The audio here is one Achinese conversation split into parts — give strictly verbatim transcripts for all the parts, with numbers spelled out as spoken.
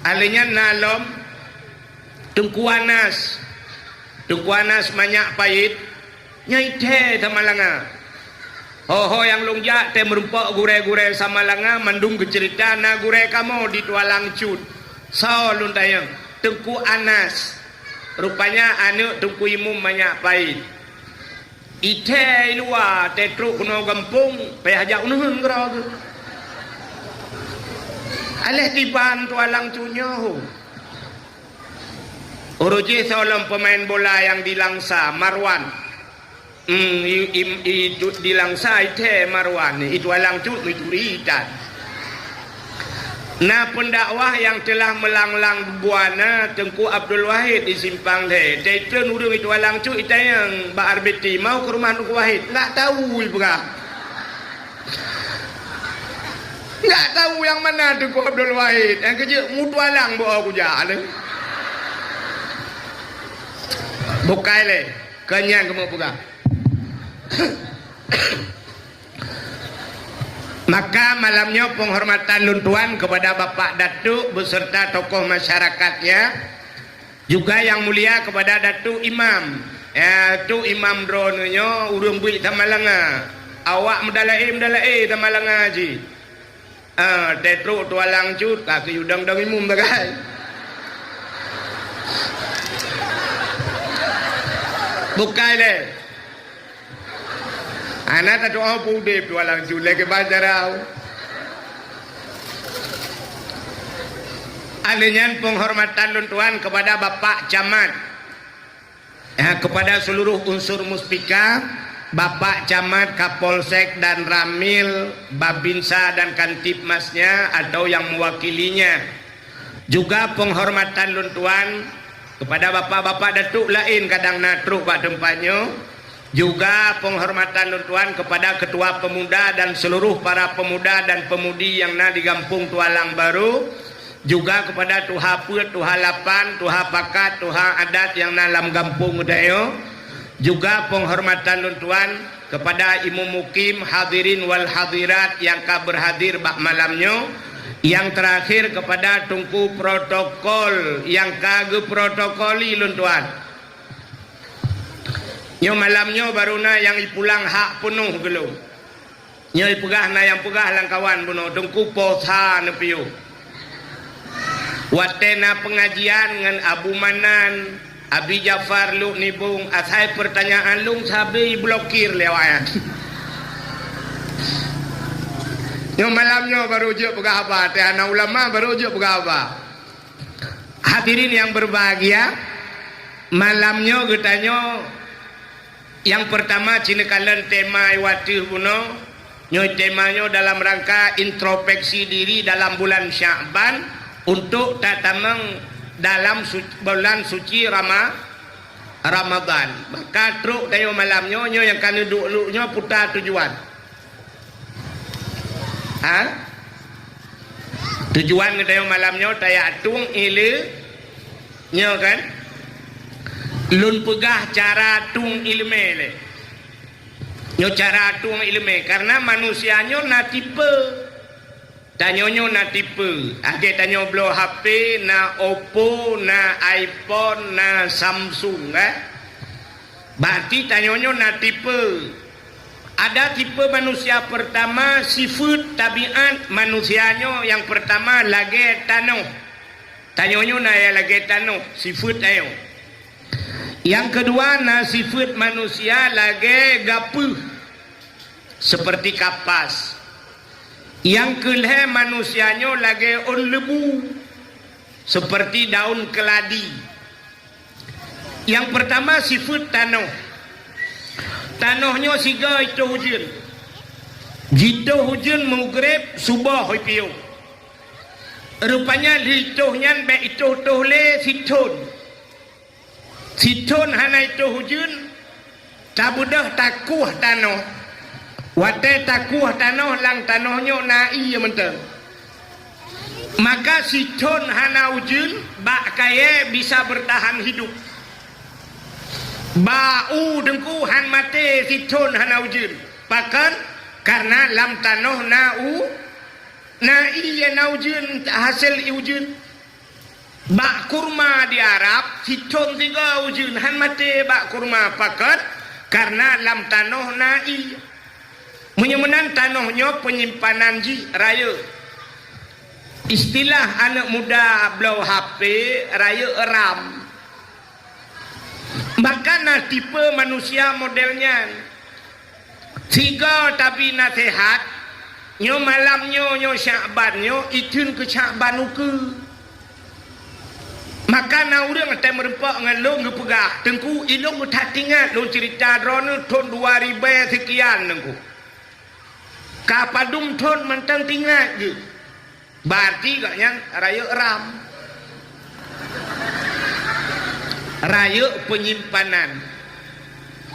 Alèh nyan na lom Teungku Anas. Teungku Anas Manyak Pait, nyan ithèe Samalanga. Ho-ho nyang lôn jak teuh meurumpok gurèe-gurèe Samalanga, mandum geuceurita na gurèe kamoe di Tualang Cut. Soe lôn tanyong? Teungku Anas. Rupanya aneuk Teungku Imum Manyak Pait. Ithèe i luwa, teutrok keunoe gampông, payah jak uneuen keudroe geuh. Alèh tiban Tualang Cut nyoe. Uroe jih soe lom peumaén bola nyang di Langsa, Marwan. Hmm, i, i, i, tu, di Langsa ithèe Marwan, i Tualang Cut meuturi that. Na peundakwah nyang teulah meulang-lang buana Teungku Abdul Wahid di Simpang Lhèe. Teutrön ureueng i Tualang Cut itanyong bak R B T, "Mau ke rumah Teungku Wahid?" Nggak tahu ipeugah. Nggak tahu nyang mana Teungku Abdul Wahid. Nyang keujeuet mu Tualang bak kujak lé. Bukai lé, keu nyan kamoe peugah. Maka malam nyoe penghormatan lôn tuan kepada Bapak Datuk beserta tokoh masyarakatnya, juga yang mulia kepada Datuk Imam. Ya, Datuk Imam droeneuh nyoe ureueng beuet Samalanga. Awak meudalaé-meudalaé Samalanga jih. Ah, teutrok Tualang Cut, ka keu udang-udang imum bagai. Bukai lé. Hana tatu'oh peudép Tualang Cut lé keu banjarau. Alèh nyan penghormatan lôn tuan kepada Bapak Camat. Ya, kepada seluruh unsur Muspika, Bapak Camat, Kapolsek dan Ramil, Babinsa dan Kantipmasnya atau yang mewakilinya. Juga penghormatan lôn tuan kepada bapak-bapak datuk laén kadang na trok bak teumpat nyoe. Juga penghormatan lôn tuan kepada Ketua Pemuda dan seluruh para pemuda dan pemudi nyang na di Gampông Tualang Barô. Juga kepada tuha peuet, tuha lapan, tuha pakat, tuha adat nyang na lam gampông geutanyoe. Juga penghormatan lôn tuan kepada Imum Mukim, hadirin wal hadirat nyang ka berhadir bak malam nyoe. Nyang terakhir kepada Teungku Protokol nyang ka geuprotokoli lôn tuan. Nyoe malam nyoe barô na nyang ipulang hak peunoh geulôn. Nyoe ipeugah na nyang peugah lam kawan bunoe, Teungku Posa neupiôh. Watèe na peungajian ngon Abu Manan, Abi Jafar Luk Nibong, asai peurtanyaan lôn sabe iblokir lé awak nyan. Nyoe malam nyoe barô jeuet peugah haba, teuh hana ulama barô jeuet peugah haba. Hadirin yang berbahagia, malam nyoe geutanyoe nyang pertama ci neukalon tema i watèe bunoe. Nyoe tema nyoe dalam rangka introspeksi diri dalam bulan Sya'ban untuk tatamong dalam su-, bulan suci Rama-, Ramadan. Maka trok tanyoe malam nyoe, nyoe nyang ka neuduek-duek nyoe puta tujuan. Ha? Tujuan geutanyoe malam nyoe tajak tueng iéleumé nyoe kan? Lôn peugah cara tueng iéleumé lé. Nyoe cara tueng iéleumé, karena manusia nyoe na tipe. Tanyoe nyoe na tipe. Lagèe tanyoe bloe H P, na Oppo, na iPhone, na Samsung, kan? Berarti tanyoe nyoe na tipe. Ada tipe manusia pertama, sifeuet tabiat manusia nyoe nyang pertama lagèe tanoh. Tanyoe nyoe na nyang lagèe tanoh, sifeuet tanyoe. Nyang keudua na sifeuet manusia lagèe gapeuh, seperti kapas. Nyang keulhèe manusia nyoe lagèe ôn leubu, seperti daun keladi. Nyang pertama sifeuet tanoh. Tanoh nyoe sigoe itoh ujeuen. Jitoh ujeuen mugreb suboh ipiôh. Rupanya lheuh itoh nyan bèk itoh-toh lé sithon. Sithon hana itoh ujeuen, tabeudôh takueh tanoh. Watèe takueh tanoh, lam tanoh nyoe na ié mantong. Maka sithon hana ujeuen, bak kayèe bisa bertahan hidup. Bak u teungku han maté sithon hana ujeuen. Pakon? Karena lam tanoh na u-, na ié, na ujeuen, hasil ié ujeuen. Bak kurma di Arab, sithon sigoe ujeuen han maté bak kurma, pakon? Kareuna lam tanoh na ié. Meunyoe meunan, tanoh nyoe peunyimpanan jih rayeuk. Istilah aneuk muda bloe H P, rayeuk RAM. Maka na tipe manusia model nyan. Sigoe tabi naseuhat, nyoe malam nyoe, nyoe Syakban nyoe, ikheun keu Syakban ukeue. Maka na ureuëng watée meurumpok ngon lôn geupeugah, "Teungku, ilôn that ingat lôn ceurita droeneuh thon dua ribée seukian, Teungku." Ka padum thon mantong teuingat geuh. Berarti gobnyan rayeuk RAM. Rayeuk peunyimpanan.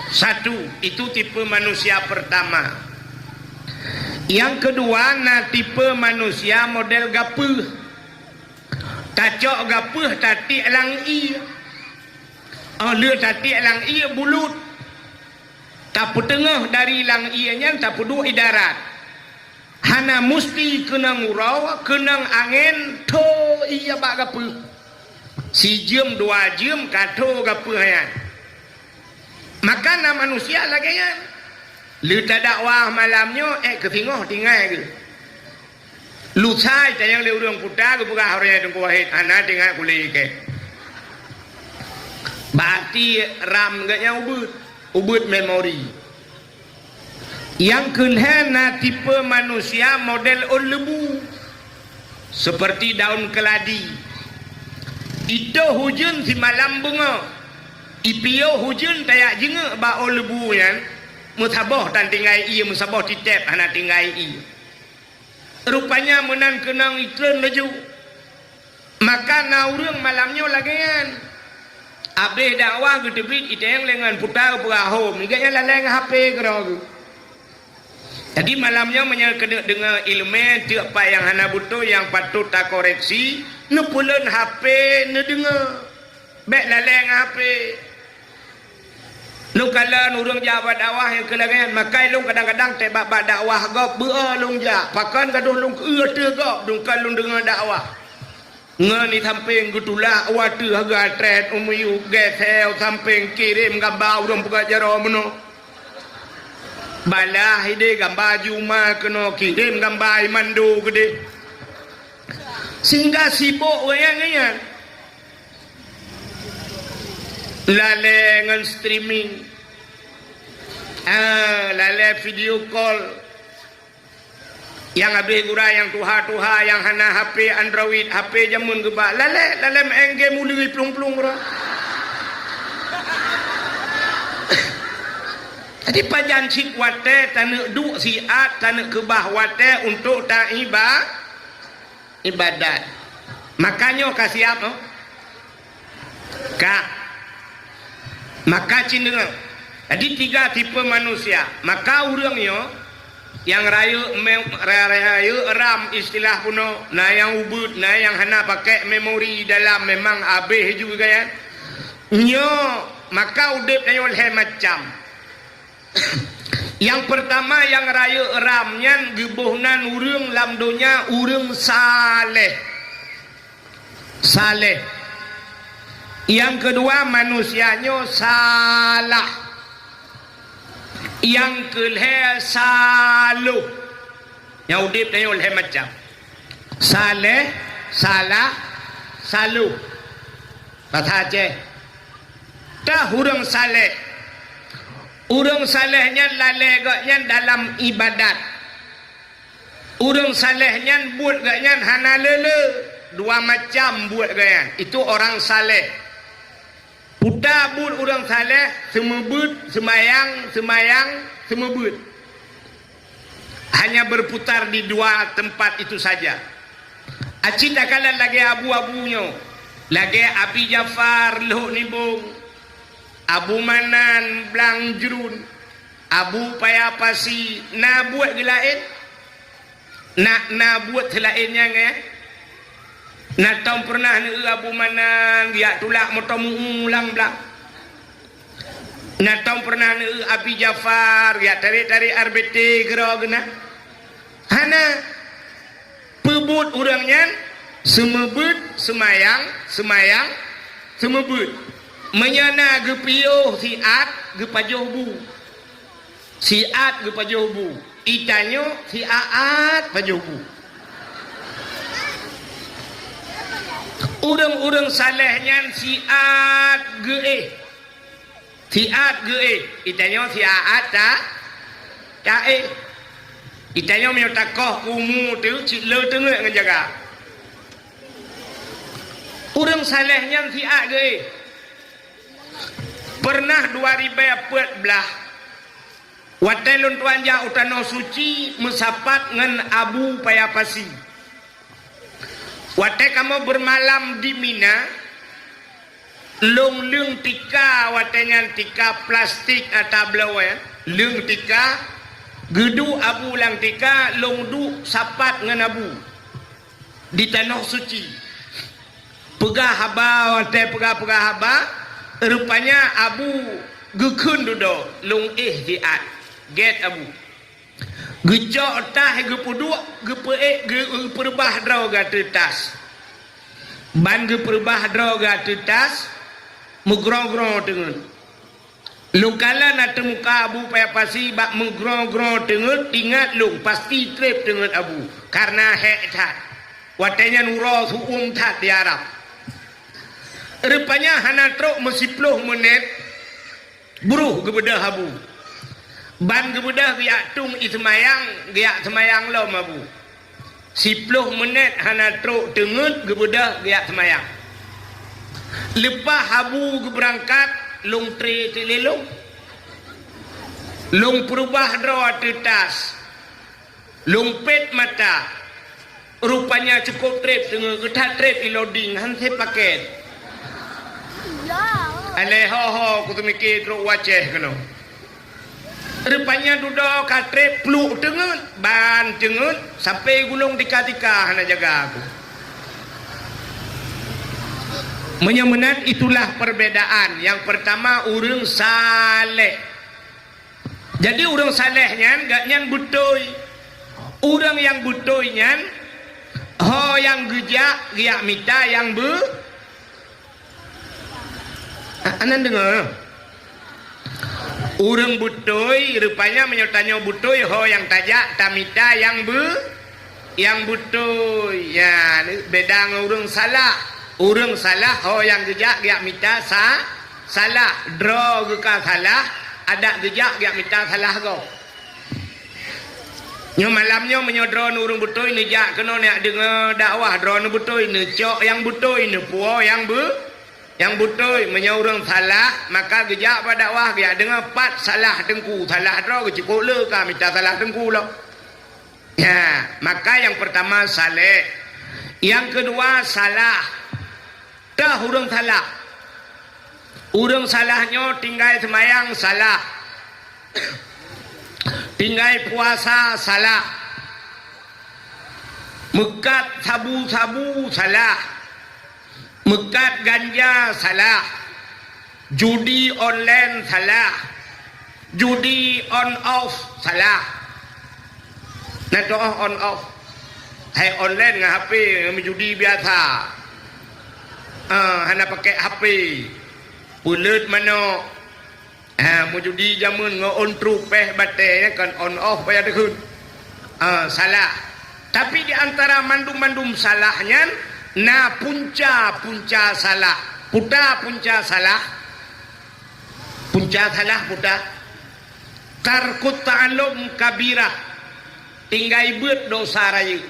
Satu, itu tipe manusia pertama. Nyang keudua, na tipe manusia model gapeuh. Tacok gapeuh tatiek lam ié. Oh, lheueh tatiek lam ié bulut. Tapeuteungoh dari lam ié nyan tapeuduek i darat. Hana musti keunong uroe, keunong angén, tho ié bak gapeuh. Sijeuem dua jeuem ka tho gapeuh nyan. Maka na manusia lagée nyan. Lheueh tadakwah malam nyoe, ék keu singoh tinggai geuh. Lusa tanyong lé ureuëng puta geupeugah, "Ureuëng Teungku Wahid, hana teuingat kulét ikée." Berarti RAM geuh nyan ubeuet, ubeuet memori. Nyang keulhée na tipe manusia model ôn leubu, seperti daun keladi. Itoh ujeuen simalam beungoh, ipiôh ujeuen tajak jingeuk bak ôn leubu nyan, meusaboh tan tinggai ié, meusaboh titeb hana tinggai ié. Rupanya meunan keunong itreun laju. Maka na ureuëng malam nyoe lagée nyan. Abéh dakwah geuteubiet iteueng lé ngon puta peurahom, igak nyan lalée ngon H P keudroe geuh. Jadi malam nyoe meunyoe keuneuk deungoe iéleumé teuk pat nyang hana beutôi nyang patôt takoreksi, neupeulon H P neudeungoe. Bék lalée ngon H P. Lôn kalon ureuëng jak bak dakwah nyang keu lagée nyan, maka lôn kadang-kadang teuh bak, bak dakwah gob beu-o lôn jak. Pakon gadôh lôn keu ateueh gob, dungkon lôn deungoe dakwah. Ngon di sampéng geutulak watée hareuga trét u miyueb, geuseu sampéng kirém gamba ureuëng peugah jaroe meunoe. Balah ideh gamba juma keunoe, kirém gamba imando keudeh. Sehingga sibok ureuëng nyan. Lalée ngon streaming. Ah, lalée video call. Nyang abéh gura nyang tuha-tuha nyang hana H P Android, H P jameun geuba. Lalée, lalée meu'en game uleue plueng-plueng uroe. Jadi pajan cit watée taneuk duek siat, taneuk keubah watée untuk taiba-, ibadat. Maka nyoe ka siap, oh? Ka. Maka cit deungoe. Jadi tiga tipe manusia. Maka ureuëng nyoe nyang rayeuk mem-, ra-, rayeuk RAM istilah bunoe, na nyang ubeuet, na nyang hana pakai memori dalam, memang abéh juga nyan. Nyoe maka udeb nyoe lhée macam. Nyang peurtama nyang rayeuk RAM nyan geuboh nan ureuëng lam donya ureuëng saleh. Saleh. Nyang keudua manusia nyoe salah. Nyang keulhée saloh. Nyang udeb tanyoe lhée macam. Saleh, salah, saloh. Basa Aceh. Tah ureuëng saleh. Ureuëng saleh nyan lalée gobnyan dalam ibadat. Ureuëng saleh nyan buet gobnyan hana le-le. Dua macam buet gobnyan. Itu orang saleh. Puta buet ureuëng saleh, seumeubeuet, seumayang, seumayang, seumeubeuet. Hanya berputar di dua tempat itu saja. Aci takalon lagée abu-abu nyoe, lagée Abi Jafar Lhok Nibong, Abu Manan Blang Jrun, Abu Paya Pasi, na buet geulaén? Na, na buet seulaén nyan, eh? Na tom peureunah neueu Abu Manan geujak tulak moto meu-ueng lam blang? Na tom peureunah neueu Abi Jafar geujak tarek-tarek R B T keudroe geuh na? Hana. Peubuet ureuëng nyan Seumeubeuet seumayang, seumayang seumeubeuet. Meunyoe na geupiôh siat geupajoh bu. Siat geupajoh bu. Itanyoe siat pajoh bu. Ureuëng-ureuëng saleh nyan siat geuéh. Siat geuéh, itanyoe siat ta, taéh. Itanyoe meunyoe takoh umu teuh cit le teungeut ngon jaga. Ureuëng saleh nyan siat geuéh. Pernah dua ribèe peuet blah, watée lôn tuan jak u Tanoh Suci meusapat ngon Abu Paya Pasi. Watée kamoe beumalam di Mina, lôn leueng tika, watée nyan tika plastik ata bloe, leueng tika, geuduek Abu lam tika, lôn duek sapat ngon Abu di Tanoh Suci. Peugah haba, watée peugah-peugah haba, rupanya Abu geukheun dudoe, lôn éh siat. Gét Abu. Geucok tas geupeuduek, geupeuék, geu-, geupeureubah droe geuh ateueh tas. Ban geupeureubah droe geuh ateueh tas, meugroe-groe teungeut. Lôn kalon ateueh muka Abu Paya Pasi bak meugroe-groe teungeut, ingat lôn pasti treb teungeut Abu, kareuna hék that. Watée nyan uroe su'uem that di Arab. Rupanya hana trok meusiploh meunét, broh geubeudôh Abu. Ban geubeudôh geujak tueng ie seumayang, geujak seumayang lom Abu. Siploh meunét hana trok teungeut geubeudôh geujak seumayang. Leupah Abu geubeurangkat, lôn tré teuk lé lôn. Lôn peureubah droe ateueh tas. Lôn pét mata. Rupanya cukôp treb teungeut, geuthat treb iloding, han sé pakét. Alah ho-ho, kuteumike trok u Aceh keunoe. Rupanya dudoe ka treb pluek teungeut, ban teungeut, sampai gulong tika-tika hana jaga aku. Meunyoe meunan, itulah perbedaan. Nyang pertama, ureuëng saleh. Jadi, ureuëng saleh nyan, gobnyan beutôi. Ureuëng nyang beutôi nyan, ho nyang geujak, geujak mita nyang beu-, A-, aneuk deungoe. Ureuëng beutôi, rupanya meunyoe tanyoe beutôi, ho nyang tajak, tamita nyang beu-, nyang beutôi. Ya, beda ngon ureuëng salah. Ureuëng salah, ho nyang geujak, geujak mita sa-, salah. Droe geuh ka salah, adak geujak, geujak mita salah gob. Nyoe malam nyoe meunyoe droeneuh ureuëng beutôi neujak keunoe neujak deungoe dakwah, droeneuh beutôi neucok nyang beutôi, neupuwoe nyang beu-, nyang beutôi. Meunyoe ureuëng salah, maka geujak bak dakwah, geujak deungoe pat salah teungku, salah droe geucukôp le ka mita salah teungku lom. Ya, maka nyang pertama saleh. Nyang keudua salah. Tah ureuëng salah. Ureuëng salah nyoe tinggai seumayang salah. Tinggai puasa salah. Meukat sabu-sabu salah. Meukat ganja salah. Judi online salah. Judi on off salah. Na teuh on off. Hai online ngon H P, ngon meujudi biasa. Ah, hana pakai H P. Peuleut manok. Ah, meujudi jameun ngon on truk péh batée nyan kon on off payah teuheun. Ah, salah. Tapi di antara mandum-mandum salah nyan na punca-punca salah. Peue ta punca salah? Punca salah peue ta? Tarkut ta'allum kabirah, tinggai beuet dosa rayeuk.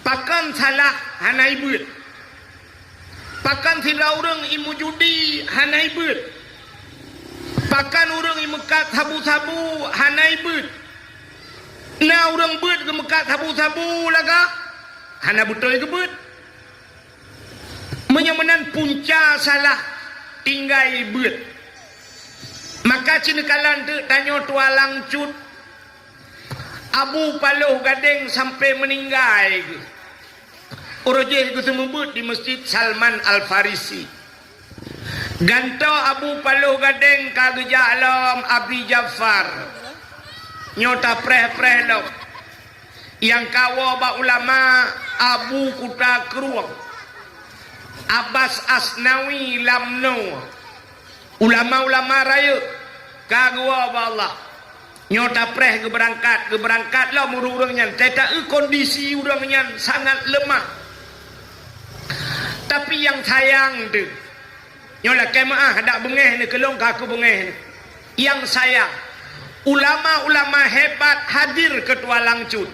Pakon salah hana ibeuet? Pakon sidroe ureuëng imeujudi hana ibeuet? Pakon ureuëng imeukat sabu-sabu hana ibeuet? Na ureuëng beuet geumeukat sabu-sabu lagak hana beutôi geubeuet. Meunyoe meunan punca salah tinggai beuet. Maka cit neukalon teuk tanyoe tualang cut Abu Paloh Gadeng sampai meuninggai geuh. Uroe jih geuseumeubeuet di Meuseujid Salman Al-Farisi. Gantoe Abu Paloh Gadeng ka geujak lom Abi Jafar. Nyoe tapreh-preh lom. Nyang kawoe bak ulama Abu Kuta Krueng, Abbas Asnawi Lamno, ulama-ulama rayeuk ka geuwoe bak Allah. Nyoe tapreh geubeurangkat, geubeurangkat lom ureuëng-ureuëng nyan. Teuta kondisi ureuëng nyan sangat leumah. Tapi nyang sayang teuh, nyoe lakée meuáh, dak beungéh neuh, keu lôn ka kubeungéh neuh. Nyang sayang, ulama-ulama hebat hadir keu Tualang Cut.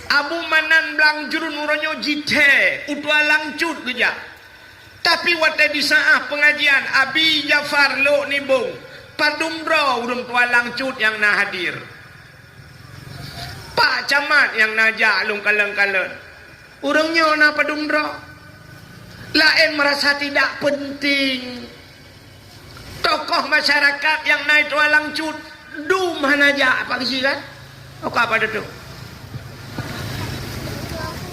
Abu Manan Blang Jruen uroe nyoe jithée u Tualang Cut geujak. Tapi watée disaáh peungajian Abi Jafar Lhok Nibong, padum droe ureuëng Tualang Cut nyang na hadir. Pak Camat nyang na jak lôn kalon-kalon. Ureuëng nyoe na padum droe. Laén meurasa tidak penting. Tokoh masyarakat nyang na i Tualang Cut dum hana jak, Pak Geuchik, kan? Oka apa tu?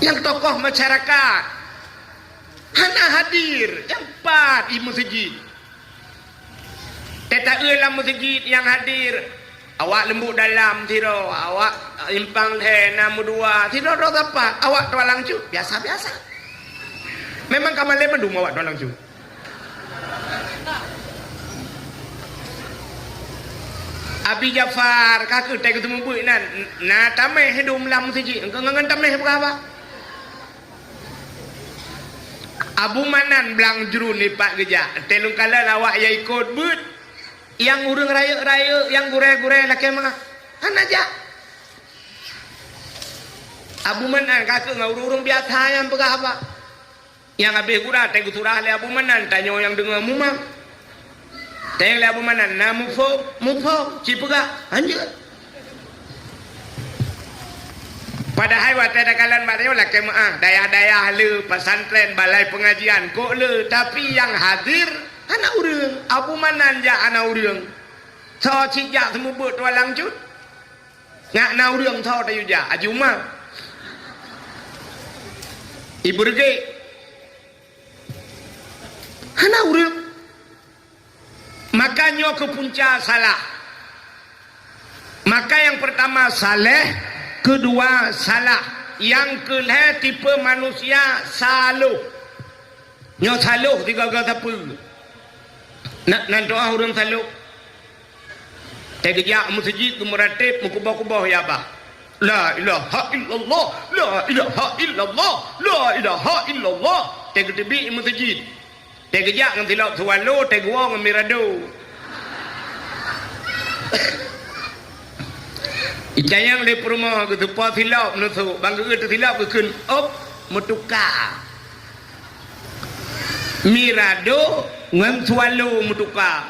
Nyang tokoh masyarakat hana hadir, nyang pat i meuseujid. Teuta lam meuseujid nyang hadir, awak Leumbok Dalam sidroe, awak Simpang Lhée na meudua, sidroe droe sapat, awak Tualang Cut biasa-biasa. Memang ka malée mandum awak Tualang Cut. Abi Jafar, ka keuh teuka geuteumeubeuet nan, na tameh dum lam meuseujid, ngon, ngon tameh peugah haba. Abu Manan Blang Jruen ipat geujak, teuh lôn kalon awak nyang ikot beuet, nyang ureuëng rayeuk-rayeuk, nyang gurée-gurée lakée meuáh, hana jak. Abu Manan ka keuh ngon ureuëng-ureuëng biasa nyang peugah haba. Nyang habéh gura, teuh geusurah lé Abu Manan, tanyoe nyang deungoe mumang. Tanyong lé Abu Manan, na muphom? Muphom, ci peugah, hanjeuet. Padahai watée takalon bak tanyoe lakée meuáh, dayah-dayah le, pesantren, balai peungajian, kok le, tapi nyang hadir hana ureuëng. Abu Manan jak hana ureuëng. Soe cit jak seumeubeuet Tualang Cut? Nyak na ureuëng tho tayue jak, Haji Uma. Ibu Reugek. Hana ureuëng. Maka nyoe keuh punca salah. Maka nyang peurtama saleh, keudua salah. Nyang keulhée tipe manusia saloh. Nyoe saloh sigaga sapeue. Na, nan doá ureuëng saloh. Teugeujak meuseujid geumeurateb meukuboh-kuboh ya bah. La ilaha illallah, la ilaha illallah, la ilaha illallah. Teugeuteubiet meuseujid. Teugeujak ngon silop swallow, teuguwoe ngon mirado. Icayang lé peurumoh geutupo silop neusok, bang geueu teusilop geukheun, op, meutuka. Mirado ngon swallow meutuka.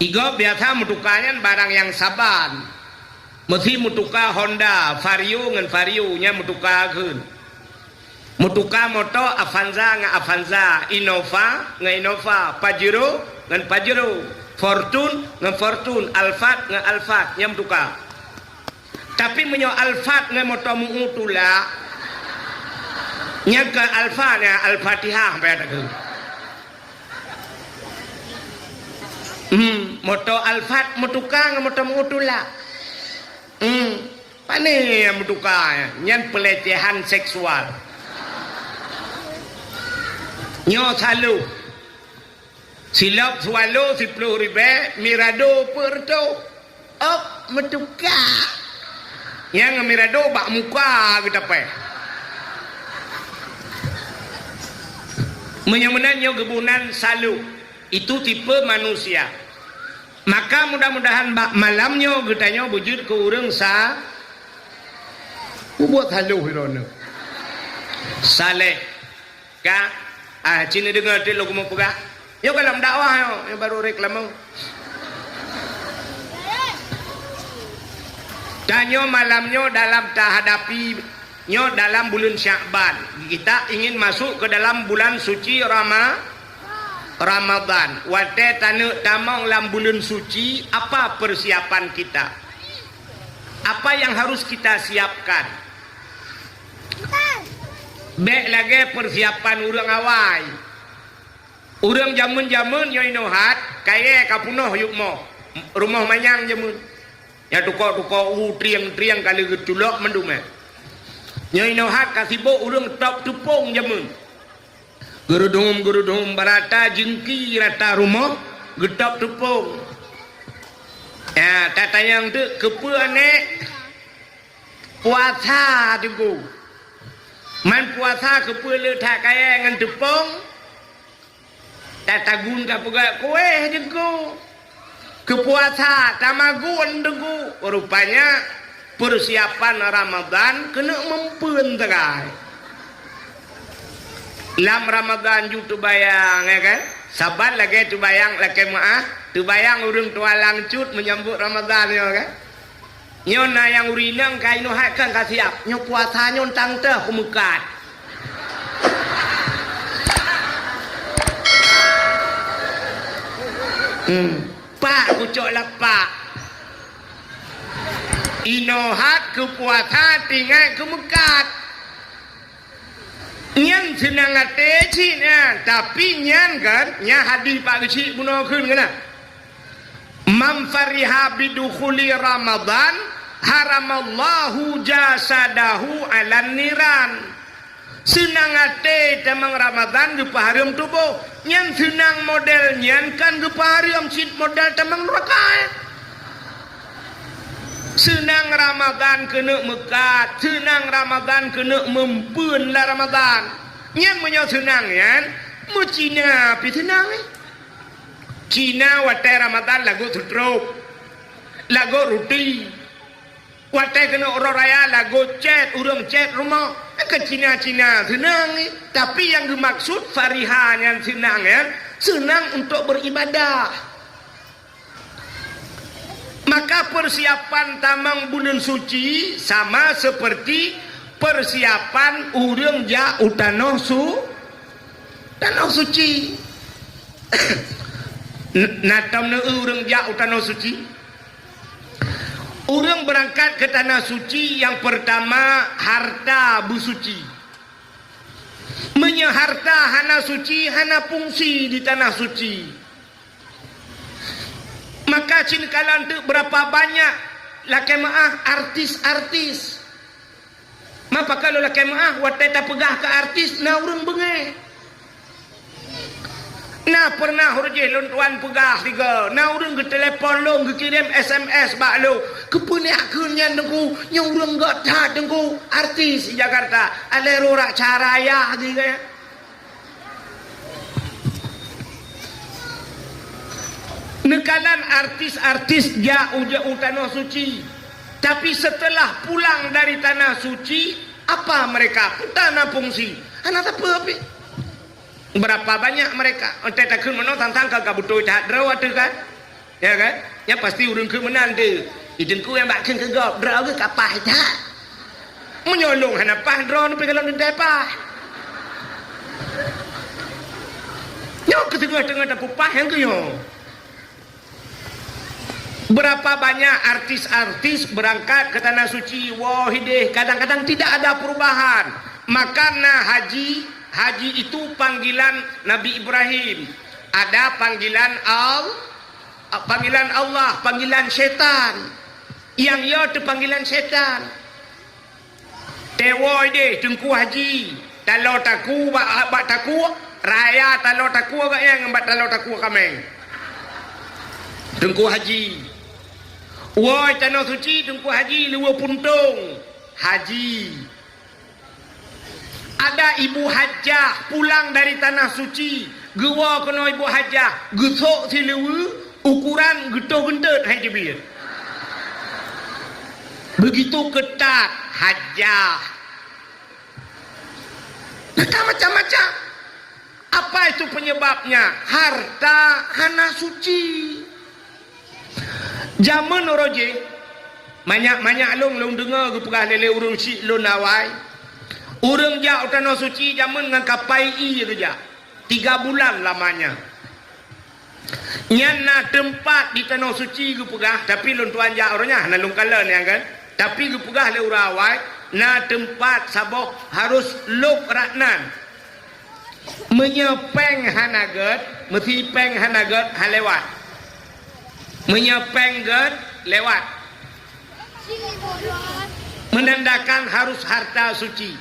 Igob biasa meutuka nyan barang nyang saban. Meusi meutuka Honda, Vario ngon Vario nyan meutuka kheun. Meutuka moto Avanza ngon Avanza, Innova ngon Innova, Pajero ngon Pajero, Fortune ngon Fortune, Alphard ngon Alphard, nyan meutuka. Tapi meunyoe Alphard ngon moto meu-u tulak, nyan keu Alphard nyan Al-Fatihah bèk takheun. Hmm, moto Alphard meutuka ngon moto meu-u tulak. Hmm, pane nyang meutuka nyan? Nyan pelecehan seksual. Nyoe saloh. Silop swallow siploh ribèe, mirado peuet reutôh. Ôk, meutuka. Nyang mirado bak muka geutapèh. Meunyoe meunan nyoe geuboh nan saloh. Itu tipe manusia. Maka mudah-mudahan bak malam nyoe geutanyoe beujeuet keu ureueng sa-, mubuet saloh droeneuh. Saleh. Ka, ah, ci neudeungoe teuk lôn keumeung peugah. Nyoe gohlom dakwah nyoe, nyoe baru reklame. Tanyoe malam nyoe dalam tahadapi nyoe dalam buleuen Syakban. Kita ingin masuk ke dalam bulan suci Rama-, Ramadan. Watèe taneuk tamong lam buleuen suci, apa persiapan kita? Apa yang harus kita siapkan? Bèk lagèe persiapan ureueng awai. Ureueng jameun-jameun nyoe inoe hat, kayèe ka peunoh yup moh, rumoh manyang jameun. Nyang tuko-tuko u trieng-trieng ka lheueh geuculok mandum, eh. Nyoe inoe hat ka sibok ureuëng top teupông jameun. Geurudum-geurudum barata jingki rata rumoh geutop teupông. Ya, tatanyong teuk keupeue aneuëk puasa teungku. Man puasa keupeue le that kayée ngon teupông? Tatagun ka peugah kueh teungku. Keu puasa tamagun teungku. Rupanya persiapan Ramadan keuneuk meumpeuen teugai. Lam Ramadan ju teubayang, ya kan? Saban lagée teubayang lakée meuáh, teubayang ureuëng tualang cut menyambut Ramadan, ya kan? Nyoe na nyang ureuëng inong ka inoe hai kan ka siab. Nyoe puasa nyoe tang teuh kumeukat. Hmm. Pak kucok lapak. Inoe hat keu puasa tinggai kumeukat. Nyan seunang até cit nyan, tapi nyan kan, nyan hadis Pak Geuchik bunoe kheun keunan. "Man fariha bidukhuli Ramadan, haramallahu jasadahu 'alan niran." Seunang até tamong Ramadan geupeuhareuem tuboh, nyan seunang model nyan kan geupeuhareuem cit model tamong neuraka. Seunang Ramadan keuneuk meukat, seunang Ramadan keuneuk meumpeuen lam Ramadan. Nyan meunyoe seunang nyan, meucina pih seunang, eh. Cina watée Ramadan lagot seutrop, lagot ruti. Watée keuneuk uroe raya lagot cét, ureuëng cét rumoh. Keu Cina-Cina seunang, eh. Tapi nyang geumaksud fariha nyan seunang nyan, seunang untuk beribadah. Maka persiapan tamong buleuen suci sama seperti persiapan ureuëng jak u tanoh su-, tanoh suci. N-, na tom neu ureuëng jak u tanoh suci? Ureuëng beurangkat keu tanoh suci nyang peurtama harta beusuci. Meunyoe harta hana suci, hana fungsi di tanoh suci. Maka cit kalon teuk beurapa banyak lakée meuáh artis-artis. Ma pakon lôn lakée meuáh, watée tapeugah keu artis na ureuëng beungéh. Na peureunah uroe jih lôn tuan peugah sigoe, na ureuëng geutelepon lôn, geukirém S M S bak lôn, "Keupeue neujak kheun nyan Teungku, nyoe ureuëng gét that Teungku, artis di Jakarta, alèh roh rak cara yah jih kayèe." Neukalon artis-artis jak u, jak u Tanoh Suci. Tapi setelah pulang dari Tanah Suci, apa mereka? Peue na fungsi? Hana sapeue pih. Berapa banyak mereka? Entah takheun meunoe sang-sang ka, ka beutôi that droe ateueh kan? Ya kan? Nyan pasti ureuëng kheun meunan teuh. Di teungku nyang bak kheun keu gob, droe geuh ka paih that. Meunyoe lôn hana paih, droeneuh pih kalon teuntèe paih. Nyoe keu teungoh-teungoh tapeupaih nyang keu nyoe. Berapa banyak artis-artis berangkat ke Tanah Suci, woe hideh, kadang-kadang tidak ada perubahan. Maka na haji, haji itu panggilan Nabi Ibrahim. Ada panggilan Al-, panggilan Allah, panggilan setan. Nyang yo teuh panggilan setan. Teuwoe deh Teungku Haji, taloe takue bak, bak takue, raya taloe takue gobnyan ngon bak taloe takue kaméng. Teungku Haji. Woe Tanoh Suci, Teungku Haji luweue puntông. Haji. Ada ibu hajah pulang dari Tanah Suci, geuwoe keunoe ibu hajah, geusok siluweue, ukuran geutoh geunteut hai teubiet. Begitu ketat hajah. Maka macam-macam. Apa itu penyebabnya? Harta hana suci. Jameun uroe jih, manyak-manyak lôn, lôn deungoe geupeugah lé, lé ureuëng chik lôn awai, ureuëng jak u Tanoh Suci jameun ngon kapai ié geujak. Tiga bulan lamanya. Nyan na teumpat di Tanoh Suci geupeugah, tapi lôn tuan jak uroe nyan hana lôn kalon nyan kan. Tapi geupeugah lé ureuëng awai, na teumpat saboh harôh lôb rot nan. Meunyoe péng hana gét, meusi péng hana gét, han lewat. Meunyoe péng gét, lewat. Menandakan harus harta suci.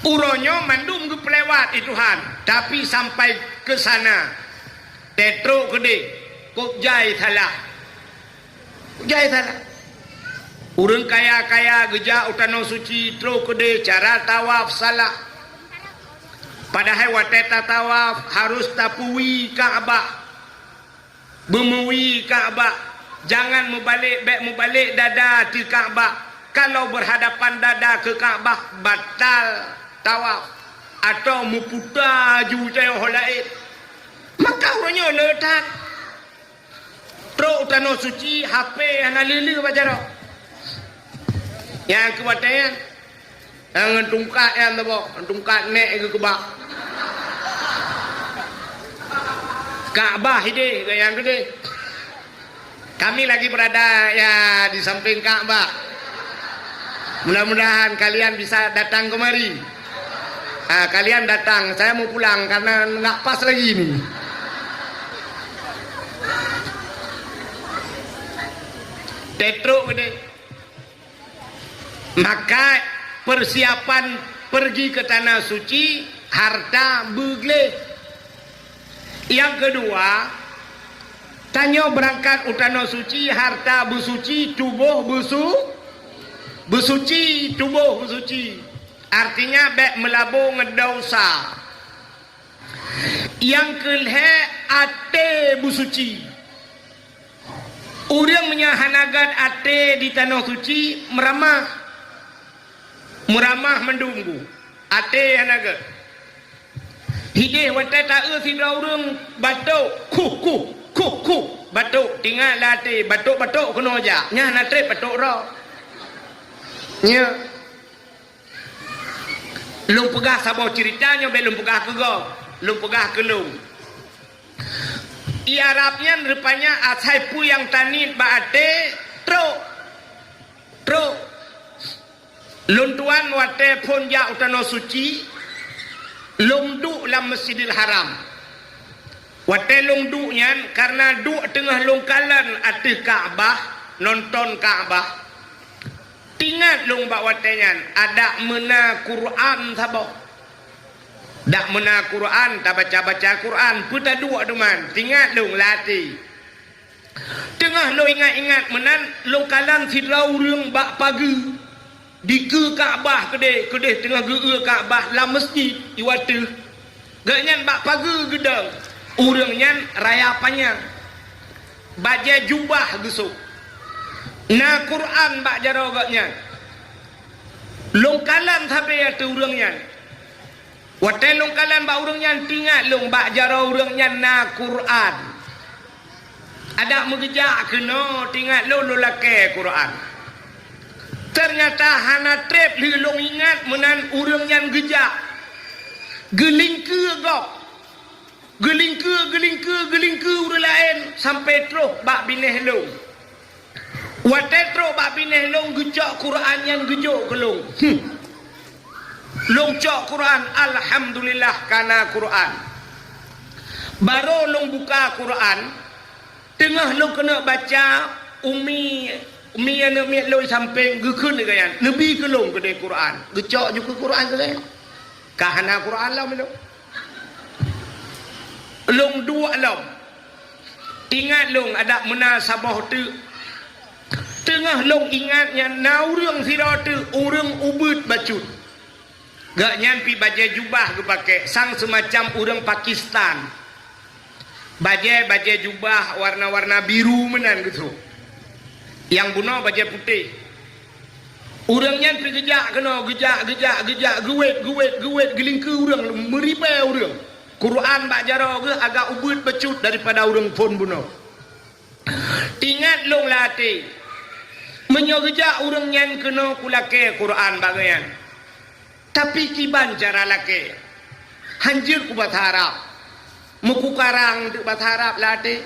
Uroe nyoe mandum geupeulewat di Tuhan, tapi sampai ke sana, teutrok keudeh, kok jai salah. Kok jai salah. Ureuëng kaya-kaya geujak u tanoh suci, trok keudeh, cara tawaf salah. Padahai watée tatawaf harus tapeuwi Ka'bah. Beumeuwi Ka'bah, jangan meubalek, bék meubalek dada ateueh Ka'bah. Kalau berhadapan dada ke Ka'bah, batal tawaf atau meuputa ju teuh laén. Maka uroe nyoe le that. Trok u tanoh suci, H P hana lé-lé bak jaroe. Nyang keu watée nyan, nyang ngon tungkat nyan teuboh, tungkat nek geukeubah. Ka'bah ideh, nyang keudeh. Kami lagi berada, ya, di samping Ka'bah. Mudah-mudahan kalian bisa datang kemari. Ah, kalian datang, saya mau pulang karena nggak pas lagi ini. Teutrok keudeh. Maka persiapan pergi ke tanah suci, harta beugleh. Nyang keudua, tanyoe beurangkat u tanoh suci, harta beusuci, tuboh beusu-, beusuci, tuboh beusuci. Artinya bék meulabo ngon desya. Nyang keulhée, até beusuci. Ureuëng meunyoe hana gét até di tanoh suci, meuramah. Meuramah mandum gu. Até hana gét. Hideh watée taeu sidroe ureuëng batok, khuh, khuh, khuh, khuh, batok, tingat lam até, batok-batok keunoe jak. Nyan hana treb batok droe. Nya. Lôn peugah saboh ceurita nyoe, bék lôn peugah keu gob, lôn peugah keu lôn. Ié Arab nyan rupanya asai peue nyang taniet bak até, trok. Trok. Lôn tuan watée phon jak u tanoh suci, lôn duek lam Masjidil Haram. Watée lôn duek nyan, kareuna duek teungoh lôn kalon ateueh Ka'bah, nonton Ka'bah. Tingat lôn bak watée nyan, adak meuna Quran saboh. Dak meuna Quran, tabaca-baca Quran, peue taduek duman, tingat lôn lam até. Teungoh lôn ingat-ingat meunan, lôn kalon sidroe ureuëng bak pageue. Dikeue Ka'bah keudeh, keudeh teungoh geu-eu Ka'bah lam masjid, i wateuh. Gobnyan bak pageue geudong, ureuëng nyan raya panyang. Bajée jubah geusôk. Na Quran bak jaroe gobnyan. Lôn kalon sabe ateueh ureuëng nyan. Watée lôn kalon bak ureuëng nyan, tingat lôn bak jaroe ureuëng nyan na Quran. Adak meugeujak keunoe, tingat lôn, lôn lakée Quran. Teunyata hana treb lheueh lôn ingat meunan ureuëng nyan geujak. Geulingkeue gob. Geulingkeue, geulingkeue, geulingkeue ureuëng laén sampoe troh bak binéh lôn. Watée troh bak binéh lôn, geucok Quran nyan geujok keu lôn. Hmm. Lôn cok Quran, alhamdulillah ka na Quran. Barô lôn buka Quran, teungoh lôn keuneuk baca, Umi, Umi aneuëk miet lôn sampéng geukheun lé gobnyan, neubi keu lôn keudeh Quran. Geucok ju keu Quran keu gobnyan. Ka hana Quran lom lôn. Lôn duek lom. Ingat lôn, adak meuna saboh teuk. Teungoh lôn ingat nyan na ureuëng sidroe teuk, ureuëng ubeuet bacut. Gobnyan pih bajée jubah geupakée, sang seumacam ureuëng Pakistan. Bajée, bajée jubah warna-warna biru meunan geusôk. Nyang bunoe bajée putéh. Ureuëng nyan pih geujak keunoe, geujak, geujak, geujak, geuwét, geuwét, geuwét, geulingkeue ureuëng, meuribée ureuëng. Quran bak jaroe geuh agak ubeuet bacut daripada ureuëng phon bunoe. Ingat lôn lam até, meunyoe geujak ureuëng nyan keunoe kulakée Quran bak gobnyan. Tapi kiban cara lakée? Hanjeuet keu basa Arab. Meukukarang teuk basa Arab lam até.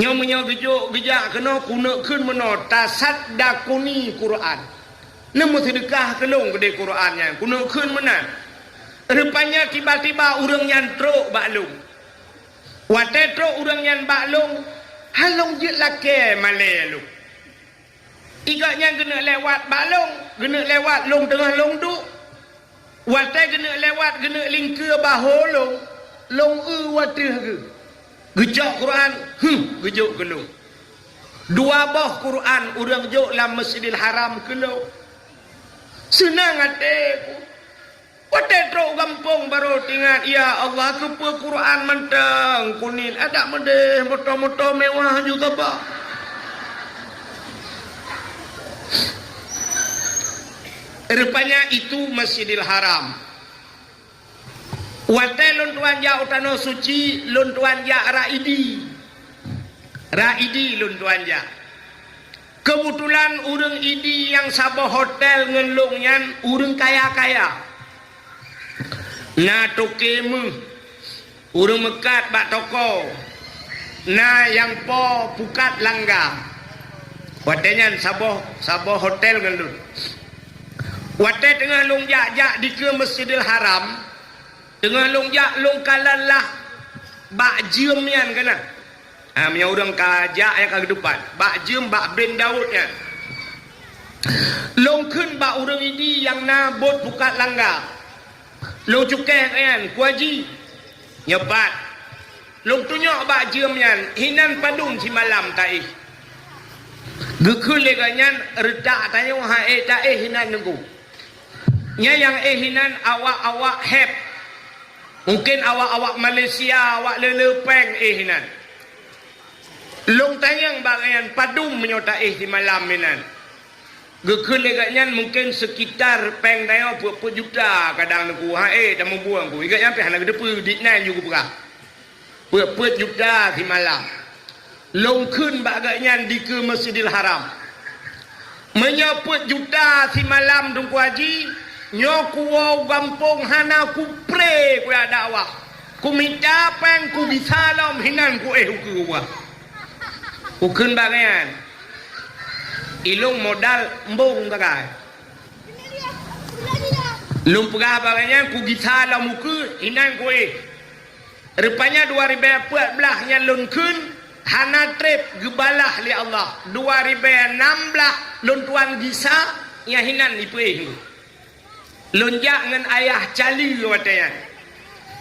Nyoe meunyoe geujok geujak keunoe kuneuk kheun meunoe, tasaddaquni Quran. Neumeuseudeukah keu lôn keudeh Quran nyan, kuneuk kheun meunan. Rupanya tiba-tiba ureuëng nyan trok bak lôn. Watée trok ureuëng nyan bak lôn, han lôn jeuet lakée malée lôn. Igak nyan geuneuk lewat bak lông, geuneuk lewat lông teungoh lông duek. Watée geuneuk lewat, geuneuk lingkeue bahô lông, lông eu wateueh geuh. Geucok Quran, huh, geujok keu lông. Dua boh Quran ureuëng jok lam Masjidil Haram keu lông. Seunang até ku. Watée trok gampông barô teuingat, "Ya Allah, keupeue Quran mantong kunin, adak meudeh moto-moto mewah ju gaba." Rupanya itu Masjidil Haram. Watée lôn tuan jak u tanoh suci, lôn tuan jak rak Idi. Rak Idi lôn tuan jak. Keubeutulan ureuëng Idi nyang saboh hotel ngon lông nyan ureuëng kaya-kaya. Na toke méuh, ureuëng meukat bak toko, na nyang po pukat langga. Watée nyan saboh, saboh hotel ngon lôn. Watée teungoh lông jak-jak dikeue Masjidil Haram, teungoh lông jak lông kalon lah bak jeuem nyan keunan. Ha, meunyoe ureuëng ka jak nyang ka geudupat, bak jeuem bak ben Daud nyan. Lông kheun bak ureuëng Idi nyang na bot pukat langga. Lông cukéh nyan, "Ku Haji, nyoe pat." Lông tunyok bak jeuem nyan, "Hinan padum simalam taéh." Geukheun lé gobnyan, "Reutak tanyoe han éh taéh hinan Teungku. Nyan nyang éh hinan awak-awak héb. Mungken awak-awak Malaysia, awak le-le péng éh hinan." Lông tanyong bak gobnyan, "Padum meunyoe taéh simalam hinan?" Geukheun lé gobnyan, "Mungken sekitar péng tanyoe peuet-peuet juta kadang Teungku, han éh tameubuang Teungku." Gobnyan pih hana geuteupeue, di nan ju geupeugah. Peuet-peuet juta simalam. Lông kheun bak gobnyan dikeue Masjidil Haram. "Meunyoe peuet juta simalam Teungku Haji, nyoe kuwoe u gampông hana kupré kujak dakwah. Kumita péng kugisa lom hinan kuéh ukeue ubah." Kukheun bak gobnyan, "Ilông modal embong sagai." Lông peugah bak gobnyan, "Kugisa lom ukeue hinan kuéh." Rupanya dua ribèe peuet blah nyang lôn kheun hana trép geubalah lé Allah. Dua ribèe nam blah lôn tuan gisa nyang hinan ipeuéh. Lôn jak ngon ayah cali watèe nyan.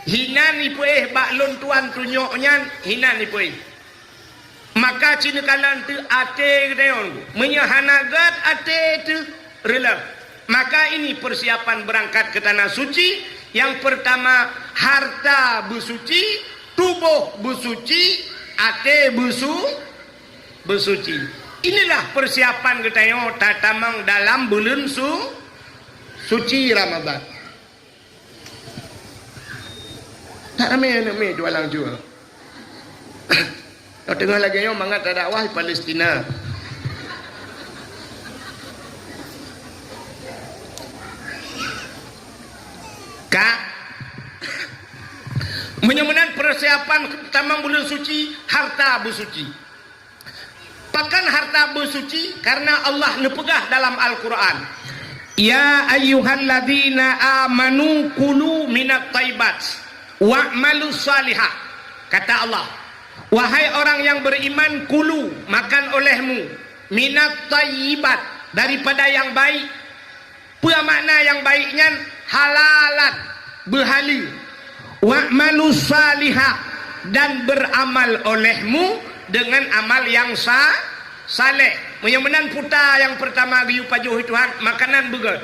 Hinan ipeuéh bak lôn tuan tunyok nyan, hinan ipeuéh. Maka ci neukalon teuk até geutanyoe. Meunyoe hana gèt até teuh, reuloh. Maka ini persiapan berangkat ke tanah suci. Yang pertama, harta beusuci, tuboh beusuci, até beusu-, beusuci. Inilah persiapan geutanyoe tatamong dalam buleuen su-, suci Ramadhan. That ramé aneuk miet jualang jua. Nyoe teungoh lagèe nyoe mangat tadakwah di Palestina. Ka. Meunyoe meunan persiapan tamong buleuen suci, harta beusuci. Pakon harta beusuci? Karena Allah neupeugah dalam Al-Quran, "Ya ayyuhalladzina amanu kulu minat thayyibat wa'malus shalihah." Kata Allah, "Wahai orang yang beriman, kulu, makan olehmu, minat thayyibat, daripada yang baik." Peue makna nyang baik nyan? Halalan, beuhaleue. "Wa'malu shalihah," dan beramal olehmu dengan amal yang sa-, saleh. Meunyoe meunan puta nyang peurtama geuyue pajoh Tuhan, makanan beugèt.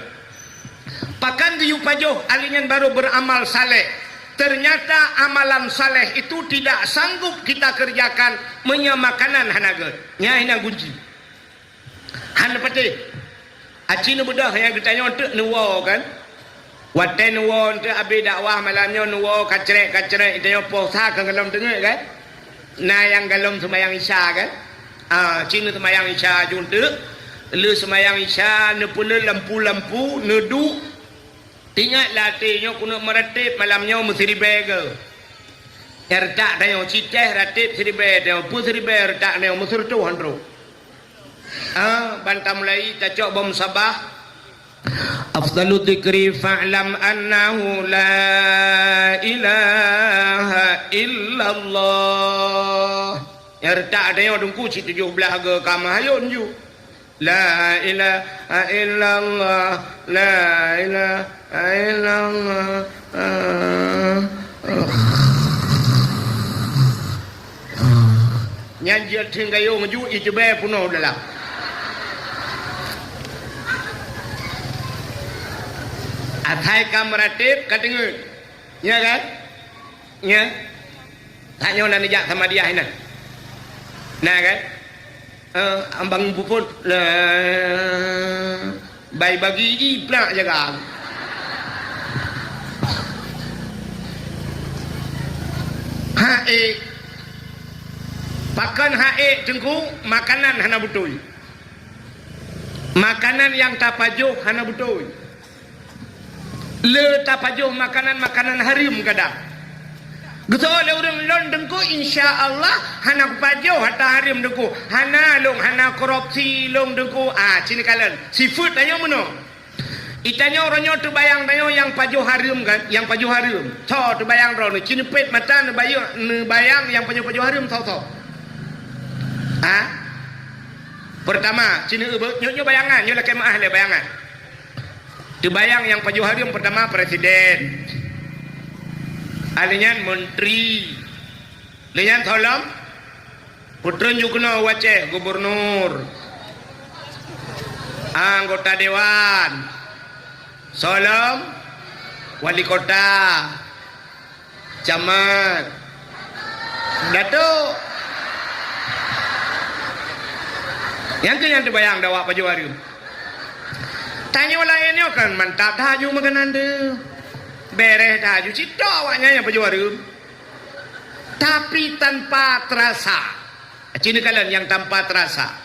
Pakon geuyue pajoh, ahli nyan baru beramal saleh. Ternyata amalan saleh itu tidak sanggup kita kerjakan meunyoe makanan hana gèt. Nyan hina gunci. Hana patéh. Aci neubeudôh nyang geutanyoe teuk neuwoe kan. Watèe neuwoe teuk abéh dakwah malam nyoe neuwoe kacrek-kacrek geutanyoe poh sa ka golom teungeut kan. Na nyang golom seumayang Isya kan. Ah, ci neuseumayang Isya ju teuk. Lheueh seumayang Isya neupeuleueh lampu-lampu neuduek. Teuingat lam até nyoe keuneuk meurateb malam nyoe meusiribèe gèt. Nyang reutak tanyoe ci teh rateb siribèe tanyoe, peue siribèe reutak tanyoe meuseureutôh han trôk. Ah, ban tamulai tacok bom sabah. Afdalu dzikri fa'lam annahu la ilaha illallah. Nyang reutak tanyoe Teungku ci tujoh blah gèt ka meuhayôn ju. La ilaha illallah, la ilaha illallah. Nyan jeuet theng gayong ju ijubé punoh dalam. Asai ka meuratéb ka teungeut. Nya kan? Nya. Tanyoe na neujak Samadiyah inan. Na kan? Eh, ambang puput. Lah. Bai bagi ji plak jaga. Haék. Pakon haék teungku, makanan hana beutôi. Makanan nyang tapajoh hana beutôi. Le tapajoh makanan-makanan hareuem kadang. Geusoe lé ureuëng lôn teungku, insya Allah hana kupajoh hareuem teungku. Hana lôn, hana korupsi lôn teungku. Ah, cini kalon. Sifeuet tanyoe meunoe. Itanyoe uroe nyoe teubayang tanyoe nyang pajoh hareuem kan, nyang pajoh hareuem. Tho teubayang droe nyoe, cini pet mata neubayang, neubayang nyang pajoh-pajoh hareuem tho-tho. Ha? Pertama, cini nyoe, nyoe bayangan, nyoe lakée meuah lé bayangan. Teubayang nyang pajoh hareuem pertama presiden. Ahli nyan menteri. Lé nyan tho lom, peutreun ju keunoe u Aceh, gubernur, anggota dewan, tho lom, wali kota, camat, datuk. Nyang keuh nyang teubayang dawa pajoh hareuem. Tanyoe laén nyoe kan mantap that ju makanan teuh. Bereh that ju cit awaknyan nyang pajoh hareuem. Tapi tanpa terasa. Cina kalon nyang tanpa terasa.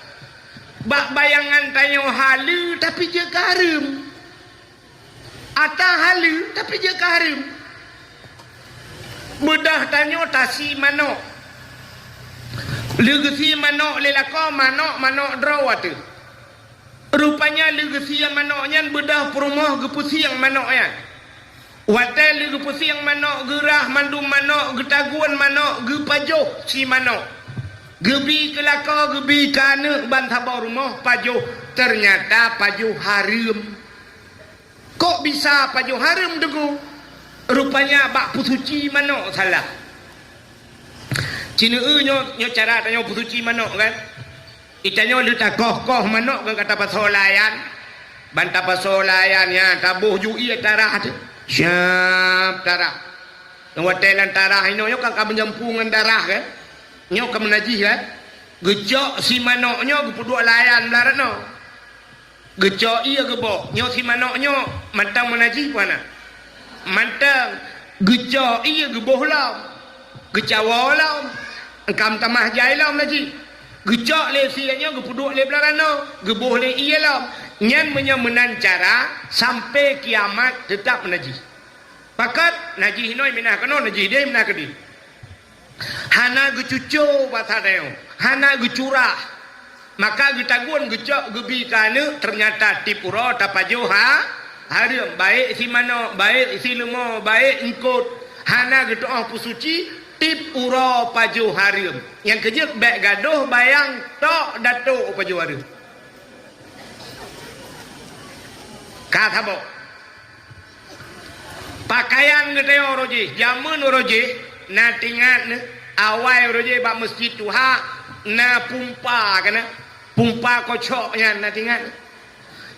Bak bayangan tanyoe haleue tapi jeuet ka hareuem. Ata haleue tapi jeuet ka hareuem. Beudôh tanyoe tasi manok. Lé geusie manok lé lakoe, manok-manok droe ateueh. Rupanya lé geusie manok nyan beudôh peurumoh geupeusieng manok nyan. Watée lé geupeusieng manok, geurah mandum manok, geutagun manok, geupajoh si manok. Geubi keu lakoe, geubi keu aneuëk ban saboh rumoh pajoh, teunyata pajoh hareuem. Kok bisa pajoh hareuem teungku? Rupanya bak peusuci manok salah. Cina nyoe, nyoe cara tanyoe peusuci manok kan? Itanyoe lheueh takoh-koh manok kan ka tapasoe layan. Ban tapasoe layan nyan, taboh ju ié tarah teuh. Siap tarah. Nyang watée lam tarah inoe nyoe kan ka meujampu ngon darah kan? Nyoe ka meunajih kan? Geucok si manok nyoe geupeuduek layan blah rot noe. Geucok ié geuboh. Nyoe si manok nyoe mantong meunajih peue hana? Mantong. Geucok ié geuboh lom. Geucawoe lom. Eungkam tamah jai lom najih. Geucok lé sie nyoe geupeuduek lé blah rot noe, geuboh lé ié lom. Nyan meunyoe meunan cara, sampai kiamat teutap meunajih. Pakon najih inoe minah keunoe, najih deh minah keudeh. Hana geucuco basa tanyoe, hana geucurah. Maka geutagun geucok geubi keu aneuëk, teunyata tieb uroe tapajoh ha, hareuem, baék si manok, baék si leumo, baék eungkot. Hana geutuoh peusuci, tieb uroe pajoh hareuem. Nyang keujeuet bék gadôh bayang tok datok pajoh hareuem. Ka saboh. Pakaian geutanyoe uroe jih, jameun uroe jih, na teuingat neuh, awai uroe jih bak meuseujid tuha, na pumpa kana, pumpa kocok nyan na teuingat neuh.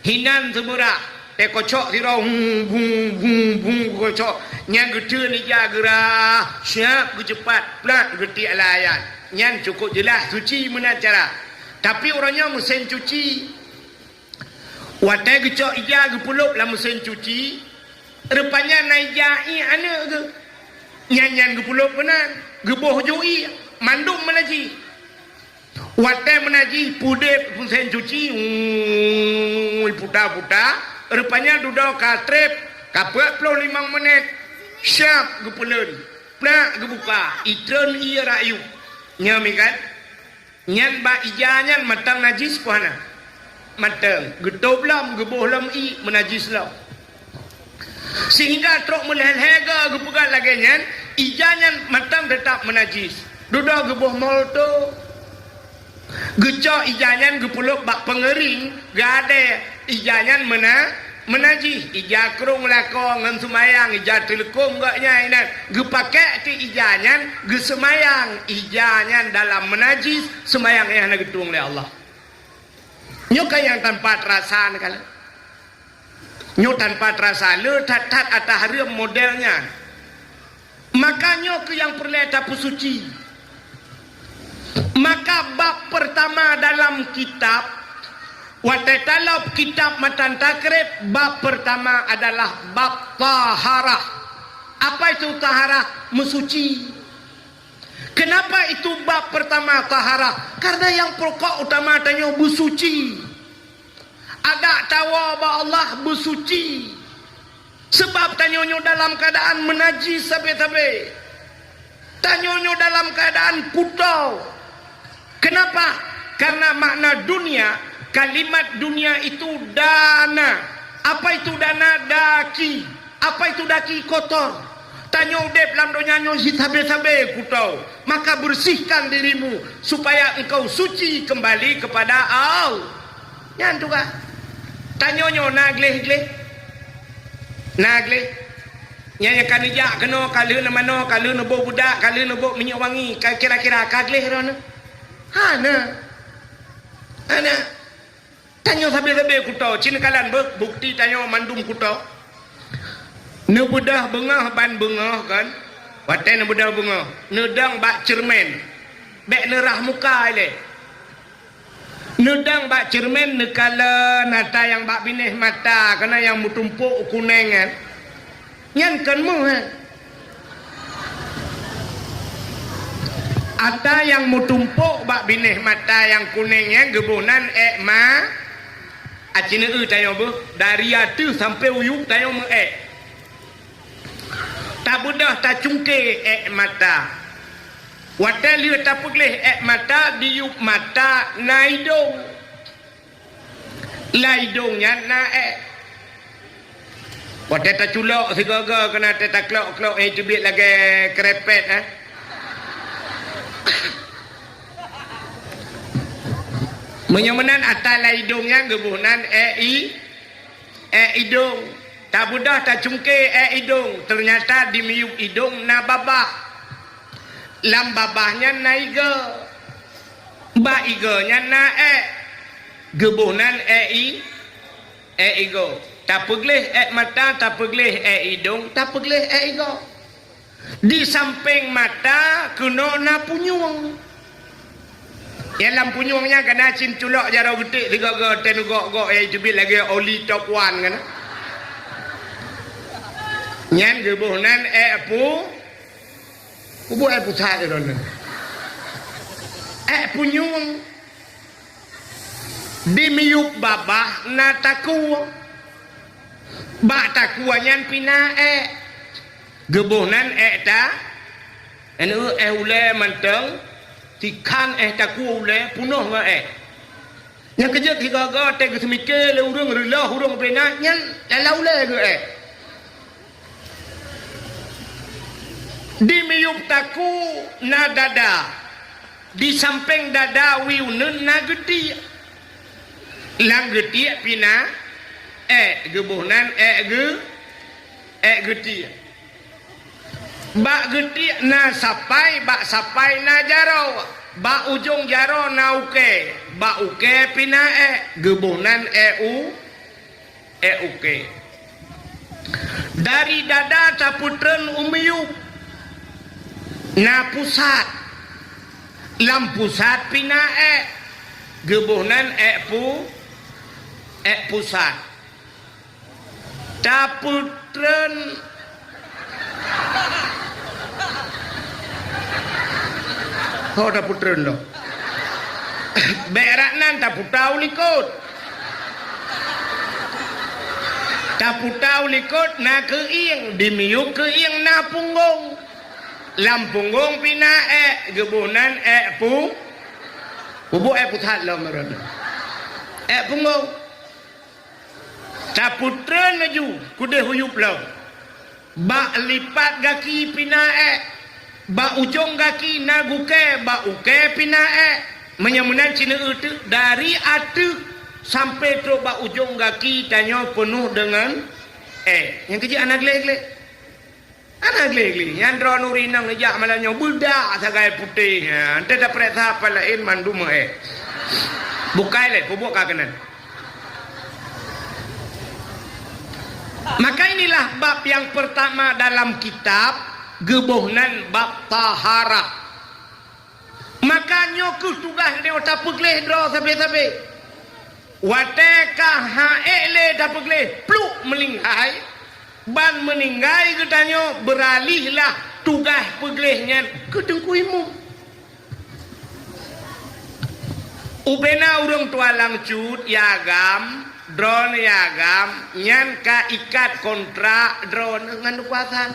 Hinan seumeurah, tée kocok sidroe, hung, bung, bung, bung, kocok. Nyan geuteun ija geurah, siap geuceupat, plak geutiek layan. Nyan cukôp jeulaih suci meunan cara. Tapi uroe nyoe meusén cuci. Watée geucok ija geupeulop lam meusén cuci, rupanya na ija ié aneuëk geuh. Nyan-nyan geupeulop keunan, geuboh ju ié, mandum meunajih. Watée meunajih, peudeb meusén cuci, ui, puta-puta, rupanya dudoe ka treb, ka peuet ploh limong meunét, siap geupeulon, plak geubuka, itreun ié rakyueb. Nyoe mikat. Nyan bak ija nyan mantong najih peue hana? Mantong. Geutôb lom, geuboh lom ié meunajih lom. Sehingga trok meulhée-lhée goe geupeugah lagée nyan, ija nyan mantong teutap meunajih. Dudoe geuboh molto. Geucok ija nyan geupeulop bak peungeuring, geuadée ija nyan meuna-, meunajih. Ija krong lakoe ngon seumayang, ija teuleukom gobnyan inan geupakée keu ija nyan geuseumayang. Ija nyan dalam meunajih, seumayang nyan hana geutueng lé Allah. Nyoe ka nyang tanpa teurasa neukalon. Nyoe tanpa teurasa le that-that ata hareuem model nyan. Maka nyoe keuh nyang peureulée tapeusuci. Maka bab peurtama dalam kitab, watée talop kitab matan takrib, bab peurtama adalah bab taharah. Apa itu taharah? Meusuci. Kenapa itu bab peurtama taharah? Karena nyang pokok utama tanyoe beusuci. Adak tawoe bak Allah beusuci. Sabab tanyoe nyoe dalam keuadaan meunajih sabe-sabe. Tanyoe nyoe dalam keuadaan kuto. Kenapa? Karena makna dunia, kalimat dunia itu dana. Apa itu dana? Daki. Apa itu daki? Kotor. Tanyoe udeb lam donya nyoe sisabe-sabe kuto. Maka bersihkan dirimu supaya engkau suci kembali kepada Allah. Nyan tugaih. Tanyoe nyoe na gleh-gleh? Na gleh? Nyan nyang ka neujak keunoe, ka lheueh neumanoe, ka lheueh neuboh beudak, ka lheueh neuboh minyeuk wangi, ka kira-kira ka gleh droeneuh? Hana. Hana. Tanyoe sabe-sabe kuto, ci neukalon beuh bukti tanyoe mandum kuto. Neubeudôh beungoh ban beungoh kan? Watée neubeudôh beungoh, neudong bak ceureumen. Bék neurah muka ilée. Neudong bak ceureumen neukalon ata nyang bak binéh mata, keunan nyang meutumpok kuneng nyan. Nyan kon méuh, eh. Ata nyang meutumpok bak binéh mata nyang kuneng nyan geuboh nan ék ma-, aci neueu tanyoe beuh, dari ateueh sampoe u yup tanyoe meu-ék. Tabeudôh tacungke ék mata. Watée lheueh tapeugleh ék mata, di yup mata na idong. Lam idong nyan na ék. Watée taculok sigoe-goe keunan teuh taklok-klok nyang teubiet lagée keureumpet, eh. Meunyoe meunan ata lam idong nyan geuboh nan ék i-, ék idong. Tabeudôh tacungke ék idong, teunyata di miyueb idong na babah. Lam babah nyan na igoe. Bak igoe nyan na ék. Geuboh nan ék i-, ék igoe. Tapeugleh ék mata, tapeugleh ék idong, tapeugleh ék igoe. Di sampéng mata keunoe na punyueng. Nyang lam punyueng nyan ka na cit culok jaroe geutik sigoe-goe teuh neugok-gok nyang teubiet lagée oli top one kan. Nyan geuboh nan ék pu-, Kubu ék pusat droeneuh. Ék punyueng. Di miyueb babah na takue. Bak takue nyan pih na ék. Geuboh nan ék ta-, anu, éh ulée mantong, tikhan éh takue ulée punoh ngon ék. Nyang keujeuet sigoe-goe teuh geuseumiké lé ureuëng reuloh ureuëng beuringat nyan lala ulée geuh ék. Di miyueb takue na dada, di sampéng dada wie uneuen na geutiek. Lam geutiek pih na ék, geuboh nan ék geu-, ék geutiek. Bak geutiek na sapai, bak sapai na jaroe, bak ujong jaroe na ukée, bak ukée pih na ék, geuboh nan ék u-, ék ukée. Dari dada tapeutreun u miyueb na pusat, lam pusat pih na ék, geuboh nan ék pu-, ék pusat. Tapeutreun. Ho tapeutreun lom. Bék rot nan taputa u likot. Taputa u likot na keuieng, di miyueb keuieng na punggong. Lam punggong pih na ék, geuboh nan ék pu-, pubuet ék pusat lom rot. Ék punggong. Tapeutreun laju keudeh u yueb lom. Bak lipat gaki pih na ék, bak ujong gaki na gukée, bak ukée pih na ék. Meunyoe meunan cit neueu teuk, dari ateueh sampoe trok bak ujong gaki tanyoe peunoh deungon èk. Nyang keujeuet hana gleh-gleh. Hana gleh-gleh. Nyan droeneuh ureueng inong jak malam nyoe beudak sagai putéh. Ha, entah tapareksa pat laén mandum èk. Bukai lé, peubuet ka keunan. Maka inilah bab yang pertama dalam kitab, geuboh nan bab taharah. Maka nyoe kheueh tugaih geutanyoe tapeugleh droe sabe-sabe. Watèe ka han ék lé tapeugleh, pluk meuninggai, ban meuninggai geutanyoe beuralihlah tugaih peugleh nyan keu teungku imum. Ubena ureueng tualang cut ya agam, droeneuh ya agam, nyan ka ikat kontrak droeneuh ngon keukuasaan.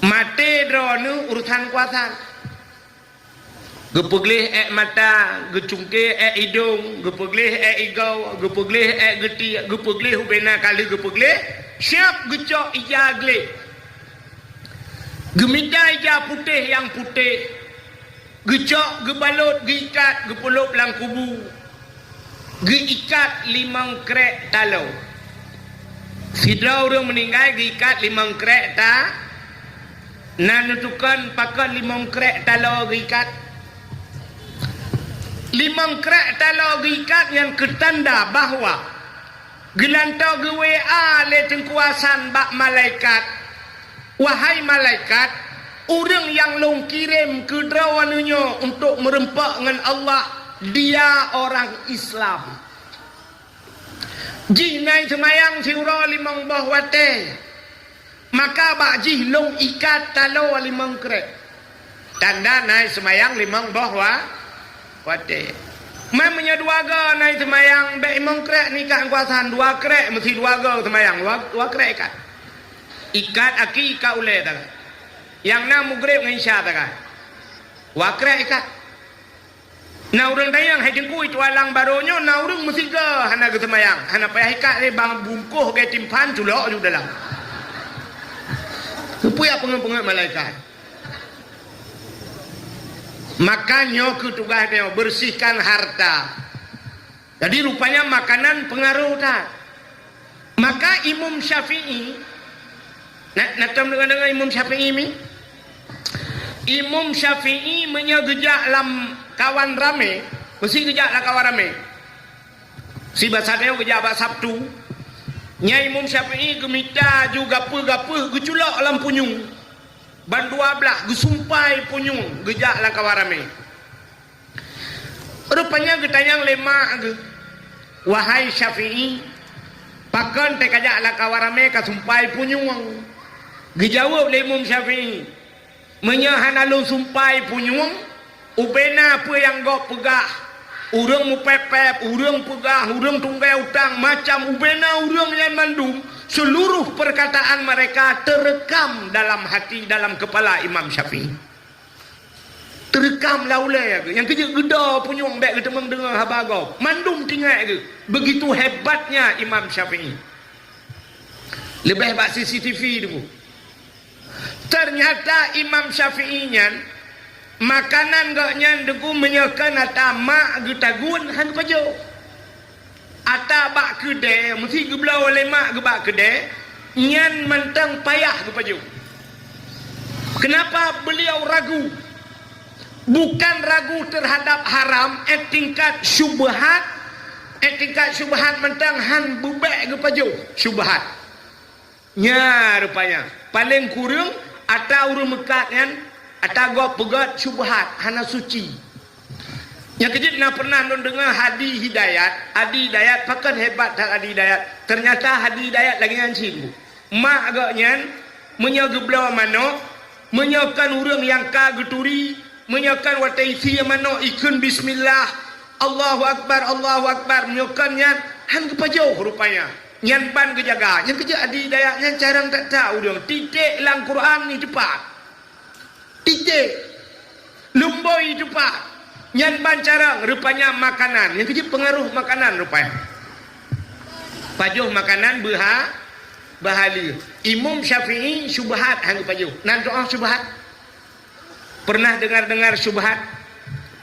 Maté droeneuh urusan kuasa. Geupeugleh èk mata, geucungké èk idong, geupeugleh èk igoe, geupeugleh èk geutiek, geupeugleh ubena kali geupeugleh, siab geucok ija gleh. Geumita ija putéh nyang putéh, geucok, geubalot, geuikat, geupeulop lam kubu. Geuikat limong krek taloe. Sidroe ureueng meuninggai geuikat limong krek ta-, na neutukon pakon limong krek taloe geuikat. Limong krek taloe geuikat nyan keu tanda bahwa geulantoe geu-W A lé Teungku Hasan bak malaikat, "Wahai malaikat, ureueng nyang lôn kirém keu droeneuh nyoe untuk meureumpok ngon Allah, dia orang Islam. Jih na seumayang siuroe limong boh watèe, maka bak jih lôn ikat taloe limong krek." Tanda na seumayang limong boh wa-, watèe. Man meunyoe dua goe na seumayang bèk limong krek neuikat Teungku Hasan, dua krek, meusti dua goe seumayang, dua, dua krek ikat. Ikat aki, ikat ulèe sagai. Nyang na Maghrib ngon Isya sagai. Dua krek ikat. Na ureueng tanyong, "Hai Teungku, tualang barô nyoe na ureueng meusigoe hana geuseumayang, hana payah ikat lé, bang bungkôh lagèe timphan culok ju dalam." Keupeue jak peungeut-peungeut malaikat? Maka nyoe kheueh tugaih tanyoe, bersihkan harta. Jadi rupanya makanan peungaroh that. Maka Imam Syafi'i, na, na tom deungoe-deungoe Imam Syafi'i mi? Imam Syafi'i meunyoe geujak lam kawan ramè, meusti geujak lam kawan ramè. Sibasa nyoe geujak bak Sabtu, nyan Imam Syafi'i geumita ju gapeuh-gapeuh geuculok lam punyueng. Ban dua blaih geusumpai punyueng geujak lam kawan ramè. Rupanya geutanyong lé mak geuh, "Wahai Syafi'i, pakon teuh kajak lam kawan ramè kasumpai punyueng?" Geujaweueb lé Imam Syafi'i, "Meunyoe hana lôn sumpai punyueng, ubena peue nyang gob peugah, ureueng meupèp-pèp, ureueng peugah, ureueng tunggèe utang, macam ubena ureueng nyan mandum, seluruh perkataan mereka terekam dalam hati, dalam kepala Imam Syafi'i." Teureukam lam ulèe geuh. Nyang keujeuet geudoe punyueng bèk geuteumeung deungoe haba gob. Mandum teuingat geuh. Begitu hebatnya Imam Syafi'i. Leubeh bak C C T V teungku. Teunyata Imam Syafi'i nyan, makanan gobnyan teungku meunyoe kon atra mak geutagun han geupajoh. Atra bak keudè, meusti geubloe lé mak geuh bak keudè, nyan mantong payah geupajoh. Kenapa beliau ragu? Bukan ragu terhadap haram, eh, tingkat syubhat, eh, tingkat syubhat mantong han beubèk geupajoh syubhat. Nya rupanya, paleng kureueng atra ureueng meukat nyan, atra gob peugöt syubhat, hana suci. Nyang keujeuet na pernah lôn deungoe Hadi Hidayat, Hadi Hidayat, pakon hebat that Hadi Hidayat. Teunyata Hadi Hidayat lagèe nyan cit. Mak gobnyan, meunyoe geubloe manok, meunyoe kon ureueng nyang ka geuturi, meunyoe kon watèe isie manok ikheun bismillah, Allahu Akbar, Allahu Akbar, meunyoe kon nyan, han geupajoh rupanya. Nyan ban geujaga. Nyang keujeuet Hadi Hidayat nyan carông that-that ureueng. Titék lam Quran ni teupat. Titék. Lumbôi teupat. Nyan ban carông, rupanya makanan. Nyang keujeuet peungaroh makanan rupanya. Pajoh makanan beuha-, beuhaleue. Imam Syafi'i syubhat han geupajoh. Nan tu'oh syubhat? Pernah dengar-dengar syubhat?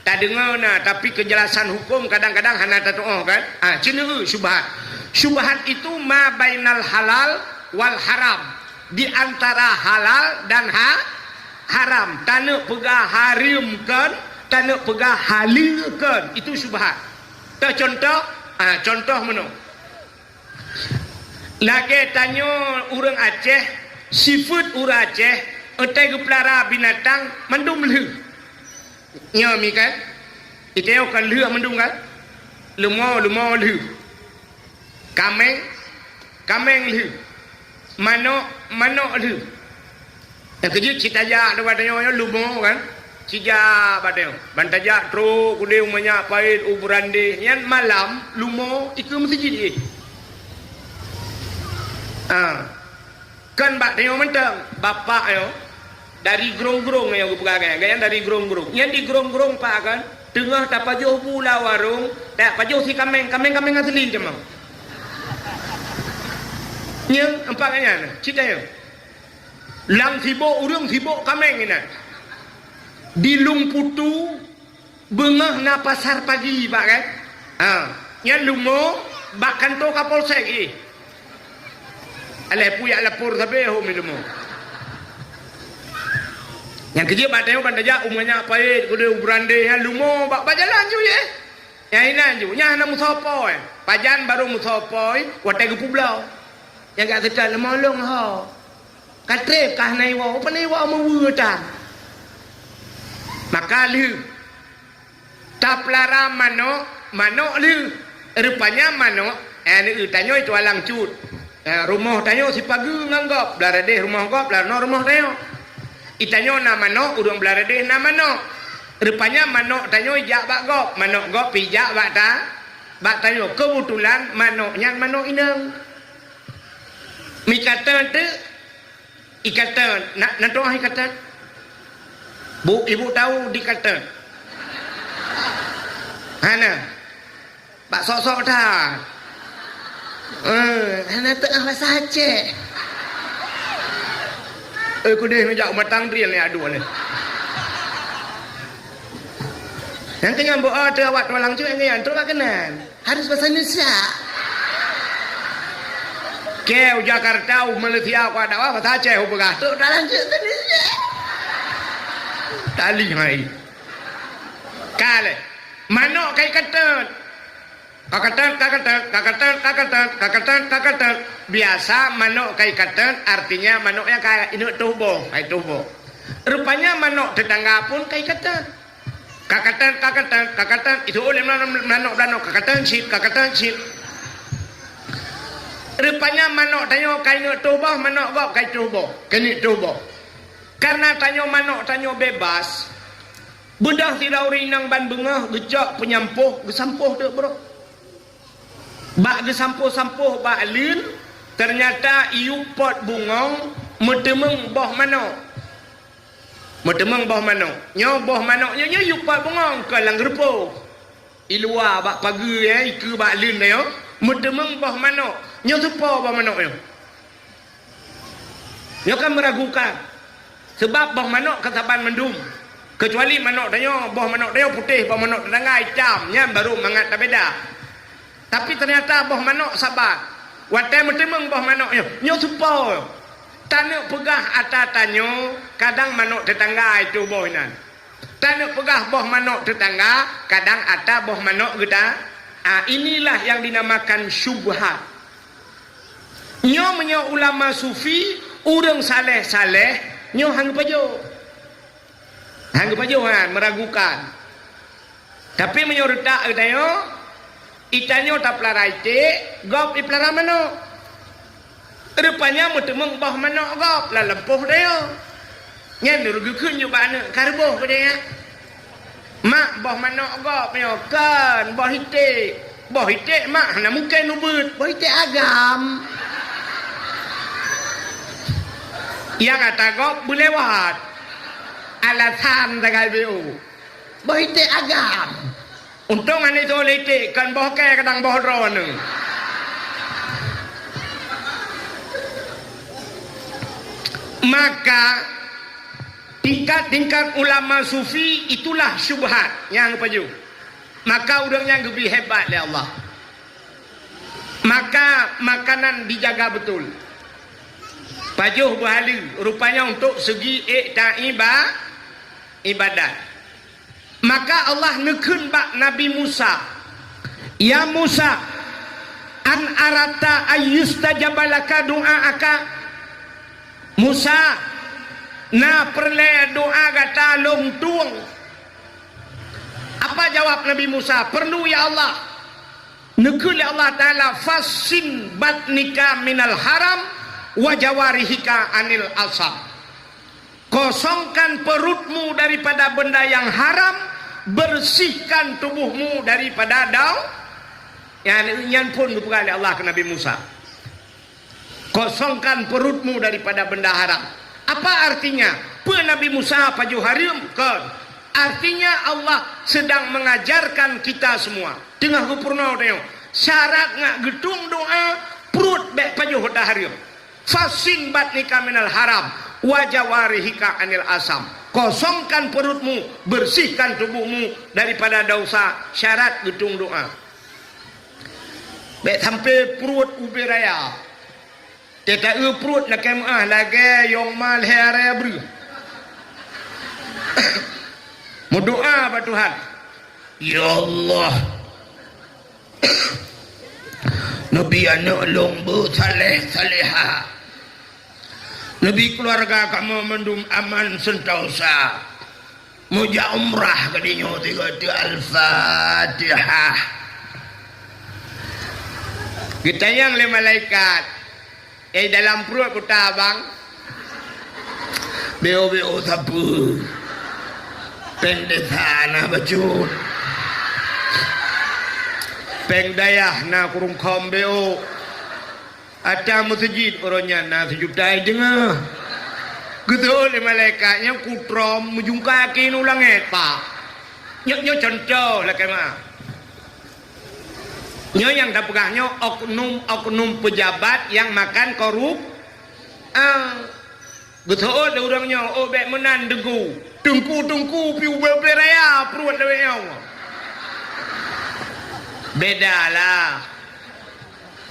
Tadeungoe na, tapi keujelasan huköm kadang-kadang hana tatuoh kan? Ah, ceuneuk syubhat. Syubhat itu ma bainal halal wal haram. Di antara halal dan ha-, haram. Taneuk peugah hareuem kon, taneuk peugah haleue kon. Itu syubhat. Teucontoh, ah, contoh meunoe. Lagée tanyoe ureuëng Aceh, sifeuet ureuëng Aceh, eutai geupeulara binatang mandum lheueh. Nyoe mi kan? Itée kon lheueh mandum kan? Leumo, leumo lheueh. Kaméng, kaméng lheueh. Manok, manok lheueh. Nyang keujeuet cit tajak dong bak tanyoe nyoe leumo kan? Cit jak bak tanyoe. Ban tajak trok udeb u Manyak Payet, u Beurandeh. Nyan malam leumo ikeue meuseujid jih. Ha. Kon bak tanyoe mantong, bapak nyoe dari Grong-Grong nyoe geupeugah gaya, gaya dari Grong-Grong. Nyan di Grong-Grong pak kan, teungoh tapajoh bu lam warong, tapajoh si kaméng, kaméng-kaméng asli teuma. Nyan empat nyan, cit tanyoe. Lam sibok ureuëng sibok kaméng inan. Di Lueng Putu beungoh na pasar pagi, Pak, kan? Ha, nyan leumo bak kantô Kapolsek jih. Alah peue jak lapor sabe hom leumo. Nyang keujeuet bak tanyoe ban tajak u Manyak Payet, keudeh u Beurandeh, nyan leumo bak, bak jalan ju jih. Nyang inan ju, nyan hana meusoe poi. Pajan barô meusoe poi watée geupubloe. Nyang gak seutôt leumo lôn ho. Ka treb ka hana iwoe, pane iwoe meuweue tan. Maka lheueh tapeulara manok, manok lheueh. Rupanya manok, eh, neu tanyoe itu alang cut. Eh, rumoh tanyoe sipageue ngon gob, Beularadeh rumoh gob, Beulanoe rumoh tanyoe. Itanyoe na manok, ureuëng Beularadeh na manok. Rupanya manok tanyoe ijak bak gob, manok gob pi ijak bak ta-, bak tanyoe. Keubeutulan manok nyan manok inong. Mikateun teuk, ikateun, na, na tuah ikateun? Bu, ibu tahu dikateun? Hana. Bak sok-sok that. Eh, hana teuah bahasa Aceh. Eh, kudeh meujak umat tangdriel ni aduh ni. Nyang keunyan bu, oh, teu awak tualang cuy nyan, trok bak keunan. Harus bahasa Indonesia. Keu Jakarta, u Malaysia, ku ada bahasa Aceh, u peugah. Trok dalam cuy Indonesia. Tali hai. Kale. Manok kai katet. Kakatet, kakatet, kakatet, kakatet, kakatet, kakatet. Biasa manok kai katet, artinya manok nyang ka ineuk toh boh, kai toh boh. Rupanya manok tetangga pun kai katet. Kakatet, kakatet, kakatet. Itu oleh manok, manok, manok, kakatet cit, kakatet cit. Rupanya manok tanyoe kai neuk toh boh, manok gob kai toh boh, kai neuk toh boh. Karena tanyoe manok tanyoe bebas, Beudôh sidroe ureuëng inong ban beungoh geucok peunyampôh, geusampôh teuk brôk. Bak geusampôh-sampôh bak leuen, teunyata iyup pot bungöng meuteumeung boh manok. Meuteumeung boh manok. Nyoe boh manok nyoe, nyoe iyup pot bungöng keu lam geureupoh. I luwa bak pageue, eh, ikeue bak leuen nyoe, meuteumeung boh manok. Nyoe teupo boh manok nyoe. Nyoe kan meuragukan. Seubab boh manok ka saban mandum. Keucuali manok tanyoe, boh manok tanyoe putéh, boh manok teutangga itam, nyan baru mangat tabeda. Tapi teunyata boh manok saban. Watée meuteumeung boh manok nyoe, nyoe teupo. Taneuk peugah ata tanyoe, kadang manok teutangga itu boh inan. Taneuk peugah boh manok teutangga, kadang ata boh manok geuta. Ah, inilah yang dinamakan syubhat. Nyoe meunyoe ulama sufi, ureuëng saleh-saleh, nyoe han geupajoh. Han geupajoh, han, meuragukan. Tapi meunyoe reutak geutanyoe, itanyoe tapeulara iték, gob ipeulara manok. Rupanya meuteumeung boh manok gob lam lampôh tanyoe. Nyan geukheun nyoe bak aneuk, "Ka reuboh peue nyak?" "Mak, boh manok gob nyoe." "Kon, boh iték." "Boh iték mak hana mungken ubeuet, boh iték agam." Nyang ata gob beulewat. Alasan sagai B O. Boh iték agam. Untông hana jiteuôt lé iték, kon boh kèe kadang boh droeneuh. Maka, Tingkat-tingkat ulama sufi itulah syubhat nyang pajoh. Maka ureuëng nyan geubri hebat lé Allah. Maka makanan dijaga beutôi. Pajoh beuhaleue, rupanya untuk segi iktiba-, ibadat. Maka Allah neukheun bak Nabi Musa, "Ya Musa, an arata ayyustajaba laka du'aaka?" Musa, na peureulée doá gata lôn tueng? Apa jawab Nabi Musa? Peureulée, ya Allah. Neukheun lé Allah Taala, "Fassin batnika minal haram wa jawarihika anil asam." Kosongkan perutmu daripada benda yang haram, bersihkan tubuhmu daripada dau-, nyan, nyan phon geupeugah lé Allah keu Nabi Musa. Kosongkan perutmu daripada benda haram. Apa artinya? Peue Nabi Musa pajoh hareuem? Kon. Artinya Allah sedang mengajarkan kita semua. Teungoh geupeurunoe tanyoe. Syarat ngat geutueng doá, pruet bék pajoh hareuem. Fassin batnika minal haram, wa jawarihika anil asam. Kosongkan perutmu, bersihkan tubuhmu daripada dosa, syarat geutueng doá. Bék sampai pruet ubé raya. Teuta eu pruet lakée meuáh lagée yong ma lhée arée breuh. Meudoá bak Tuhan, "Ya Allah, neubi aneuëk lôn beu saleh-saleha. Neubi keuluwarga kamoe mandum aman seuntosa. Meujak umrah keu dinyoe tiga-tiga Al-Fatihah." Geutanyong lé malaikat, "Eh, dalam pruet kuta, Bang?" "Beo-beo sapeue? Péng desa na bacut. Péng dayah na kurungkhom beo. Ata meuseujid uroe nyan na seujuta i deungoe." Geuteuôt lé malaikat nyan kutrom meujungkai keu u langét, Pak. Nyoe, nyoe cuntoh lakée meuáh. Nyoe nyang tapeugah nyoe oknum-oknum pejabat nyang makan korup-, ah, geuteuôt lé ureuëng nyoe, "Oh, bék meunan Teungku. Teungku-teungku piôh beupe raya pruet lawét nyoe." Bedalah.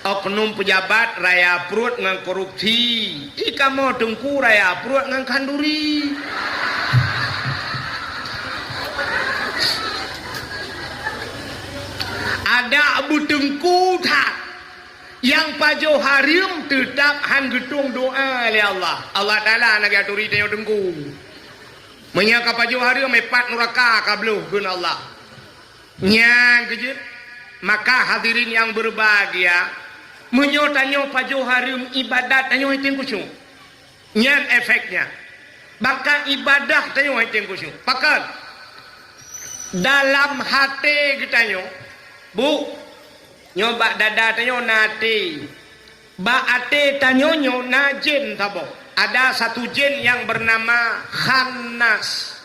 Oknum pejabat raya pruet ngon korupsi. Di kamoe Teungku raya pruet ngon khanduri. Adak beuteungku that. Nyang pajoh hareuem teutab han geutueng doá lé Allah. Allah Taala na geuturi tanyoe Teungku. Meunyoe ka pajoh hareuem, eh, pat nuraka ka bloh kheun Allah. Nyan keuh jeuet. Maka hadirin yang berbahagia, meunyoe tanyoe pajoh hareuem ibadat tanyoe hana khusyuk. Nyan efeknya. Bahkan ibadah tanyoe hana khusyuk. Pakon? Dalam até geutanyoe, Bu, nyoe bak dada tanyoe na até. Bak até tanyoe nyoe na jén saboh. Ada satu jén yang bernama Khannas.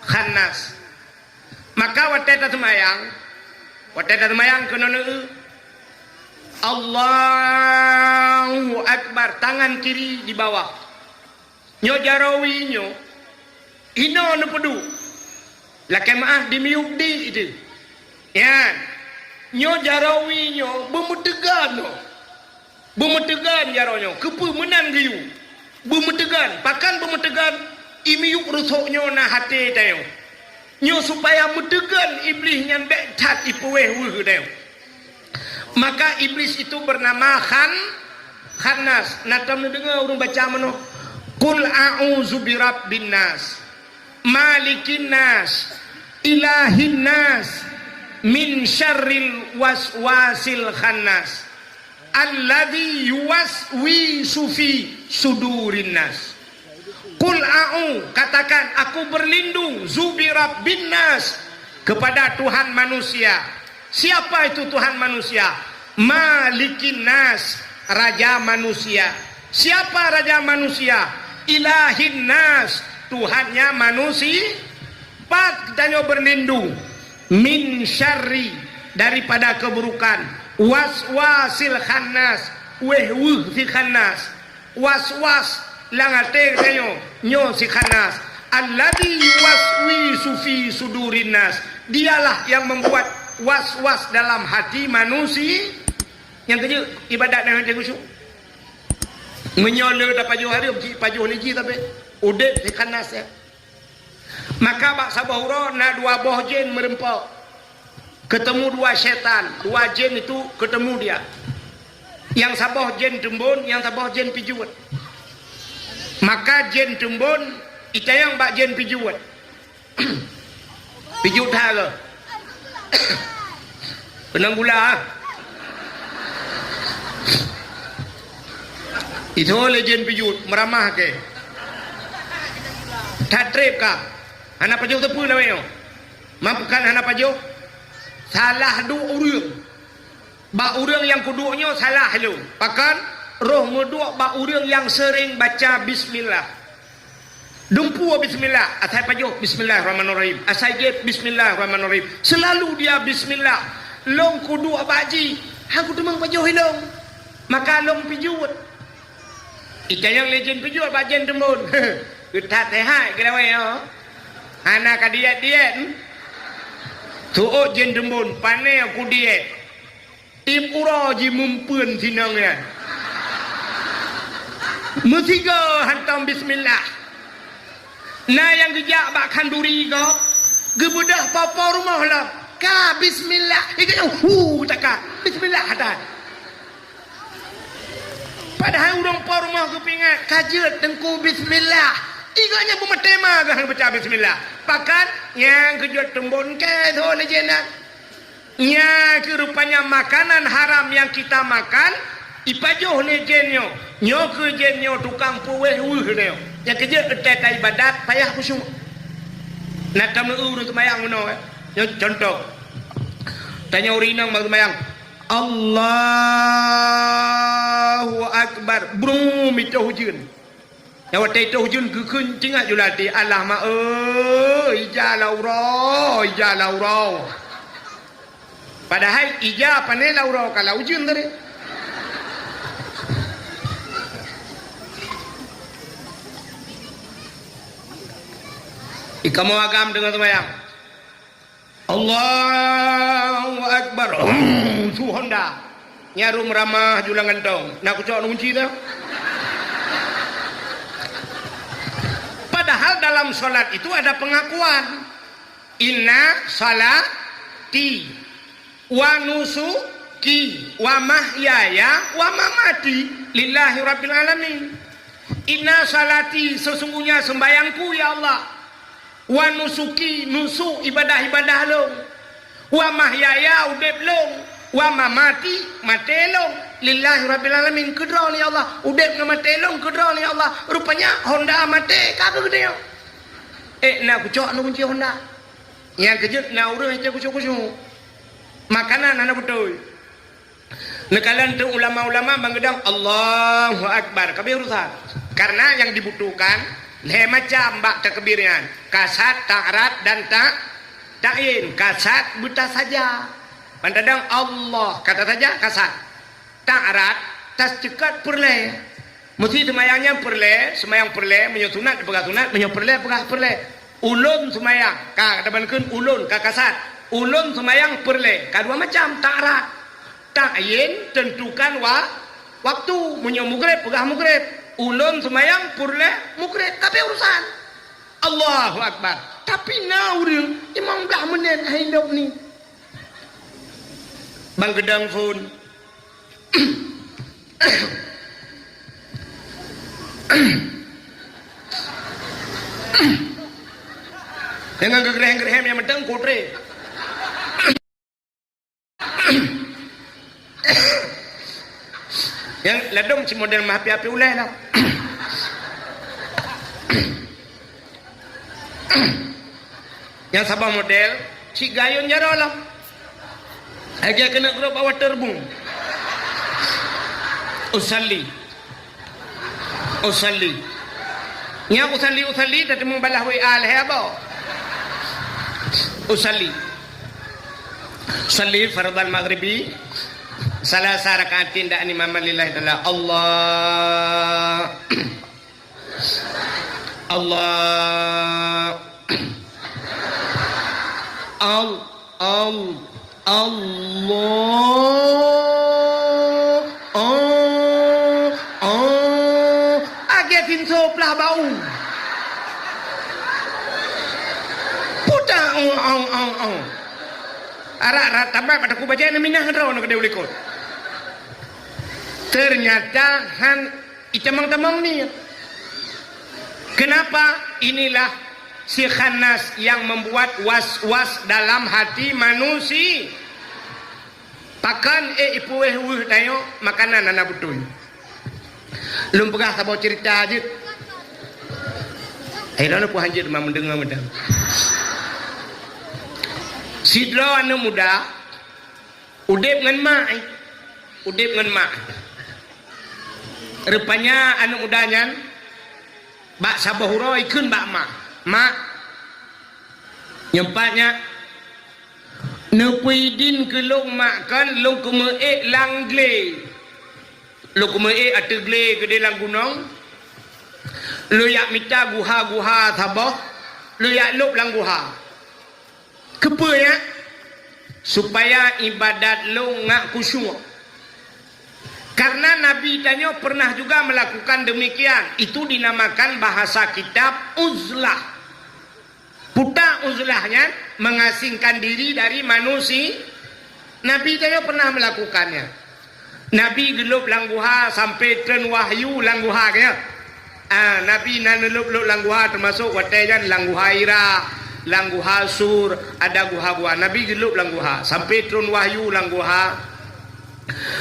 Khannas. Maka watée taseumayang, watée taseumayang keunoe, Allahu Akbar, tangan kiri di bawah. Nyoe jaroe nyoe, inoe neupeuduek. Lakée meuáh di miyueb di itu. Nyan, nyoe jaroe nyoe beumeuteugan nyoe. Beumeuteugan jaroe nyoe, keupeue meunan geuyue? Beumeuteugan, pakon beumeuteugan? I miyueb reusok nyoe na até tanyoe. Nyoe supaya meuteugan Iblih nyan bék that ipeuwéh weueh tanyoe. Maka Iblis itu bernama Khan-, Khannas. Na tom neudeungoe ureuëng baca meunoe, "Qul a'udzu birabbin nas, malikin nas, ilahin nas, min syarril waswasil khannas." Alladzi yuwaswisu fi sudurin nas. Qul a'u, katakan, "Aku berlindung, zu bi rabbin nas, kepada Tuhan manusia." Siapa itu Tuhan manusia? Malikin nas, raja manusia. Siapa raja manusia? Ilahin nas, Tuhannya manusia. Pat tanyoe berlindung, min syarri, daripada keburukan, waswasil khannas, wéh-weueh si khannas, waswas lam até tanyoe, nyoe si khannas, Alladzi yuwaswisu fi sudurin nas. Dialah yang membuat was-was dalam hati manusia. Nyang keujeuet ibadat nyang khusyuk. Meunyoe le tapajoh hareuem, jipajoh lé jih, tapi udeb dikhanas, ya. Maka bak saboh uroe na dua boh jén meureumpok. Ketemu dua syaitan, dua jén itu ketemu dia. Nyang saboh jén teumbon, nyang saboh jén pijuet. Maka jén teumbon itanyong bak jén pijuet. Pijuet that keuh. Keunong gula, ah. Itu lé jén pijuet, meuramah keu. That treb ka. Hana pajoh teupeu lawét nyoe. Mampukan hana pajoh. Salah duek ureuëng. Bak ureuëng nyang kuduek nyoe salah lôn. Pakon? Roh meuduek bak ureuëng nyang seuring baca bismillah. Dumpeue bismillah, asai pajoh bismillahirrahmanirrahim. Asai jép bismillahirrahmanirrahim. Seulalu dia bismillah. Lôn kuduek bak jih, han kuteumeung pajoh ilôn. Maka lôn pijuet. Itanyong lé jén pijuet bak jén teumbon. That sehat keu lawét nyoe. Hana ka diet-diet. Tuok jén teumbon, pane kudiet. Tiep uroe jimeupeuen sinong nyan. Meusigoe hantom bismillah. Na nyang geujak bak khanduri gob, geubeudôh po-po rumoh lom. Ka bismillah, igoe nyan hu taka. Bismillah hatai. Padahai ureuëng po rumoh geupeuingat, ka jeuet teungku bismillah. Igoe nyan beumaté ma geuh hana baca bismillah. Pakon? Nyang keujeuet teumbon keu tho lé jén nyan. Nya keuh rupanya makanan haram nyang kita makan, ipajoh lé jén nyoe. Nyoe keuh jén nyoe tukang peuwéh weueh nyoe. Nyang keujeuet teutai ibadat payah khusyuk. Na tameu ureuëng seumayang meunoe, eh. Nyoe contoh. Tanyoe ureuëng inong bak seumayang, "Allahu Akbar." Brung, mitoh ujeuen. Nyang watée itoh ujeuen geukheun teuingat ju lam até, "Alah ma, eh, ija lam uroe, ija lam uroe." Padahai ija pane lam uroe ka lam ujeuen tadi. Ikamoe agam deungon seumayang. Allahu Akbar. Hum, su honda. Nyan rhom ramah ju lam gantong. Na kucok ngon gunci tu. Padahal dalam salat itu ada pengakuan. Inna salati wa nusuki wa mahyaya wa mamati lillahi rabbil alamin. Inna salati, sesungguhnya sembahyangku, ya Allah. Wa nusuki, nusuk ibadah-ibadah lôn. Wa mahyaya, udeb lôn. Wa mamati, maté lôn. Lillahi rabbil alamin, keudroe lé Allah. Udeb ngon maté lôn keudroe lé Allah. Rupanya honda maté ka keuh geutanyoe. Eh, na kucok ngon gunci honda. Nyang keujeuet na ureuëng hana kucok-kucok. Makanan hana beutôi. Neukalon teuk ulama-ulama bangeudang Allahu Akbar, ka abéh urusan. Karena nyang dibutuhkan lhée macam bak takbir nyan, kasat, ta'rad, dan ta-, ta'yin. Kasat beuta saja. Ban tadong Allah, kata saja kasat. Ta'rad, tasceukat peureulée. Meusti seumayang nyan peureulée, seumayang peureulée, meunyoe sunat peugah sunat, meunyoe peureulée peugah peureulée. Ulôn seumayang, ka taban kheun ulôn, ka kasat. Ulôn seumayang peureulée, ka dua macam, ta'rad. Ta'yin, tentukan wa-, waktu, meunyoe mugreb, peugah mugreb. Ulôn seumayang peureulée mugreb, ka abéh urusan. Allahu Akbar. Tapi na ureuëng limong blaih meunét hai lom ni. Bangeudang phon. Deungon geugreh-grehem nyang mantong kutre. Nyang ladom cit model meuhapi-hapi ulée lah. Nyang saboh model, cit gayôn jaroe lom. Lagée keuneuk rot bak waterboom. Usalli. Usalli. Nyang usalli, usalli, tateumeung balaih W A lhée abah. Usalli. Usalli fardhal maghribi. Salasa raka'atin dan imaman lillahi ta'ala. Allah. Allah. Al, al, Allah, oh, oh. Agak pintu pelah bau. Puta, ong, ong, ong, ong. Arak, arak tamat pada ku baca ni minah droe nak kena ulikot. Ternyata han itamong-tamong ni. Kenapa? Inilah si Khannas yang membuat was-was dalam hati manusia. Pakan, eh, ipuweh weuh tanyoe makanan hana beutôi. Lôn peugah saboh cerita jeuet. Eh, lôn pun hanjeuet teuma meudeungoe meudan. Sidroe aneuk muda udeb ngon mak, eh. Udeb ngon mak. Rupanya aneuk muda nyan bak saboh uroe ikheun bak mak, "Mak, nyoe pat nyak, neupeue idin keu lôn mak kon lôn keumeuék lam glé. Lôn keumeuék ateueh glé keudeh lam gunong. Lôn jak mita guha-guha saboh, lôn jak lôb lam guha." Keupeue nyan? Supaya ibadat lôn ngat khusyuk. Karena Nabi tanyoe pernah juga melakukan demikian. Itu dinamakan bahasa kitab uzlah. Puta uzlah nyan mengasingkan diri dari manusia. Nabi tanyoe pernah melakukannya. Nabi geulôb lam guha sampai treun wahyu lam guha, keu nyoe. Ah, Nabi na neulôb-lôb lam guha, teumasok watèe nyan lam guha Hira, lam guha Sur, ada guha-guha. Nabi geulôb lam guha sampai treun wahyu lam guha.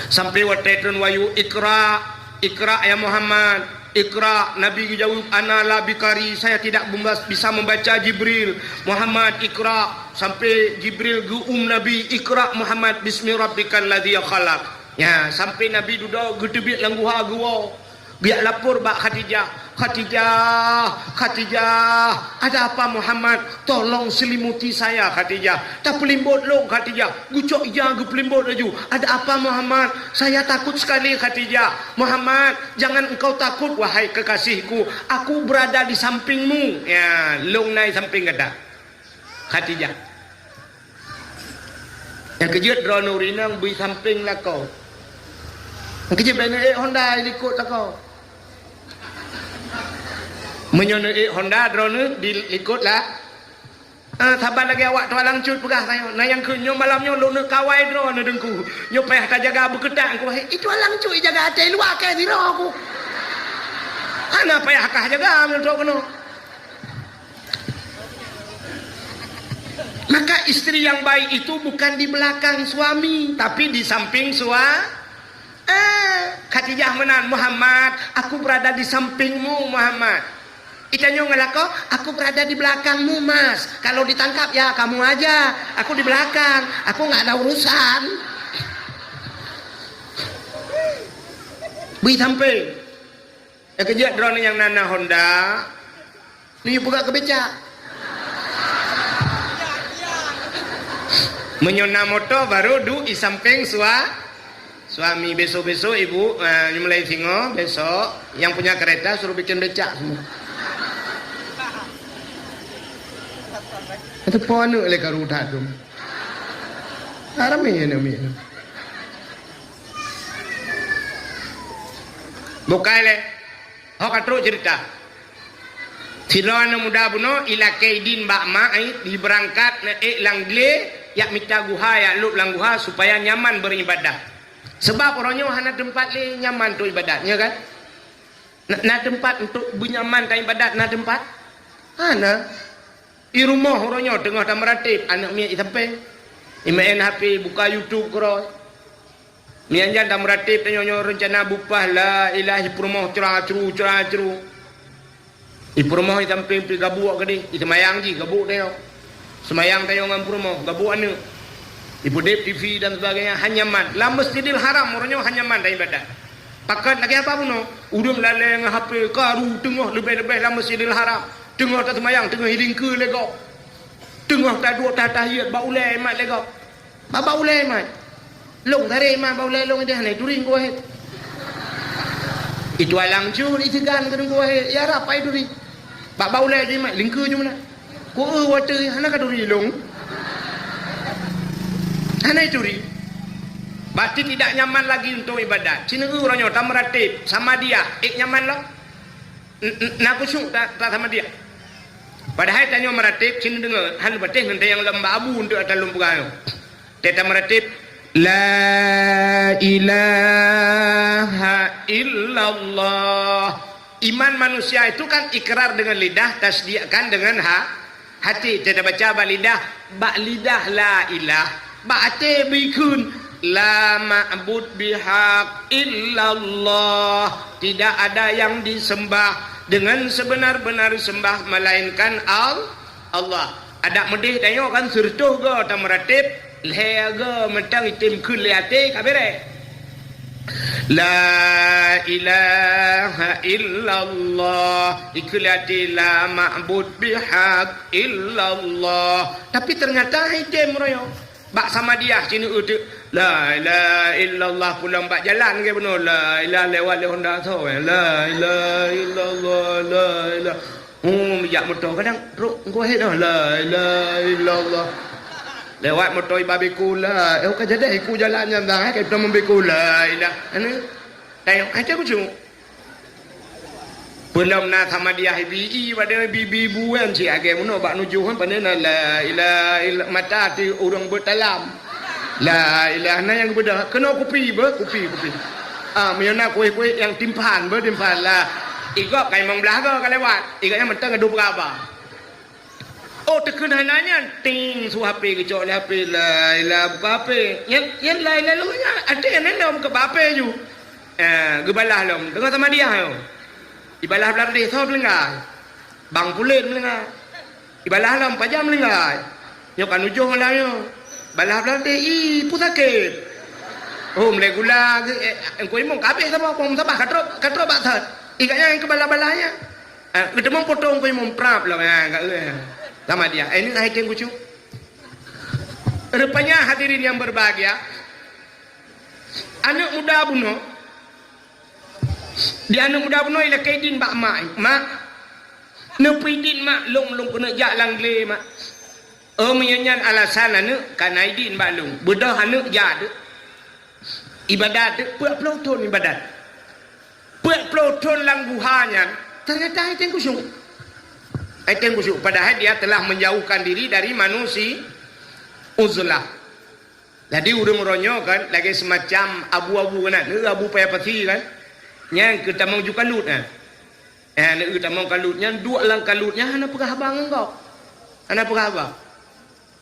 Sampai watèe treun wahyu, "Iqra, iqra ya Muhammad, iqra." Nabi geujaweueb, "Ana la biqari, saya tidak membas-, bisa membaca Jibril." "Muhammad, iqra." Sampai Jibril geuum Nabi, "Iqra Muhammad, bismi rabbikal ladzi khalaq." Ya, sampai Nabi dudoe geuteubiet lam guha geuwoe. Geujak lapor bak Khadijah. "Khadijah, Khadijah, ada apa Muhammad? Tolong selimuti saya, Khadijah. Tapeulimbot lôn, Khadijah." Geucok ija geupeulimbot laju. "Ada apa Muhammad? Saya takut sekali, Khadijah." "Muhammad, jangan engkau takut, wahai kekasihku. Aku berada di sampingmu." Ya, lôn na di samping gata. Khadijah. Nyang keujeuet droeneuh ureueng inong bri sampéng lakoe. Nyang keujeuet bèk neuék honda likot lakoe. Meunyoe neuék honda droeneuh di likot la-, ah, saban lagèe awak tualang cut peugah tanyoe. Na nyang kheun nyoe malam nyoe lôn neuk kawai droeneuh Teungku. Nyoe payah tajaga beukeutat Teungku. Hai, i tualang cut ijaga até luwa kèe sidroe ku. Hana payah kah jaga meunyoe trok keunoe. Maka istri yang baik itu bukan di belakang suami, tapi di samping sua-, eh, Khadijah meunan, "Muhammad, aku berada di sampingmu, Muhammad." Itanyoe ngon lakoe, "Aku berada di belakangmu, Mas. Kalau ditangkap, ya kamu aja. Aku di belakang. Aku nggak ada urusan." Bri sampéng. Nyang keujeuet droeneuh nyang na, na honda, neuyue peugah keu becak. Meunyoe na moto, baru duek i sampéng sua-, suami. Besok-besok ibu, eh, mulai singoh, besok, yang punya kereta suruh bikin becak semua. Itu po aneuk lé karu that tu. Ah, ramé aneuk miet. Bukai lé. Ho ka trok cerita. Sidroe aneuk muda bunoe ilakèe idin bak mak, ai, dibeurangkat neuék lam glé, jak mita guha, jak lôb lam guha supaya nyaman beuribadah. Seubab uroe nyoe hana teumpat lé nyaman untuk ibadat, nyo kan? Na, na teumpat untuk beunyaman taibadat, na teumpat? Hana. I rumoh uroe nyoe teungoh tameuratéb, aneuk miet i sampéng. I maén H P, buka YouTube keudroe. Mian jan tameuratéb tanyoe nyoe reuncana bupah la ilaha i peurumoh cra-cru, cra-cru. I peurumoh i sampéng pih gabuk keudeh, i seumayang jih gabuk tanyoe. Seumayang tanyoe ngon peurumoh, gabuk aneuk. I peudeb T V dan sebagainya, han nyaman. Lam Masjidil Haram uroe nyoe han nyaman taibadat. Pakat lagèe apa bunoe? Ureueng lalè ngon H P, karu teungoh leubeh-leubeh lam Masjidil Haram. Teungoh taseumayang, teungoh ilingkeue lé gob. Teungoh taduek tatahiyat bak ulèe mat lé gob. Bak, bak ulèe mat. Lôn tarek mat bak ulèe lôn idéh hana ituri Teungku Wahid. Itu alang cut iseugan keu Teungku Wahid. Ya rab pai turi. Bak, bak ulèe jih mat lingkeue jih meunan. Ku eu watèe hana ka turi lôn. Hana ituri. Berarti tidak nyaman lagi untuk ibadat. Sineuk uroe nyoe tameuratéb, samadiah, ék nyaman lom? N-, n-, na khusyuk ta-, tasamadiah. Padahai tanyoe meuratéb, sineuk deungoe, hana patéh ngon nyang lom bak abu untuk ata lôn peugah nyoe. Teuka meuratéb, "La ilaha illallah." Iman manusia itu kan ikrar dengan lidah, tasdikkan dengan ha-, hati. Teuka baca bak lidah, bak lidah la ilah, bak até bikheun, "La ma'bud bihaq illallah." Tidak ada yang disembah dengan sebenar-benar sembah melainkan Al-, Allah. Adak meudeh tanyoe kan sireutôh goe tameuratéb, lhèe goe mantong item kheun lé até ka bèrèh. "La ilaha illallah." Ikheun lé até, "La ma'bud bihaq illallah." Tapi ternyata item royong. Bak samadiah sineuk uteuk, "La ilaha illallah," pulang bak jalan ke bunoe, "La ilaha," lewat lé honda tho, "La ilaha illallah, la ilaha." Hmm, jak moto kadang trok engko hé dah, "La ilaha illallah." Lewat moto iba biku, "La," eh, ka jadi iku jalan nyan dah, eh, ka item biku, "La ilaha." Anu, tayong, eh, cakap cuy. Peulom na samadiah ibi-i, pada ibi-ibu kan, cit agée meunoe bak nujoh kan, pane na la ilaha illa, mata ti ureuëng beutalam. La ilaha, na nyang geubeudôh, keunoe kupi beuh, kupi, kupi. Ah, meunyoe na kueh-kueh nyang timphan beuh, timphan la. Igop ka limong blaih goe ka lewat, igop nyan mantong ka dua peuet haba. Oh, teukeun hana nyan, ting, su H P geucok lé H P, la ilaha, buka H P. Nyan, nyan la ilaha illallah nyan, até nyan lom keu bak H P ju. Eh, geubalah lom, deungon samadiah nyoe. Ibalah blah deh, soe meulinggai? Bang Pulen meulinggai. Ibalah lom, pajan meulinggai? Nyoe ka nujoh malam nyoe. Balah blah deh, ih, peue sakét. Oh, meulai gula, eh, eh, engkau imong ka habéh saboh, bom sabah, ka trok, ka trok bak that. Ih, gobnyan keu balah-balah nyan. Ah, geuteumong potong keu imum prap lom, ah, ka, eh. Samadiah. Eh, ini hai teng kucu. Rupanya hadirin yang berbahagia, aneuk muda bunoe, di aneuk muda bunoe ilakée idin bak mak, "Mak, neupeu idin mak, lôn, lôn keuneuk jak lam glé mak." Oh, meunyoe nyan alasan aneuk, ka na idin bak lôn. Beudôh aneuk jak. Ibadat peuet ploh thon ibadat. Peuet ploh thon lam guha nyan, ternyata hai teng kusyuk. Hai teng kusyuk. Padahai dia telah menjauhkan diri dari manusia uzlah. Jadi ureuëng uroe nyoe kan, lagée semacam abu-abu kan, eh, abu paya pasi kan. Nyan keu tamong ju kalut kan. Eh, aneuk tamong kalut nyan, duek lam kalut nyan hana peugah haba ngon gob. Hana peugah haba.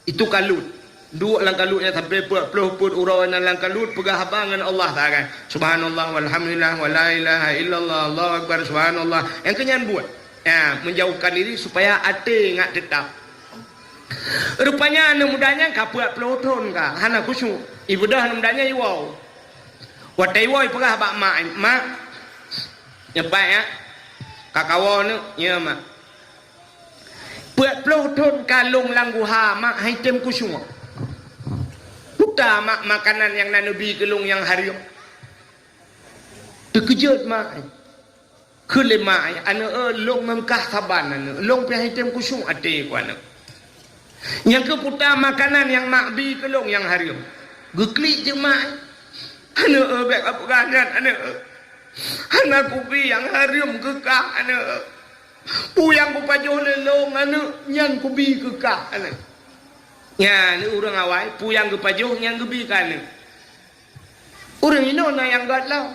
Itu kalut. Duek lam kalut nyan sampai peuet ploh peuet uroe na lam kalut, peugah haba ngon Allah Taala. Subhanallah, walhamdulillah, wala ilaha illallah, Allahu akbar, subhanallah. Nyang keu nyan buet. Ya, menjauhkan diri supaya até ngat tetap. Rupanya aneuk muda nyan ka peuet ploh thon ka, hana khusyuk. Ibeudôh aneuk muda nyan iwoe. Watée iwoe ipeugah bak mak, "Mak, nyoe pat ya, ka kawoe neuk, ya mak." Peuet ploh thon ka lôn lam guha, mak, hai tem kusyueng. Peue ta, mak, makanan nyang na neubi keu lôn nyang hareuem? Teukeujot mak. Kheun lé mak, aneuk, eh, lôn meungkah saban aneuk. Lôn pih hai tem kusyueng até ku aneuk. Nyang keu peue ta makanan nyang mak bi keu lôn nyang hareuem? Geuklik teuk mak. Aneuk, eh, bék ka peugah nyan aneuk. Hana kubi nyang hareuem keu kah aneuk. Peue nyang kupajoh lé lôn aneuk, nyan kubi keu kah aneuk. Nyan ureuëng awai, peue nyang geupajoh nyan geubi keu aneuk. Ureuëng inoe na nyang gét lom.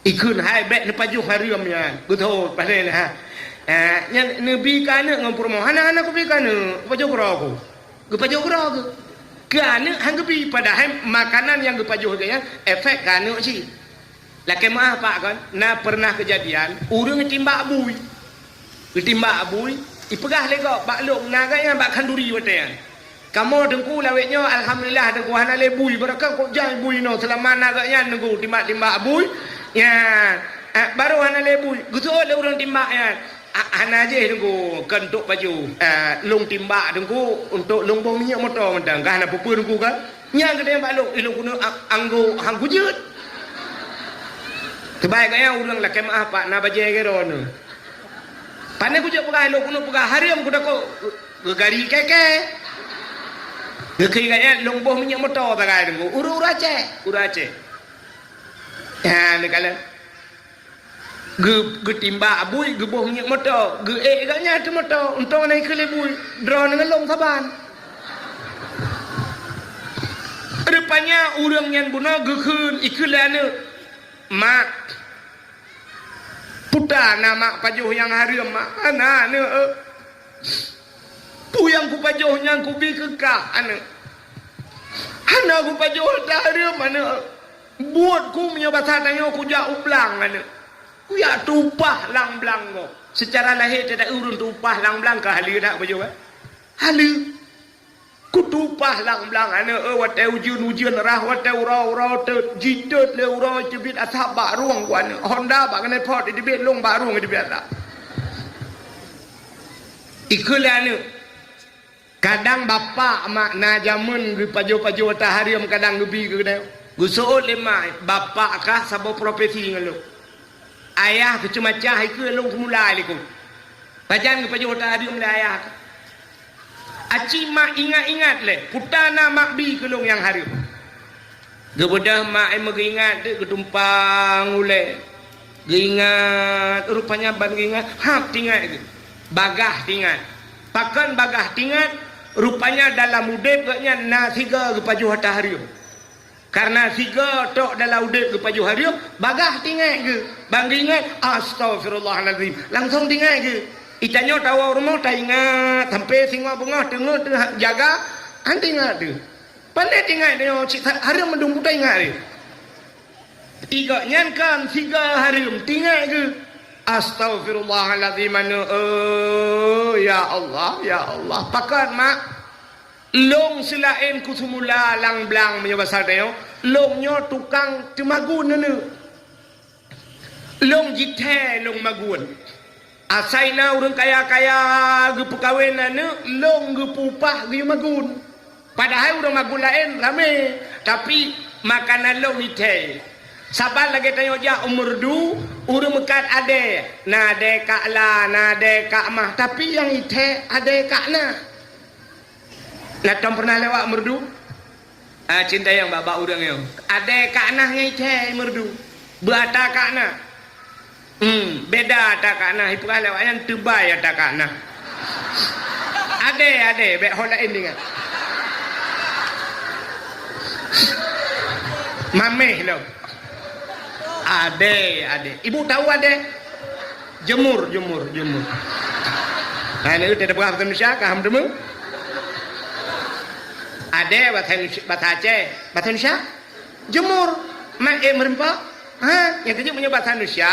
Ikheun hai bék neupajoh hareuem nyan. Beutôi, paléh na. Eh, nyan neubi keu aneuk ngon peurumoh. Hana, hana kubi keu aneuk, kupajoh keudroe ku. Geupajoh keudroe ku. Keu aneuk han geubi, padahai makanan nyang geupajoh geuh nyan efek keu aneuk cit. Lakée meuáh pak kon, na peureunah keujadian, ureuëng geutimbak bui. Geutimbak bui, ipeugah lé gob bak lôn, na gét nyan bak khanduri watée nyan. Kamoe teungku lawét nyoe, alhamdulillah teungku hana lé bui, barokah kok jai bui nyoe, seulama na gét nyan teungku timbak-timbak bui. Nyan, eh, barô hana lé bui, geuseuôt lé ureuëng timbak nyan. Ah, hana jéh teungku, keu untuk pajoh. Eh, lôn timbak teungku, untuk lôn boh minyeuk moto mantong, ka hana peue-peue teungku ka. Nyang keudeh bak lôn, ilôn keuneuk a-, anggô han kujeuet. Teubai gaya ureuëng lakée meuáh pak na bajée gero nyoe. Pane kujeuet peugah ilôn keuneuk peugah hareuem kutakot geugari keke. Geukheun gobnyan lôn boh minyeuk moto sagai Teungku. Ureuëng, ureuëng Aceh, ureuëng Aceh. Ha, neukalon. Geu-, geutimbak buet, geuboh minyeuk moto, geuék gobnyan ateueh moto, untông na ikheun lé buet, droeneuh ngon lôn saban. Rupanya ureuëng nyan bunoe geukheun, ikheun lé aneuëk, "Mak, peue na mak pajoh nyang hareuem, Mak?" "Hana, aneuëk." "Peue nyang kupajoh nyan kubi keu kah, aneuëk?" "Hana kupajoh hareuem, aneuëk. Buet ku meunyoe basa tanyoe kujak u blang, aneuëk. Kujak tupaih lam blang gob." Seucara lahé teudak ureuëng tupaih lam blang ka haleue that pajoh, eh? Haleue. Kutupaih lam blang, aneuëk, eh, watée ujeuen, ujeuen rhah, watée uroe, uroe teut, jitot lé uroe teubiet asap bak rueng ku, aneuëk. Honda bak keuneuk phot teubiet, lôn bak rueng teubiet asap. Ikheun lé aneuëk. Kadang bapak mak na jameun geupajoh-pajoh ata hareuem kadang geubi keu geutanyoe. Geuseuôt lé mak, "Bapak kah saboh profesi ngon lôn. Ayah keuh ceumacah ikheun lôn keumulai likot. Pajan geupajoh ata hareuem lé ayah kah?" Aci mak ingat-ingat lé, "Peue na mak bi keu lôn nyang hareuem?" Geubeudôh mak, eh, meugeuingat teuk, geutumpang ulée. Geuingat, rupanya ban geuingat, hab teuingat geuh. Bagaih teuingat. Pakon bagaih teuingat? Rupanya dalam udeb gobnyan na sigoe geupajoh ata hareuem. Kareuna sigoe tok dalam udeb geupajoh hareuem, bagaih teuingat geuh. Ban geuingat, "Astaghfirullahalazim." Langsong teuingat geuh. Geutanyoe tawoe u rumoh taingat, sampoe singoh beungoh teungoh teuh jaga, han teuingat teuh. Pandai teuingat nyoe, cit hareuem mandum buta ingat lé. Gobnyan kan sigoe hareuem teuingat geuh. "Astaghfirullahalazim, aneuëk, eh, ya Allah, ya Allah." "Pakon, mak?" "Lôn seulaén kuseumula lam blang meunyoe basa tanyoe, lôn nyoe tukang teumagun, aneuëk. Lôn jithée lôn magun. Asai na ureuëng kaya-kaya geupeukawen aneuëk, lôn geupeu-upah geuyue magun. Padahai ureuëng magun laén ramé, tapi makanan lôn jithée. Saban lagée tanyoe jak u Meureudu, ureuëng meukat adée, na adée Kak La, na adée Kak Mah, tapi nyang jithée adée Kak Na." Na tom pernah lewat Meureudu? Ah, cintayang bak-bak ureuëng nyoe. Adée Kak Nah ngon jithée Meureudu. Beu ata Kak Nah. Hmm, beda ata Kak Nah, ipeugah lewat nyan teubai ata Kak Nah. Adée, adée, bék ho laén ingat. Maméh lom. Adée, adée. Ibu tahu adée? Jeumur, jeumur, jeumur. Nah, ini udah peugah bahasa Indonesia, ka ham deungoe? Adée bahasa Indonesia, bahasa Aceh. Bahasa Indonesia? Jeumur. Mak, eh, meureumpok. Ha, nyang keujeuet meunyoe bahasa Indonesia,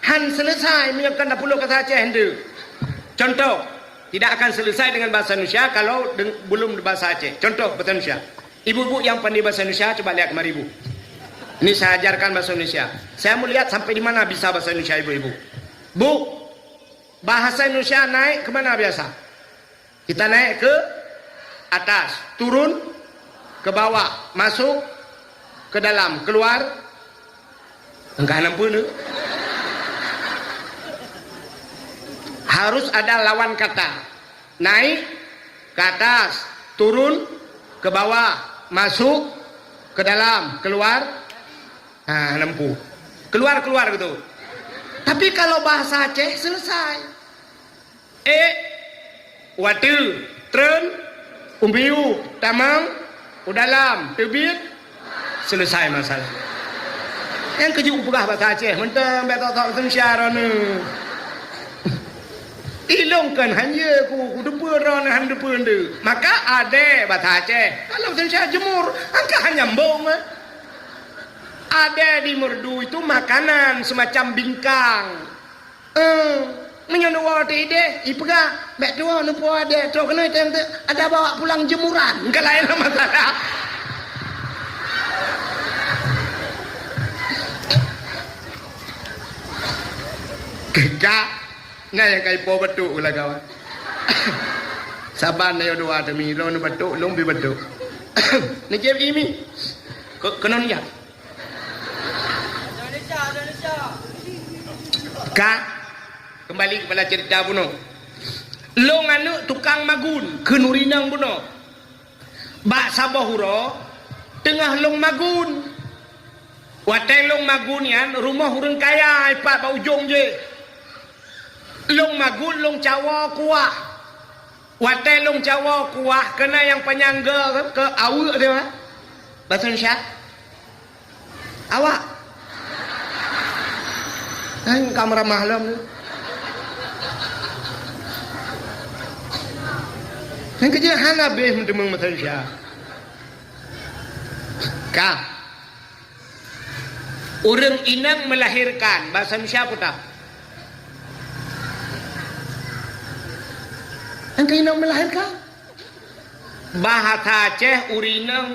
han selesai meunyoe kon tapeulo bahasa Aceh endeuk. Contoh, tidak akan selesai dengan bahasa Indonesia kalau deng-, belum bahasa Aceh. Contoh bahasa Indonesia. Ibu-ibu yang pandai bahasa Indonesia, coba lihat kemari, Bu. Ini saya ajarkan bahasa Indonesia. Saya mau lihat sampai di mana bisa bahasa Indonesia ibu-ibu. Bu, bahasa Indonesia naik ke mana biasa? Kita naik ke atas, turun ke bawah, masuk ke dalam, keluar. Engkah nampu tu. Harus ada lawan kata. Naik ke atas, turun ke bawah, masuk ke dalam, keluar. Ha, nampu. Keluar, keluar gitu. Tapi kalau bahasa Aceh, selesai. Ék, watée, treun, umbiu, tamong, u dalam, teubiet, selesai masalah. Nyang keujeuet peugah bahasa Aceh, mantong bék tok-tok seunsya droeneuh. Ilong kan hanya ku, ku depan droeneuh han depan tu. Maka adée bahasa Aceh. Kalau seunsya jeumur, angka hanya nyambung, eh. Adée di Meureudu itu makanan semacam bingkang. Eh, meunyoe neuwoe teuh ideh, ipeugah, "Bék tuwoe neupuwoe adée, trok keunoe teuntée ada bawa pulang jeumuran." Ka laén masalah. Ka, na nyang ka ipo batuk ulah kawan. Saban na yo dua temi, lôn batuk, lôn bi batuk. Neujieb imi. Ke-, keunoe jak. Ka, kembali kepada cerita bunoe. Lôn aneuëk tukang magun, kheun ureuëng inong bunoe. Bak saboh uroe, teungoh lôn magun. Watée lôn magun nyan, rumoh ureuëng kaya ipat bak ujong jih. Lôn magun, lôn cawoe kuah. Watée lôn cawoe kuah, keunan nyang panyang geu keu aweuek teuh, eh. Bahasa Indonesia. Awak. Hai, ka meuramah lom. Nyang keujeuet hana beh meuteumong meuteusya. Ka. Ureuëng inong melahirkan, bahasa Indonesia peue tah? Nyang keu inong melahirkan. Bahasa Aceh ureuëng inong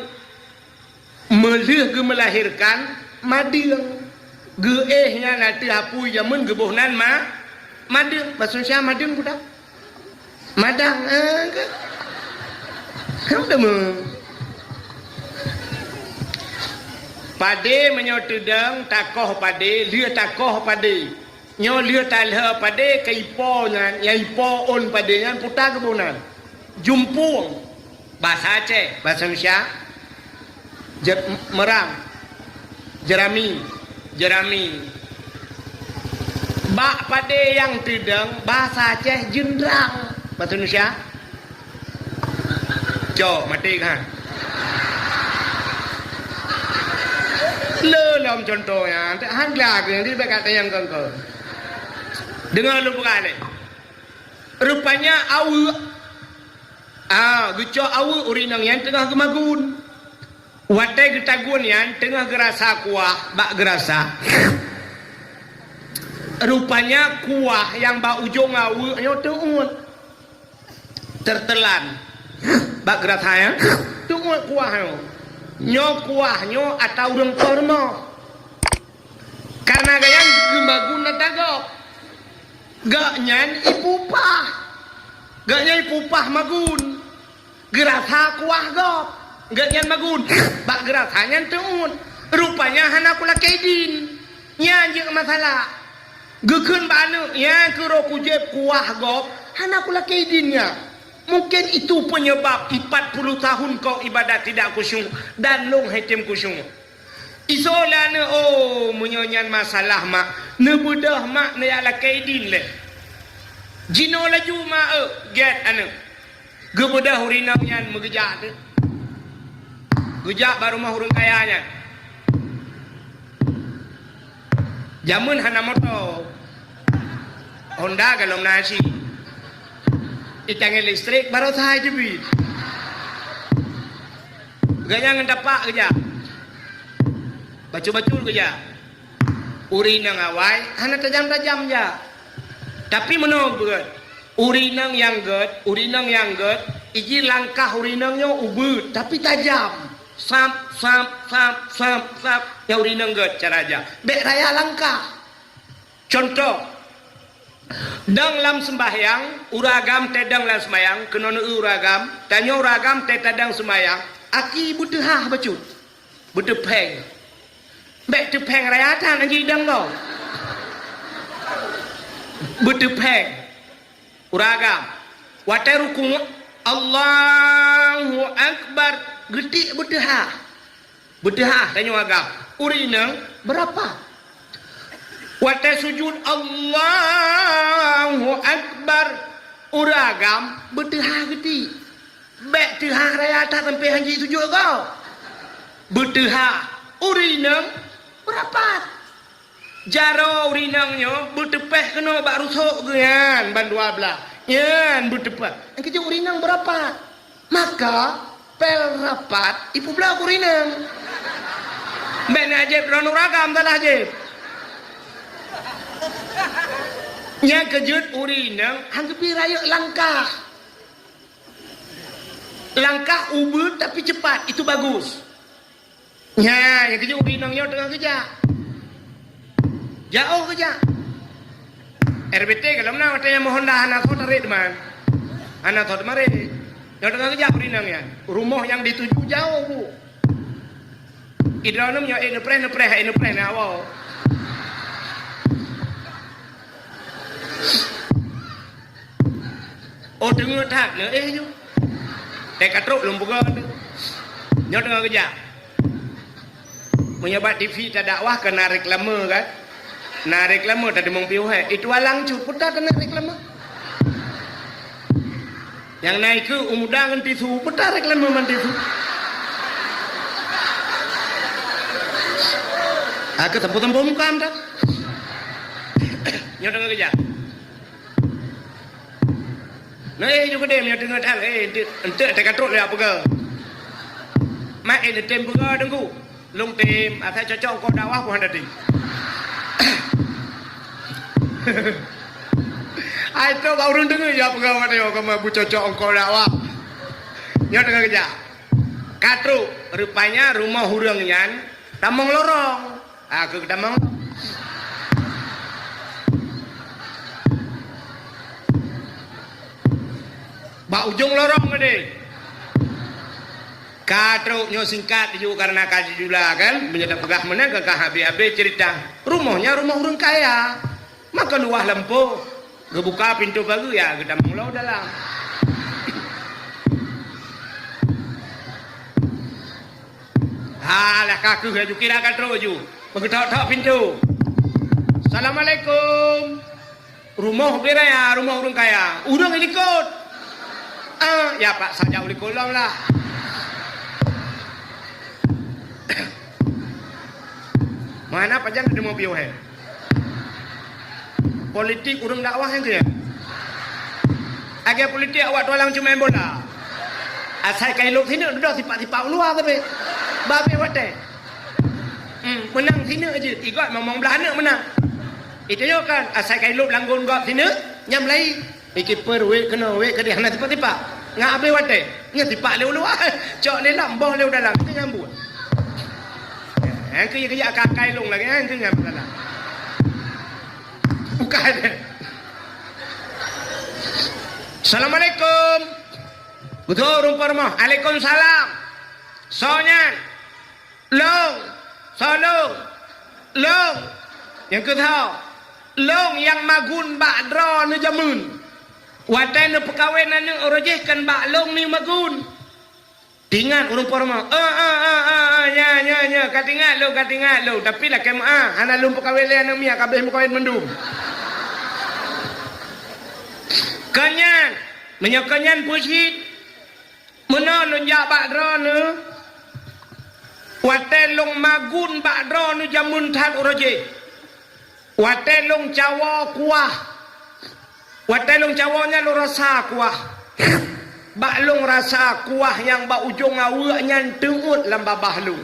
meulheueh geumeulahirkan madeueng. Geuéh nyan ateueh apui jameun geuboh nan ma-, madeueng. Bahasa Indonesia madeueng peue tah? Madang, eh, ke? Kamu dah me-, padé meunyoe teudong takoh padé, lheueh takoh padé. Nyoe lheueh talheueh padé keu ipo nyan, nyang ipo ôn padé nyan peue tah geuboh nan. Jumpueng. Bahasa Aceh, bahasa Indonesia, jer-, merang, jerami, jerami. Bak padé nyang teudong, bahasa Aceh jeundrang, bahasa Indonesia. Cok, maté kan? Le lom contoh nyan, han glak, jadi bak kata nyang kongkong. Deungoe lôn peugah lé. Rupanya aweuek Ah, geucok aweuek ureuëng inong nyan teungoh geumagun. Watée geutagun nyan teungoh geurasa kuah bak geurasa. Rupanya kuah nyang bak ujong aweuek nyoe teuôt. Teutelan. Bak geurasa nyan teuôt kuah nyoe. Nyoe kuah nyoe ata ureuëng po rumoh. Kareuna gobnyan geumagun ata gob. Gobnyan ipupah. Gobnyan ipupah magun. Geurasa kuah gob. Gobnyan magun. Bak geurasa nyan teuôt. Rupanya hana kulakée idin. Nyan jeuet masalah. Geukheun bak aneuëk, "Nyan keuroe kujieb kuah gob, hana kulakée idin nyan." Mungkin itu penyebab empat puluh tahun kau ibadah tidak khusyuk dan lôn haitem khusyuk. Isoe lé aneuëk, "Oh, meunyoe nyan masalah mak, neubeudôh mak neujak lakée idin lé." Jinoe laju mak, "Eu, gét aneuëk." Geubeudôh ureuëng inong nyan meugeujak teuh. Geujak bak rumoh ureuëng kaya nyan. Jameun hana moto. Honda golom na cit. Itangen listrik baroesa jeuet. Gobnyan ngon tapak geujak. Bacut-bacut geujak. Ureuëng inong awai hana tajam-tajam jak. Tapi meunoe beuet. Ureuëng inong nyang gét, ureuëng inong nyang gét, iji langkah ureuëng inong nyoe ubeuet, tapi tajam. Sap, sap, sap, sap, sap. Nyang ureuëng inong gét cara jak. Bék raya langkah. Contoh, dong lam seumbahyang, ureuëng agam teuh dong lam seumbahyang, keunoe neu ureuëng agam, tanyoe ureuëng agam teuh tadong seumbahyang, aki beuteuhah bacut, beuteupéng. Bék teupéng raya that lagée idang gob. Beuteupéng. Ureuëng agam. Watée rukuk, Allahu Akbar, geutiek beuteuhah. Beuteuhah tanyoe agam. Ureuëng inong beurapat. Watée sujud, Allahu Akbar, ureuëng agam beuteuhah geutiek. Bék teuhah raya that sampoe han jisujut gob. Beuteuhah. Ureuëng inong beurapat. Jaroe ureuëng inong nyoe beuteupéh keunoe bak rusok geuh nyan ban dua blaih. Nyan beuteupéh. Nyang keujeuet ureuëng inong beurapat. Maka, pél rapat ipeubloe keu ureuëng inong. Bék na jieb droeneuh ureuëng agam salah jieb. Nyang keujeuet ureuëng inong han geubri rayeuk langkah. Langkah ubeuet tapi cepat, itu bagus. Nyan, nyang keujeuet ureuëng inong nyoe teungoh geujak. Jaoh geujak. R B T golom na watée nyang meu Honda hana soe tarék teuma. Hana soe teuma rék. Nyoe teungoh geujak ureuëng inong nyan. Rumoh nyang dituju jaoh, Bu. Idroeneuh nyoe, eh, neupreh, neupreh, eh, neupreh, na woe. Oh, deungoe that, neu, eh, nyoe. Teuka trok lôn peugah tu. Nyoe teungoh keujak. Meunyoe bak T V tadakwah keu na reklame kan? Na reklame tatimong piôh hé. Itu alang cut, peue ta keuneuk reklame. Nyang na ikeue u muda ngon tisu, peue ta reklame man tisu. Aku tempo-tempo muka dah. Nyoe teungoh keujak. Nah, eh, ju keudeh meunyoe teungoh that, eh, enteuk, enteuk teuka trok lé peugah. Mak, eh, neutem peugah Teungku. Lôn tem, asai cocok keu dakwah pun hana tem. Ai trok bak ureueng deungoe ya peugah watèe nyoe kamoe beucocok keu dakwah. Nyoe teungoh keujak. Ka trok, rupanya rumoh ureueng nyan tamong lorong. Aku keudamong. Bak ujong lorong tadi. Ka trok nyoe singkat ju karena ka jijula kan. Meunyoe tapeugah meunan ka, ka habéh-habéh cerita. Rumohnya rumoh ureueng kaya. Maka luwah lampôh. Geubuka pintoe pageue, ya, geudamong lom dalam. Alah, ka kheueh laju kira ka trok ju. Meugeutôk-tôk pintoe. "Assalamualaikum." Rumoh bira ya, rumoh ureueng kaya. Ureueng likot. Ah, ya paksa jak u likot lom lah. Mana pajan ada mobil he? Politik ureueng dakwah nyang keu nyan. Lagèe politik awak tualang cuma main bola. Asai ka ilop sineuk dudoe sipak-sipak u luwa sabe. Babeh watèe. Hmm, meunang sineuk jeuet, igot mamong blah aneuk meunang. Itu nyoe kan, asai ka ilop langgon gob sineuk, nyam laén. Di kiper wék keunoe, wék keudéh, hana tipak-tipak. Ngat abéh watèe, nyan tipak lé u luwa. Cok lé lam, boh lé u dalam, itu nyambut. Eh, keu, keu, ka kai lôn lagèe, eh, keu nyambut dalam. Bukan. Assalamualaikum. Beutôi, ureueng po rumoh. Alaikumsalam. Soe nyan? Lôn. Soe lôn? Lôn. Nyang keu soe? Lôn nyang magun bak droeneuh jameun. Watèe neupeukawen aneuk uroe jéh kan bak lôn neuh magun. Teuingat ureueng po rumoh. Eh, eh, eh, eh, eh, nya, nya, nya. Ka teuingat lôn, ka teuingat lôn. Tapi lakèe meu'ah, hana lôn peukawen lé aneuk miet, ka abéh meukawen mandum. Kon nyan, meunyoe kon nyan peue cit, meunoe lôn jak bak droeneuh, watèe lôn magun bak droeneuh jameun that uroe jéh. Watèe lôn cawoe kuah, watèe lôn cawoe nyan lôn rasa kuah. Bak lôn rasa kuah nyang bak ujong aweuek nyan teuôt lam babah lôn.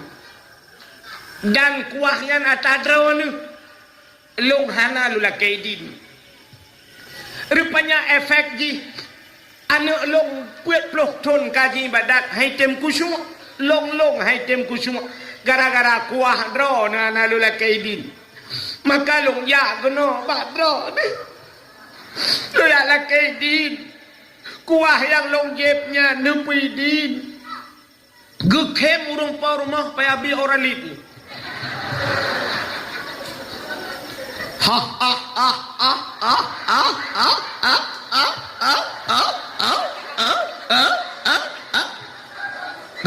Dan kuah nyan atra droeneuh. Lôn hana lôn lakèe idin. Rupanya efek jih, aneuk lôn peuet ploh thon ka jiibadat hai tem khusyuk, lôn-lôn hai tem khusyuk gara-gara kuah droeneuh hana lôn lakèe idin. Maka lôn jak keunoe bak droeneuh. Lôn jak lakèe idin. Kuah nyang lôn jieb nyan neupeuidin. Geukhém ureueng po rumoh payah bi ora lip.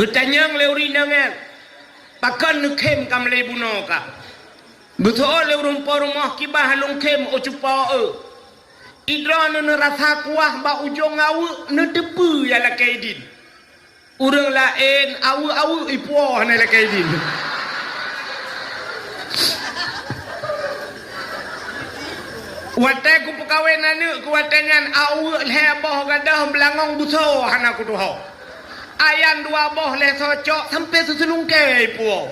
Geutanyong lé ureueng inong nyan, "Pakon neukhém ka meulai bunoe ka?" Geuseuôt lé ureueng po rumoh, "Kiban lôn khém, oh cupa eu. Idroeneuh neurasa kuah bak ujong aweuek, neuteupeue nyang lakèe idin." Ureueng laén aweuek-aweuek ipuwoe hana lakèe idin. Watèe kupeukawen aneuk keu watèe nyan aweuek lhèe boh gadôh beulangong beusoe hana kutuho. Ayam dua boh lhèe soe cok sampoe seuseulungkée ipuwoe.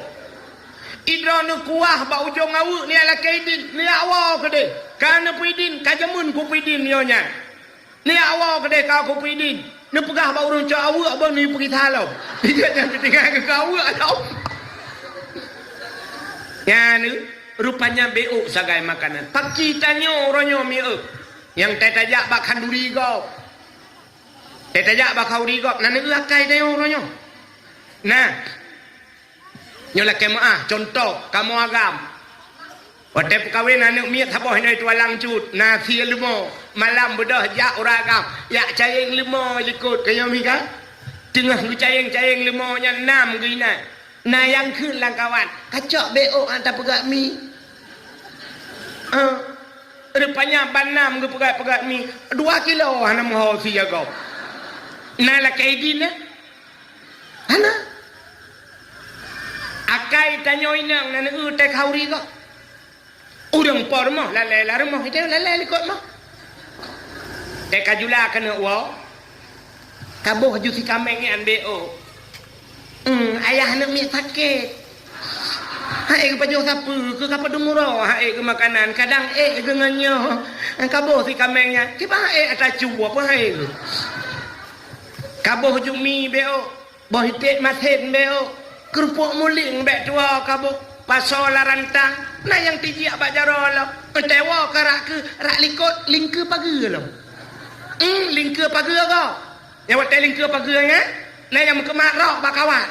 Idroeneuh kuah bak ujong aweuek nyan lakèe idin, neujak woe keudeh. Ka neupeuidin, ka jameun kupeuidin nyoe nyan. Neujak woe keudeh ka kupeuidin. Neupeugah bak ureueng cok aweuek abon neupeugisa lom. Ingat nyan teutinggai keu aweuek lom. Nyan, rupanya béuk sagai makanan. Pakri tanyoe uroe nyoe mieu. Nyang tajak bak khanduri gob. Tajak bak khanduri gob, na neueu akai tanyoe uroe nyoe. Nah, Nyoe lakèe meu'ah, cuntoh, kamoe agam. Watèe peukawen aneuk miet saboh inong tualang cut, na sie leumo, malam beudôh jak ureueng agam, jak cayeng leumo likot, keu nyoe mi kan? Teungoh geucayeng-cayeng leumo nyan nam geuinan. Na nyang kheun lam kawan, "Kacok beu ôk han tapeugah mi." Eh, rupanya ban nam geupeugah-peugah mi, dua kilo hana meuho sijagoe. Na lakée idin, eh? Hana. Akai tanyoe inong nan eu teuh khauri gob. Ureuëng po rumoh lalée lam rumoh, ite lalée likot moh. Teuka jula keuneuk woe, kaboh ju si kaméng nyan beu ôk. Hmm, ayah aneuk miet sakét. Hai geupajoh sapeue keu kapadum uroe, hai geu makanan, kadang ék geu ngon nyoe. Kaboh si kaméng nyan, kiban ék ata cu apa hai geu. Kaboh ju mi beu ôk. Boh iték masen beu ôk, keurupuk muling bék tuwoe kaboh, pasoe lam rantang, na nyang tijak bak jaroe lom. Eunteuk woe ka rak keu rak likot lingkeue pageue lom. Em, lingkeue pageue gob. Nyang watée lingkeue pageue nyan, na nyang meukeumat rok bak kawat.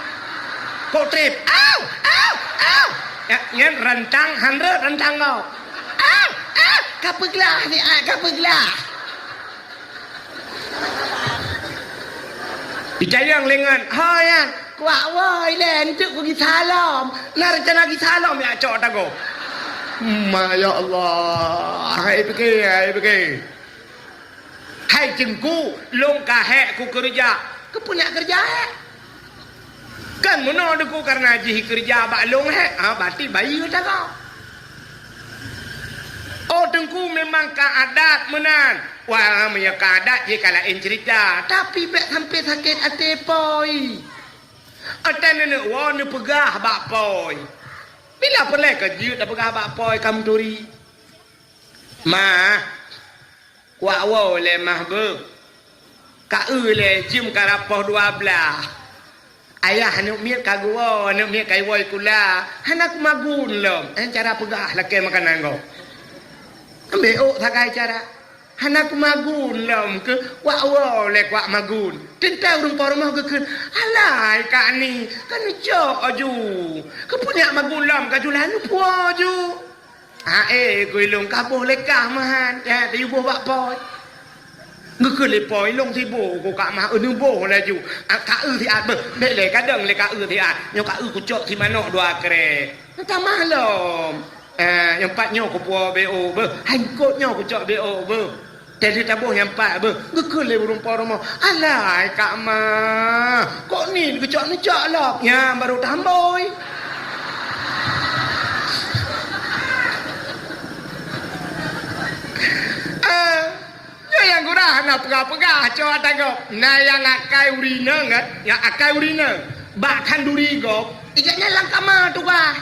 Kok treb, "Au! Au! Au!" Nyan, nyan rantang han rhot rantang gob. "Au! Au! Ka peuglah siat, ka peuglah!" Itanyong lé ngon, "Ho nyan, kuak woe ilée, eunteuk kugisa lom. Na reuncana gisa lom jak cok tagoe." Ma ya Allah, hai pike, hai pike. "Hai Teungku, lôn ka hék kukeureuja." "Keupeue neujak keureuja hék?" "Kan meunoe Teungku, kareuna jih keureuja bak lôn hék, ha, berarti bayeue tagoe." "Oh Teungku, memang ka adat meunan." "Wah, meunyoe ka adat jih ka laén ceurita, tapi bék sampoe sakét até poi. Até neuneuk woe neupeugah bak poi. Bila peureulée ka jeuet tapeugah bak poi ka meuturi." "Ma, kuak woe lé mah beuh. Ka eu lé jeuem ka rapoh dua blaih. Ayah aneuk miet ka geuwoe, aneuk miet ka iwoe sikula. Hana kumagun lom." Eh, cara peugah lakée makanan gob. Ambek ôk sagai cara. "Hana kumagun lom keuh, wak woe lé kuak magun." Teuntée ureuëng po rumoh geukheun, "Alai Kak Ni, ka neucok aju. Keupeue neujak magun lom ka jula neupuwoe ju." "Aé, keu ilôn kaboh lé kah meuhan, eh, tayue boh bak poi." Geukheun lé poi, "Ilôn siboh keu kak mah, eu neuboh laju. Ah, ka eu siat beuh, bék lé kadang lé ka eu siat. Nyoe ka eu kucok si manok dua krek. Neutamah lom. Eh, nyang pat nyoe kupuwoe beu ôk beuh. Hai eungkot nyoe kucok beu ôk beuh. Teuh taboh nyang pat beuh." Geukheun lé ureuëng po rumoh, "Alai kak mah, kok ni geucok neucok lom? Nyan barô tambôi." Ah, nyoe nyang gura hana peugah-peugah, cok ata gob. Na nyang akai ureuëng inong kan? Nyang akai ureuëng inong. Bak khanduri gob, ijak nyan lam kama tugaih.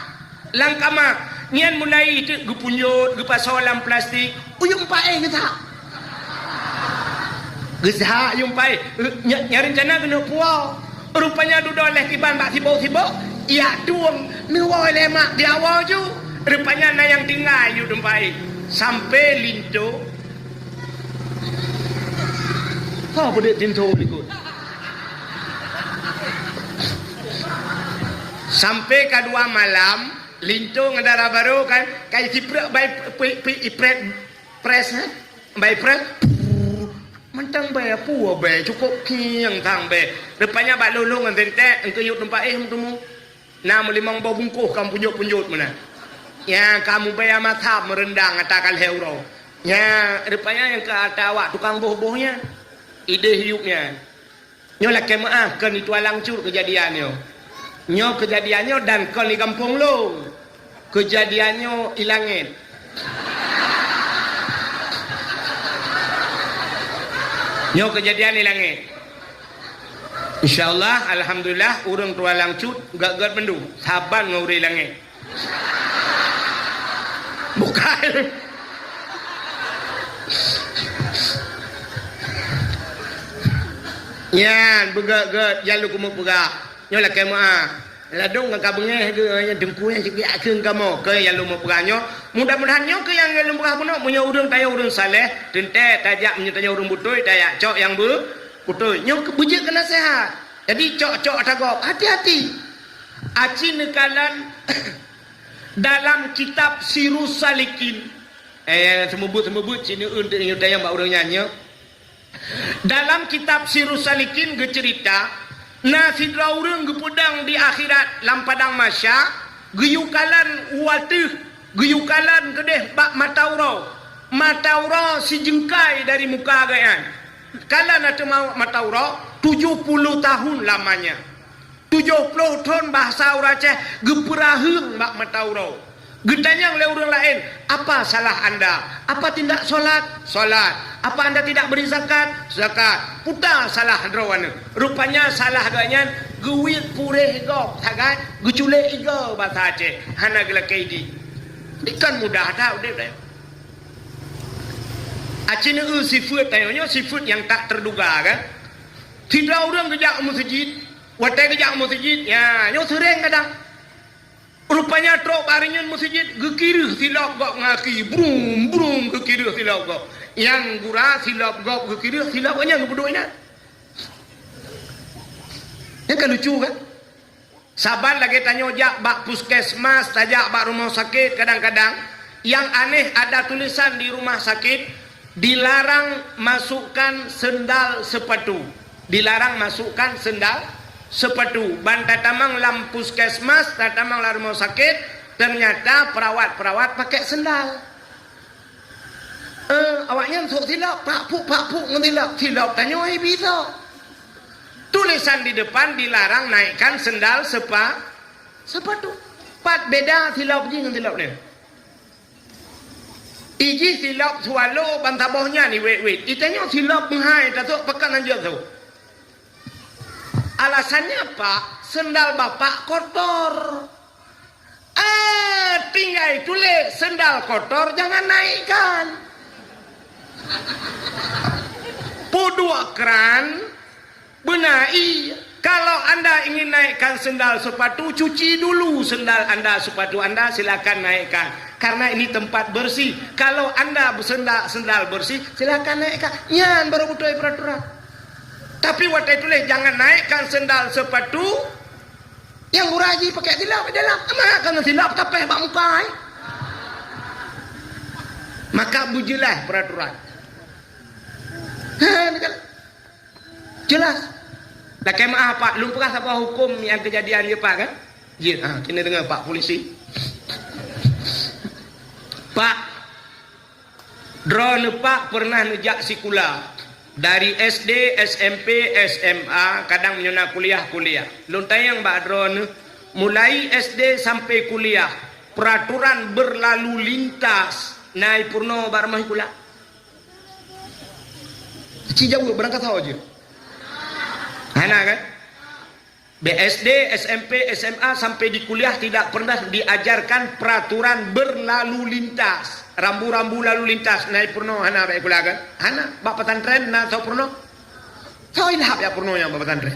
Lam kama, nyan mulai teuk geupunjot, geupasoe lam plastik, u yup meupaéh geusak. Geusak yup meupaéh, nya, nya reuncana keuneuk puwoe. Rupanya dudoe lheueh kiban bak sibok-sibok, yak tueng neuwoe lé mak diawoe ju. Rupanya na nyang tinggai yup meupaéh. Sampoe linto. Ho beudek linto likot. Sampoe ka dua malam, linto ngon dara barô kan, ka isiprek bai pi, pi, iprek press, eh? Bai press. Mantong bai, apui bai, cukôp kieng tang bai. Rupanya bak lôn-lôn ngon teuntée, eungkôt yup teumpat éh meuteumé. Na meulimong boh bungkôh ka punjot-punjot meunan. Nyang ka mubaya masam meureundang ata ka lhée uroe. Nya, rupanya nyang ka ata awak tukang boh-boh nyan. Idéh yup nyan. Nyoe lakée meuáh, kon di Tualang Cut keujadian nyoe. Nyoe keujadian nyoe dan kon di gampông lôn. Keujadian nyoe i langét. Nyoe keujadian i langét. Insya Allah, alhamdulillah, ureuëng Tualang Cut gét-gét bandum, saban ngon ureuëng langét. Bukai. Nyan, beugét-gét, jan lôn keumeung peugah. Nyoe lakée meuáh. Ladôm ngon ka beungéh geuh, nyan teungku nyan siklik akeue kamoe. Keu nyang lôn peugah nyoe, mudah-mudahan nyoe keu nyang lôn peugah bunoe, meunyoe ureuëng tanyoe ureuëng saleh, teuntée tajak meunyoe tanyoe ureuëng beutôi, tajak cok nyang beu-, beutôi. Nyoe keu beujeuet keu naseuhat. Jadi cok-cok ata gob, hati-hati. Aci neukalon dalam kitab Sirus Salikin. Eh, seumeubeuet-seumeubeuet cit neueun teuk nyoe tayang bak ureuëng nyan nyoe. Dalam kitab Sirus Salikin geuceurita, Na sidroe ureuëng geupeudong di akhirat lam padang mahsya, geuyue kalon u ateueh, geuyue kalon keudeh bak mata uroe. Mata uroe sijeungkai dari muka gobnyan. Kalon ateueh ma-, mata uroe, tujoh puluh tahun lamanya. Tujoh ploh thon bahasa ureuëng Aceh geupeuraheueng bak mata uroe. Geutanyong lé ureuëng laén, "Apa salah anda? Apa tidak sholat?" "Sholat." "Apa anda tidak beri zakat?" "Zakat." "Peue salah droeneuh?" Rupanya salah gobnyan geuwiet puréh gob sagai, geuculék igoe basa Aceh, hana geulakée idin. Kan mudah that udeb deh. Aci neu sifeuet tanyoe nyoe sifeuet nyang tak terduga kan. Sidroe ureuëng geujak u meuseujid, watée geujak u meuseujid, ya, nyoe seuréng kadang. Rupanya trok bak reunyeun meuseujid, geukireuh silop gob ngon gaki, brum, brum, geukireuh silop gob. Nyang gura silop gob geukireuh, silop nyan geupeuduek inan. Nyan kan lucu kan? Saban lagée tanyoe jak bak puskesmas, tajak bak rumoh sakét, kadang-kadang nyang aneh ada tulisan di rumah sakét, "Dilarang masukkan sendal sepatu." Dilarang masukkan sendal sepatu. Ban tatamong lam puskesmas, tatamong lam rumoh sakét, ternyata perawat-perawat pakai sendal. Eh, awaknyan sok silop, pak puk, pak puk ngon silop. Silop tanyoe bisa. Tulisan di depan dilarang naikkan sendal sepa-, sepatu. Pat beda silop jih ngon silop laén. Ijih silop swallow ban saboh nyan iwet-wet. Itanyoe silop meuhai tasok pakat hanjeuet sôk. Alasannya, "Pak, sendal Bapak kotor." "Ah, tinggai tuléh, sendal kotor jangan naikkan." Peuduek kran, beuna ié. Kalau anda ingin naikkan sendal sepatu, cuci dulu sendal anda, sepatu anda, silakan naikkan. Karena ini tempat bersih. Kalau anda bersendal, sendal bersih, silakan naikkan. Nyan baru beutôi peraturan. Tapi watée tuléh, "Jangan naikkan sendal sepatu," nyang gura jih pakai silop di dalam. Mak kan silop tapéh bak muka, eh. Maka beujeulaih peraturan. Ha, ni kan? Jelas. Lakée meuah, Pak, lôn peugah saboh huköm nyang keujadian, ya, Pak, kan? Ya, ha, keuneuk deungoe, Pak Polisi. Pak, droeneuh, Pak, pernah neujak sikula. Dari S D, S M P, S M A, kadang meunyoe na kuliah, kuliah. Lôn tanyong bak droeneuh, mulai S D sampai kuliah, peraturan berlalu lintas na ipeurunoe bak rumoh sikula? Ci jaweueb, barangkasoe jeuet. Hana, kan? Bak S D, S M P, S M A sampai di kuliah tidak pernah diajarkan peraturan berlalu lintas. Rambu-rambu lalu lintas na ipeurunoe hana bak sikula kan? Hana. Bak pesantren na soe peurunoe? Soe ilham jak peurunoe nyang bak pesantren?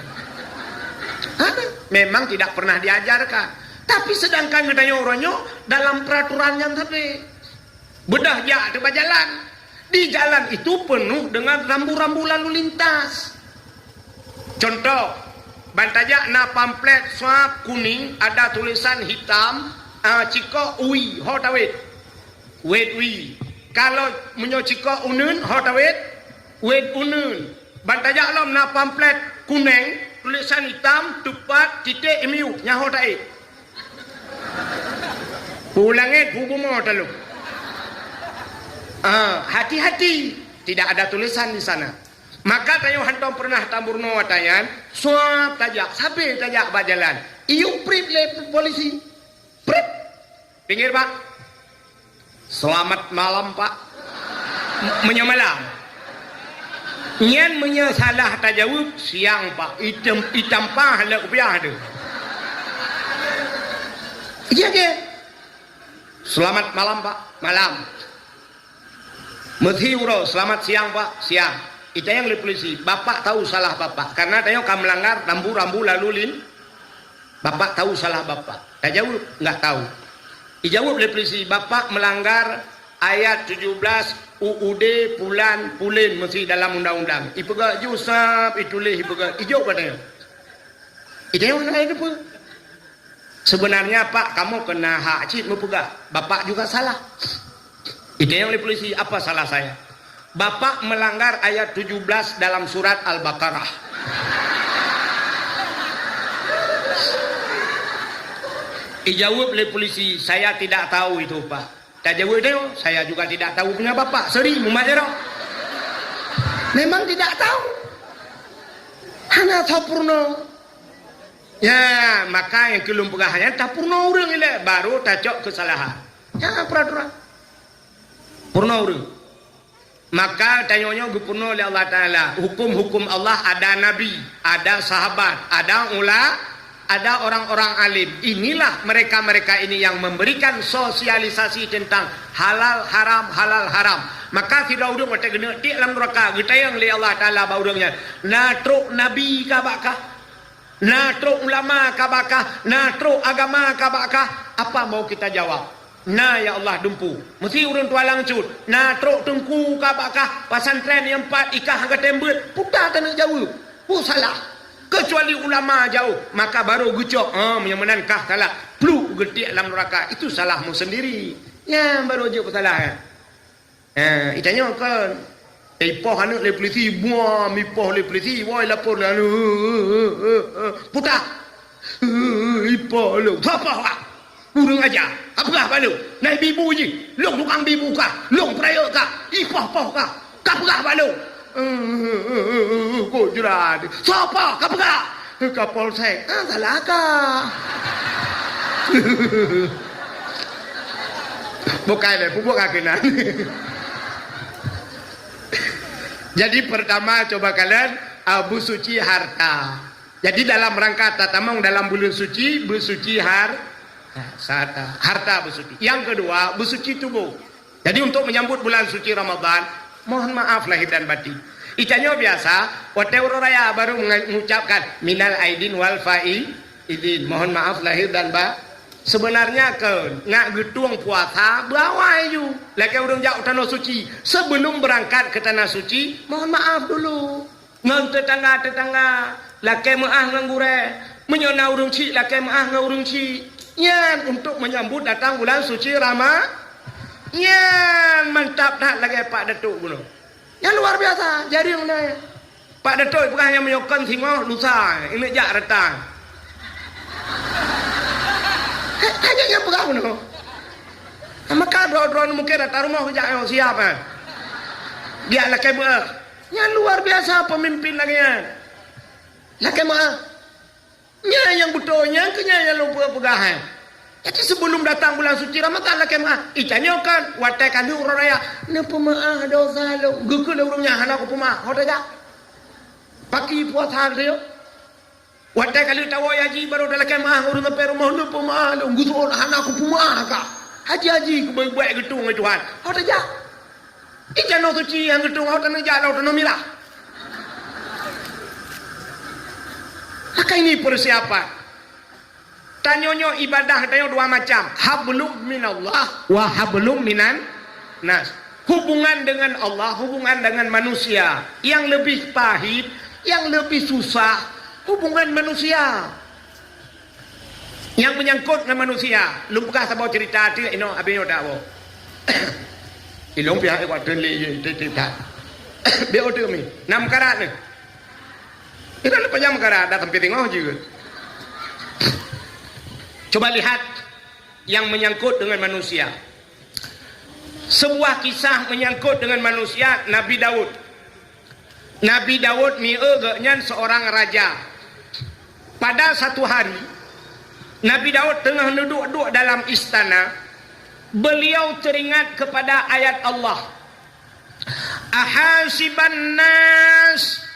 Hana. Memang tidak pernah diajarkan. Tapi sedangkan geutanyoe uroe nyoe dalam peraturan nyang sabe. Beudôh jak teuh bak jalan. Di jalan itu penuh dengan rambu-rambu lalu lintas. Contoh, ban tajak na pamflet swab kuning, ada tulisan hitam, ah, cikok ui, ho tawet. Wet ui. Kalau meunyoe cikok uneuen, ho tawet, wet uneuen. Ban tajak lom na pamflet kuneng, tulisan hitam, teupat, titek, imiut, nyan ho taet. Pu langét, pu bumoe taloh. Ah, hati-hati, tidak ada tulisan di sana. Maka tanyoe hantom pernah tameurunoe watée nyan, swab tajak, sabe tajak bak jalan. Iyup prit lé polisi. Prit. Pinggir, Pak. Selamat malam, Pak. M-, meunyoe malam. Nyan meunyoe salah tajaweueb, siang, Pak. Itam, itam pah lé kupiah tu. Iya ke? Selamat malam, Pak. Malam. Meusi uroe, "Selamat siang, Pak." "Siang." Itanyong lé polisi, "Bapak tahu salah Bapak, karena tanyoe ka melanggar rambu-rambu lalu lin-, Bapak tahu salah Bapak?" Tajaweueb, "Enggak tahu." Ijaweueb lé polisi, "Bapak melanggar ayat tujuh belas U U D pulan pulen meusi dalam undang-undang." Ipeugah ju sab, ituléh ipeugah, ijok bak tanyoe. Itanyong hana lé peue. "Sebenarnya, Pak, kamoe keunan hak cit meupeugah. Bapak juga salah." Itanyong lé polisi, "Apa salah saya?" "Bapak melanggar ayat tujuh belas dalam surat Al-Baqarah." Ijaweueb lé polisi, "Saya tidak tahu itu, Pak." Tajaweueb dia, "Saya juga tidak tahu punya Bapak." Seri mumat jaroe. Memang tidak tahu. Hana tahu purno. Ya, maka nyang keu lôn peugah nyan tapurno ureuëng ilée baru tacok keusalahan. Ya, peraturan. Purno ureuëng. Maka tanyoe nyoe geupeurunoe lé Allah Taala. Hukum-hukum Allah ada nabi, ada sahabat, ada ula, ada orang-orang alim. Inilah mereka-mereka ini yang memberikan sosialisasi tentang halal haram, halal haram. Maka sidroe ureuëng watée geuneuk tiek lam nuraka, geutanyong lé Allah Taala bak ureuëng nyan, "Na trok nabi ka bak kah? Na trok ulama ka bak kah? Na trok agama ka bak kah?" Apa mau kita jawab? "Na, ya Allah, dumpu." Meusi ureuëng tualang cut. "Na trok teungku ka bak kah? Pesantren nyang pat i kah ka tembet?" Puta taneuk jaweueb. Peue salah? Kecuali ulama jauh, maka baru geucok, "Ha, meunyoe meunan kah salah." Pluk geutiek lam nuraka. Itu salahmu sendiri. Nyan baru jeuet peusalah, ya. Eh, itanyoe kon. Eh, ipoh aneuk lé polisi, buam ipoh lé polisi, woi lapor lé aneuk. Puta. Ipoh lôn. Sopoh wak? Ureuëng aja. Apeugah bak lôn. Na ibi-ibu jih. Lôn tukang bi-ibu kah? Lôn peurayeuk kah? Ipoh-poh kah? Kapeugah bak lôn. Kok jrat. Sopoh kapeugah? Kapolsek. Ah, salah kah? Bukai lé, peubuet ka keunan. Jadi pertama coba kalian, ah, beusuci harta. Jadi dalam rangka tatamong dalam buleuen suci, beusuci har-, harta, harta beusuci. Yang kedua, beusuci tuboh. Jadi untuk menyambut bulan suci Ramadan, mohon maaf lahir dan batin. Itanyoe biasa, watée uroe raya baru menga-, mengucapkan minal aidin wal faizin. Mohon maaf lahir dan ba-, sebenarnya kon, nak geutueng puasa, beuawai ju. Lakée ureuëng jak u tanoh suci. Sebelum berangkat ke tanah suci, mohon maaf dulu. Ngon tetangga-tetangga, lakée meuáh ngon gurée. Meunyoe na ureuëng chik, lakée meuáh ngon ureuëng chik. Nyan untuk menyambut datang bulan suci Rama-, nyan mantap that lagée Pak Datuk bunoe. Nyan luar biasa, jareung nyan. Pak Datuk peugah nyan meunyoe kon singoh lusa, ineuk jak rata. Hanya nyang peugah bunoe. Maka droe-droe mungkin rata rumoh jak nyoe siap, eh. Biar lakée beueh. Nyan luar biasa pemimpin lagée nyan. Lakée meuáh. Nyan nyang beutôi, nyan keuh nyan nyang lôn peugah, eh. Jadi sebelum datang bulan suci Ramadan lakée meuáh. Itanyoe kon, watée ka lheueh uroe raya, neupeumeuáh dosa lôn. Geukheun lé ureuëng nyan hana kupeumeuáh. Ho tajak. Paki puasa teuh. Watée ka lheueh tawoe haji baru talakée meuáh ureuëng sampai rumoh, neupeumeuáh lôn, geuseuôt hana kupeumeuáh kah. Haji-haji keubeue-beue geutueng lé Tuhan. Ho tajak. Di tanoh suci nyang geutueng, ho taneuk jak lam tanoh mirah. Maka ini persiapan. Tanyoe nyoe ibadah tanyoe dua macam, hablum minallah wa hablum minan nas. Hubungan dengan Allah, hubungan dengan manusia. Yang lebih pahit, yang lebih susah, hubungan manusia. Yang menyangkut dengan manusia. Lôn peugah saboh cerita tu, inoe, abéh nyoe dak boh. Ilong pihak kuat teun lé, cerita. Biar otak mi. Nam karat ni. Kita lepas jam karat, dah sampai tengok juga. Coba lihat yang menyangkut dengan manusia. Sebuah kisah menyangkut dengan manusia, Nabi Daud. Nabi Daud mieu geuhnyan seorang raja. Pada satu hari, Nabi Daud tengah duduk-duduk dalam istana, beliau teringat kepada ayat Allah, "Ahasiban nas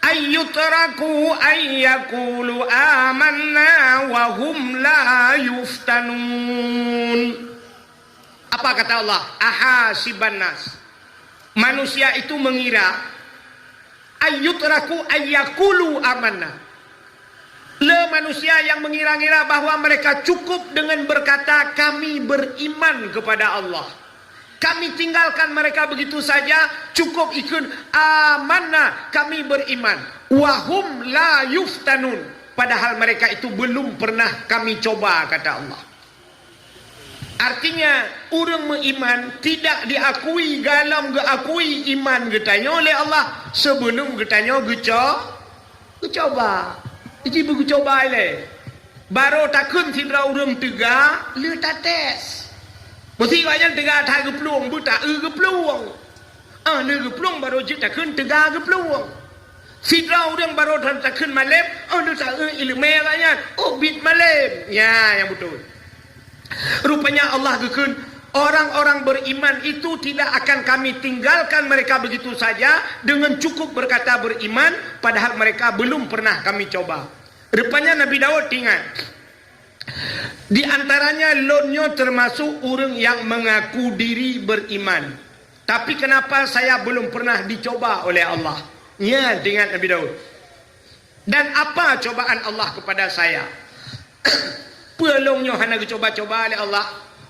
ayyutraku ayyakulu amanna wa hum la yuftanun." Apa kata Allah? "Ahasiban nas." Manusia itu mengira, "Ayyutraku ayyakulu amanna." Le manusia yang mengira-ngira bahwa mereka cukup dengan berkata, "Kami beriman kepada Allah." Kami tinggalkan mereka begitu saja, cukup ikut, "Amanna, kami beriman." "Wa hum la yuftanun." Padahal mereka itu belum pernah kami coba, kata Allah. Artinya, ureuëng meuiman tidak diakui golom geuakui iman geutanyoe lé Allah sebelum geutanyoe geuco-, geucoba. Jadi beugeucoba ilée. Barô takheun sidroe ureuëng teuga, lheueh tates. Meusé awaknyan teuga that geuplueng, beuta-eu geuplueng. Ah, lheueh geuplueng barô jeuet takheun teuga geuplueng. Sidroe ureuëng barô that takheun malem, ah, lheueh ta-eu iéleumé awaknyan, oh, biet malem. Ya, nyang beutôi. Rupanya Allah geukheun, orang-orang beriman itu tidak akan Kami tinggalkan mereka begitu saja dengan cukup berkata beriman, padahal mereka belum pernah Kami coba. Rupanya Nabi Daud ingat, di antaranya lôn nyoe termasuk ureuëng yang mengaku diri beriman. Tapi kenapa saya belum pernah dicoba oleh Allah? Nyan ingat Nabi Daud. Dan apa cobaan Allah kepada saya? Peue lôn nyoe hana geucoba-coba lé Allah?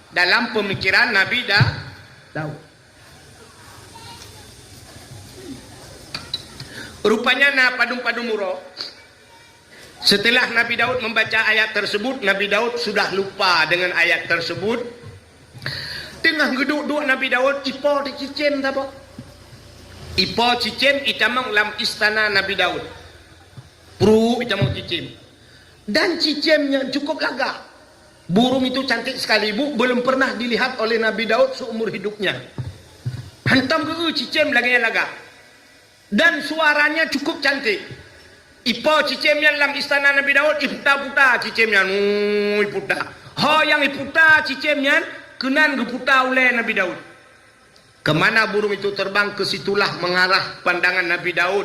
Dalam pemikiran Nabi Da-, Daud. Rupanya na padum-padum uroe. Setelah Nabi Daud membaca ayat tersebut, Nabi Daud sudah lupa dengan ayat tersebut. Teungoh geuduek-duek Nabi Daud, ipo teucicém saboh. Ipo cicém itamong lam istana Nabi Daud. Pruek itamong cicém. Dan cicém nyan cukup lagak. Burung itu cantik sekali, Bu, belum pernah dilihat oleh Nabi Daud seumur hidupnya. Hantom geu cicém lagée nyan lagak. Dan suaranya cukup cantik. Ipo cicém nyan lam istana Nabi Daud, iputa-puta cicém nyan. Uu, iputa. Ho nyang iputa cicém nyan, keunan geuputa ulée Nabi Daud. Kemana burung itu terbang, ke situlah mengarah pandangan Nabi Daud.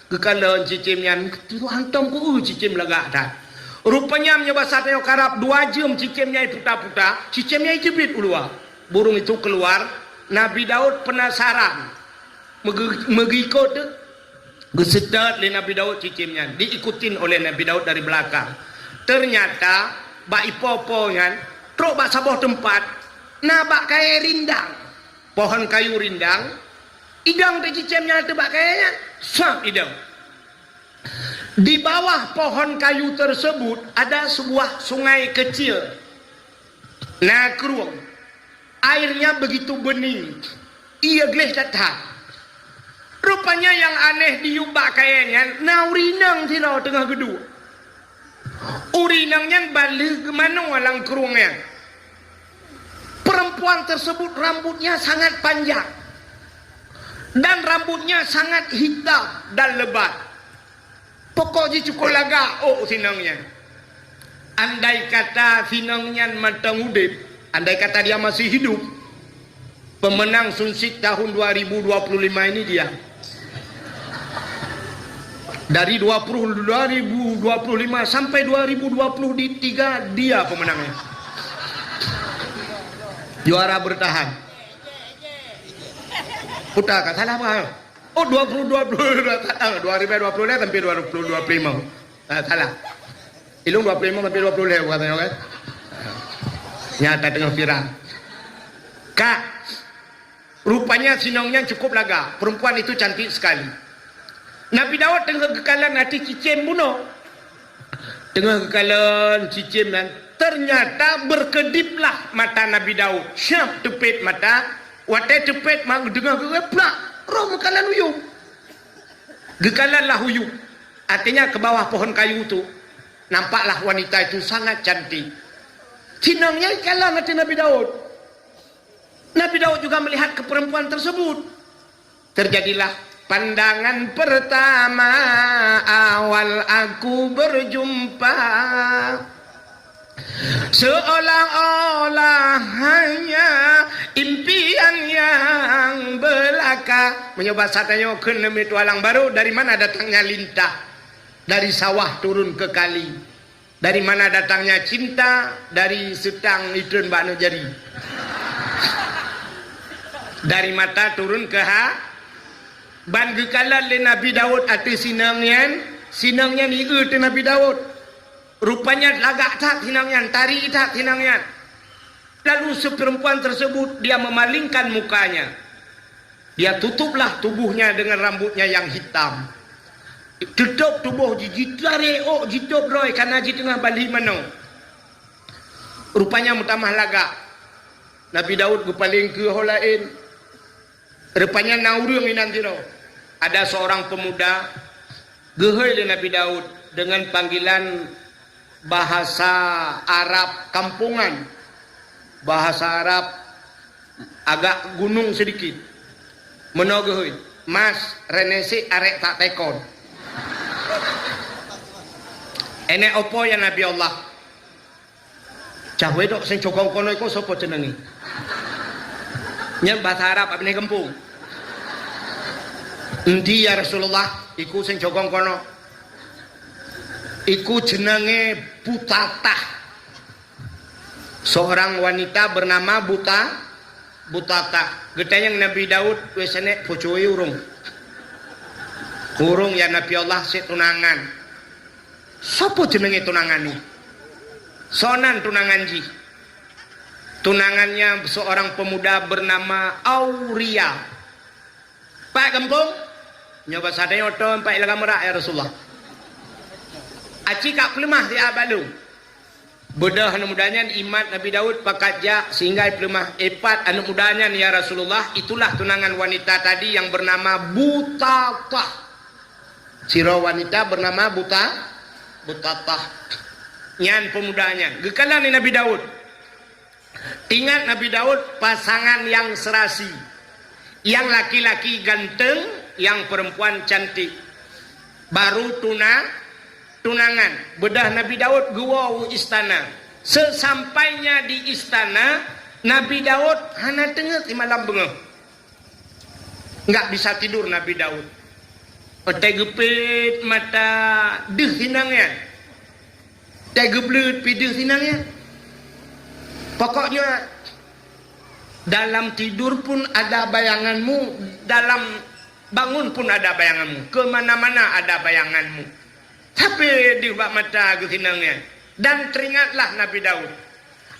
Geukalon cicém nyan, hantom ku cicém lagak that. Rupanya meunyoe basa tanyoe karab, dua jeuem cicém nyan iputa-puta, cicém nyan ijeubiet u luwa. Burung itu keluar, Nabi Daud penasaran. Meuge-, meugeikot teuh. Geuseutôt lé Nabi Daud cicém nyan, diikutin oleh Nabi Daud dari belakang. Ternyata, bak ipo-po nyan, trok bak saboh teumpat, na bak kayée rindang. Pohon kayu rindang, idong teuh cicém nyan ateueh bak kayée nyan, sab idong. Di bawah pohon kayu tersebut ada sebuah sungai kecil. Na krueng. Airnya begitu bening. Ié gleh that-that. Rupanya nyang aneh diyueb bak kayée nyan, na ureuëng inong sidroe teungoh geuduek. Ureuëng inong nyan ban lheueh geumanoe lam krueng nyan. Perempuan tersebut rambutnya sangat panjang dan rambutnya sangat hitam dan lebat. Pokok jih cukup lagak ôk si inong nyan. Andai kata si inong nyan mantong udeb, andai kata dia masih hidup, pemenang Sunsit tahun dua ribu dua puluh lima ini dia. Dari dua puluh, dua ribu dua puluh lima sampai dua ribu dua puluh tiga, dia pemenangnya. Juara bertahan. Puta ka salah apa? Oh, dua puluh dua puluh dua, ah, dua ribu dua puluh lima sampai dua ribu dua puluh lima. Ah, salah. Ilong dua puluh lima sampai dua puluh lima, bukan saya, kan? Nyata tengah viral. Kak, rupanya si inong nyan cukup lagak. Perempuan itu cantik sekali. Nabi Daud teungoh geukalon ateueh cicém bunoe. Teungoh geukalon cicém nyan, ternyata berkediplah mata Nabi Daud. Siap teupet mata, watée teupet ma-, deungoh geuplak, roh meukalon u yueb. Geukalonlah u yueb, artinya ke bawah pohon kayu tu. Nampaklah wanita itu sangat cantik. Si inong nyan kalon ateueh Nabi Daud. Nabi Daud juga melihat ke perempuan tersebut. Terjadilah pandangan pertama awal aku berjumpa. Seolah-olah hanya impian yang belaka. Meunyoe basa tanyoe kheun neumi tualang barô, dari mana datangnya lintah? Dari sawah turun ke kali. Dari mana datangnya cinta? Dari seutang itreun bak aneuk jari. Dari mata turun ke ha-, ban geukalon lé Nabi Daud ateueh si inong nyan, si inong nyan ié teuh Nabi Daud. Rupanya lagak that si inong nyan, tari that si inong nyan. Lalu si perempuan tersebut, dia memalingkan mukanya. Dia tutuplah tubuhnya dengan rambutnya yang hitam. Tutôp tuboh jih, jitarek ôk, jitôp droe, kana jiteungoh bali manoe. Rupanya meutamah lagak. Nabi Daud geupaleng keu ho laén. Rupanya na ureuëng inan sidroe. Ada seorang pemuda geuhôi lé Nabi Daud dengan panggilan Bahasa Arab kampungan, bahasa Arab agak gunong sidikit. Meunoe geuhôi, mas, renesik arek tak tekon. Enek opo ya Nabi Allah? Cah wedok seuncogong kono iko sopo ceunangi? Nyan bahasa Arab abineh gempung. Endi ya Rasulullah, iku seuncogong kono. Iku ceunange Butatah. Seorang wanita bernama Buta, Butatah. Geutanyong Nabi Daud, weh senek pucui urung. Urung ya Nabi Allah si tunangan. Sopo ceunange tunangan ni? Sonan tunangan jih. Tunangannya seorang pemuda bernama Auria. Pak gampông, nyoe basa tanyoe tô empat lagam merak ya Rasulullah. Aci kak peuleumah di abalu. Beudôh aneuk muda nyan imat Nabi Daud pakat jak sehingga peuleumah. Epat aneuk muda nyan ya Rasulullah, itulah tunangan wanita tadi yang bernama Butatah. Sidroe wanita bernama Buta, Butatah. Nyan pemuda nyan. Geukalon lé Nabi Daud. Ingat Nabi Daud pasangan yang serasi, yang laki-laki ganteng, yang perempuan cantik. Baru tuna, tunangan. Beudôh Nabi Daud geuwoe u istana. Sesampainya di istana, Nabi Daud hana teungeut simalam beungoh. Enggak bisa tidur Nabi Daud. Watée geupet mata deuh sinang nyan. Watée geubleut pih deuh sinang nyan. Pokoknya, dalam tidur pun ada bayanganmu, dalam bangun pun ada bayanganmu, ke mana-mana ada bayanganmu. Tapi di bak mata geusinang nyan. Dan teringatlah Nabi Daud,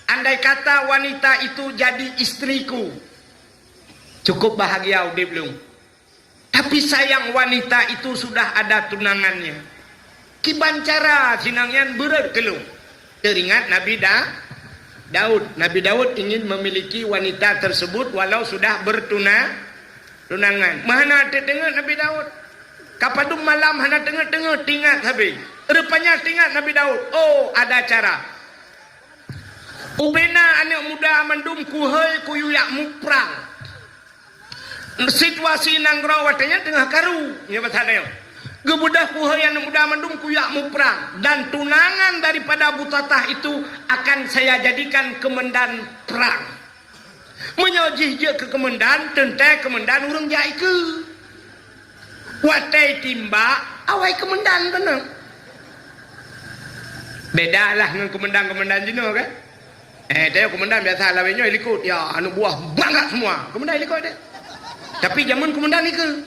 andai kata wanita itu jadi istriku, cukup bahagia udeb lôn. Tapi sayang wanita itu sudah ada tunangannya. Kiban cara sinang nyan beureuet keu lôn. Teringat Nabi Da-, Daud. Nabi Daud ingin memiliki wanita tersebut walau sudah bertuna-, tunangan. Meuhana teuteungeut Nabi Daud. Kapadum malam hana teungeut-teungeut, teuingat sabe. Rupanya teuingat Nabi Daud. Oh, ada cara. Ubena aneuk muda mandum kuhôi kuyue jak muprang. Situasi nanggroe watée nyan teungoh karu, nyoe basa tanyoe. Geubeudôh kuhôi aneuk muda mandum kuyue jak muprang, dan tunangan daripada Butatah itu akan saya jadikan keumandan prang. Meunyoe jih jeuet keu keumandan, teuntée keumandan ureuëng jak ikeue. Watée timbak, awai keumandan keunoe. Beda lah ngon keumandan-keumandan jinoe kan? Eh, teu keumandan biasa lawét nyoe likot, ya, aneuk buah bangga semua. Keumandan likot deh. Tapi jameun keumandan ikeue.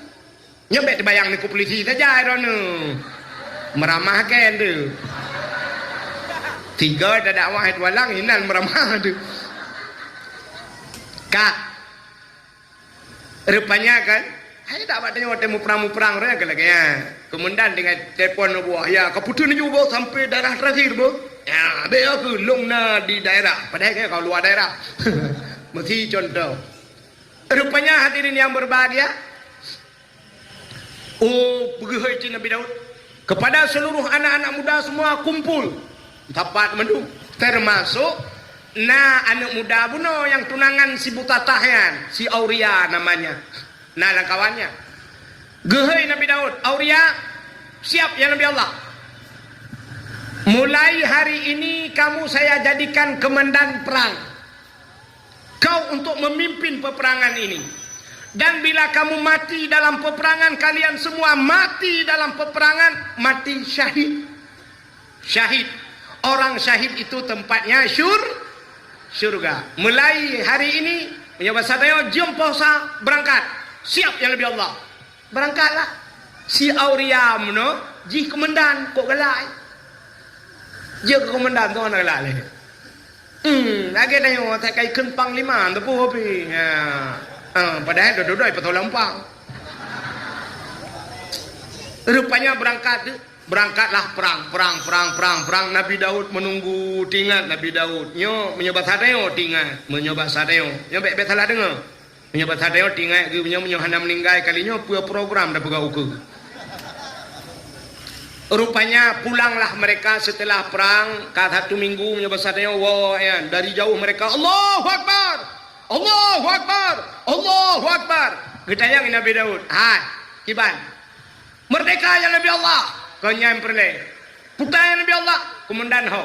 Nyoe bék teubayang niko polisi saja droeneuh. Meuramah kan tu. Tiga dak dakwah itu alang inan meuramah tu. Kak, rupanya kan, hai dak bak tanyoe watée muprang-muprang roh nyang lagée nyan. Keumandan dengan telepon buah, ya, ka putus laju boh sampai daerah terakhir boh. Ya, bék aku long na di daerah. Padahal kan kalau luar daerah. Mesti contoh. Rupanya hadirin yang berbahagia, oh, peugeuhôi cit Nabi Daud. Kepada seluruh anak-anak muda semua kumpul. Sapat mandum. Termasuk na aneuk muda bunoe nyang tunangan si Butatah nyan, si Auria namanya. Na lam kawan nyan. Geuhôi Nabi Daud, "Auria, siap ya Nabi Allah. Mulai hari ini kamu saya jadikan komandan perang." Kau untuk memimpin peperangan ini. Dan bila kamu mati dalam peperangan, kalian semua mati dalam peperangan, mati syahid. Syahid. Orang syahid itu tempatnya syur-, syurga. Mulai hari ini, meunyoe basa tanyoe, jeuem posa, berangkat. Siap ya Nabi Allah. Berangkatlah. Si Auria meunoe, jih keumandan, kok galak, eh. Jeuet keu keumandan tu hana galak lé. Hmm, lagée tanyoe, tak kai kheun panglima, teupeu pi. Ya. Ha, padahai dodoi-dodoi patong lampang. Rupanya berangkat, berangkatlah perang, perang, perang, perang, perang. Nabi Daud menunggu, teuingat Nabi Daud. Nyoe, meunyoe basa tanyoe, teuingat. Meunyoe basa tanyoe. Nyoe bék, bék salah deungoe. Meunyoe basa tanyoe teuingat geuh, meunyoe, meunyoe hana meuninggai kali nyoe, peue program tapeugah ukeue. Rupanya pulanglah mereka setelah perang, ka satu minggu meunyoe basa tanyoe, woe, ya, dari jauh mereka, "Allahu Akbar! Allahu Akbar! Allahu Akbar!" Geutanyong Nabi Daud, "Hai, kiban? Merdeka ya Nabi Allah?" "Kon nyan peureulée." "Peue ta ya Nabi Allah?" "Komandan ho."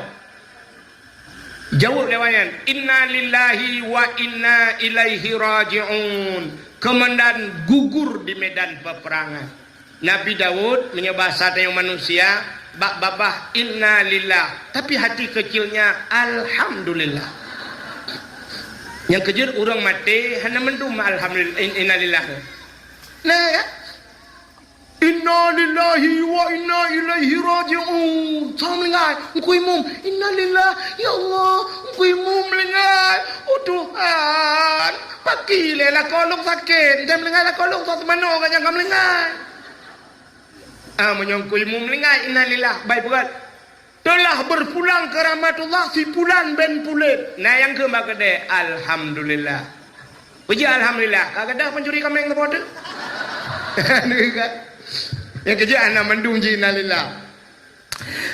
Jaweueb lé awak nyan, "Inna lillahi wa inna ilaihi raji'un." Komandan gugur di medan peperangan. Nabi Daud, meunyoe basa tanyoe manusia, bak babah inna lillah, tapi hati kecilnya alhamdulillah. Nyang keujeuet ureuëng maté hana mandum alhamdulillah, in-, innalillah. Nah, ya. "Inna lillahi wa inna ilaihi raji'un." Sama meuninggai, Teungku Imum, "Innalillah, ya Allah, Teungku Imum meuninggai. Oh Tuhan, pakri lé lakoe lôn sakét, dan meuninggai lakoe lôn, soe teumanoe ka nyang ka meuninggai." Ah, meunyoe Teungku Imum meuninggai, innalillah, baik beugét. "Telah berpulang ke rahmatullah si pulan bin pulan." Nah, nyang keu bak keudée, alhamdulillah. Peue jih alhamdulillah, ka gadôh pancuri kaméng saboh teuk. Nyang keujeuet hana mandum jih innalillah.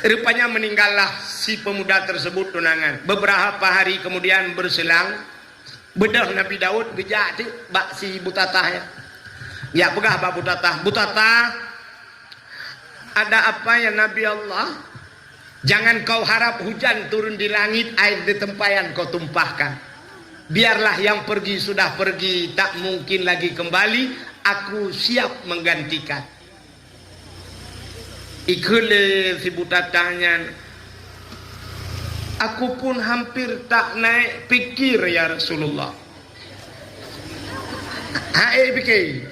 Rupanya meninggallah si pemuda tersebut tunangan. Beberapa hari kemudian berselang, beudôh Nabi Daud geujak teuk bak si Butatah nyan. Geujak peugah bak Butatah, "Butatah, ada apa ya Nabi Allah? Jangan kau harap hujan turun di langit, air di tempayan kau tumpahkan. Biarlah yang pergi sudah pergi, tak mungkin lagi kembali, aku siap menggantikan." Ikheun lé si Butatah nyan, "Aku pun hampir tak naik pikir, ya Rasulullah." Han ék pikir.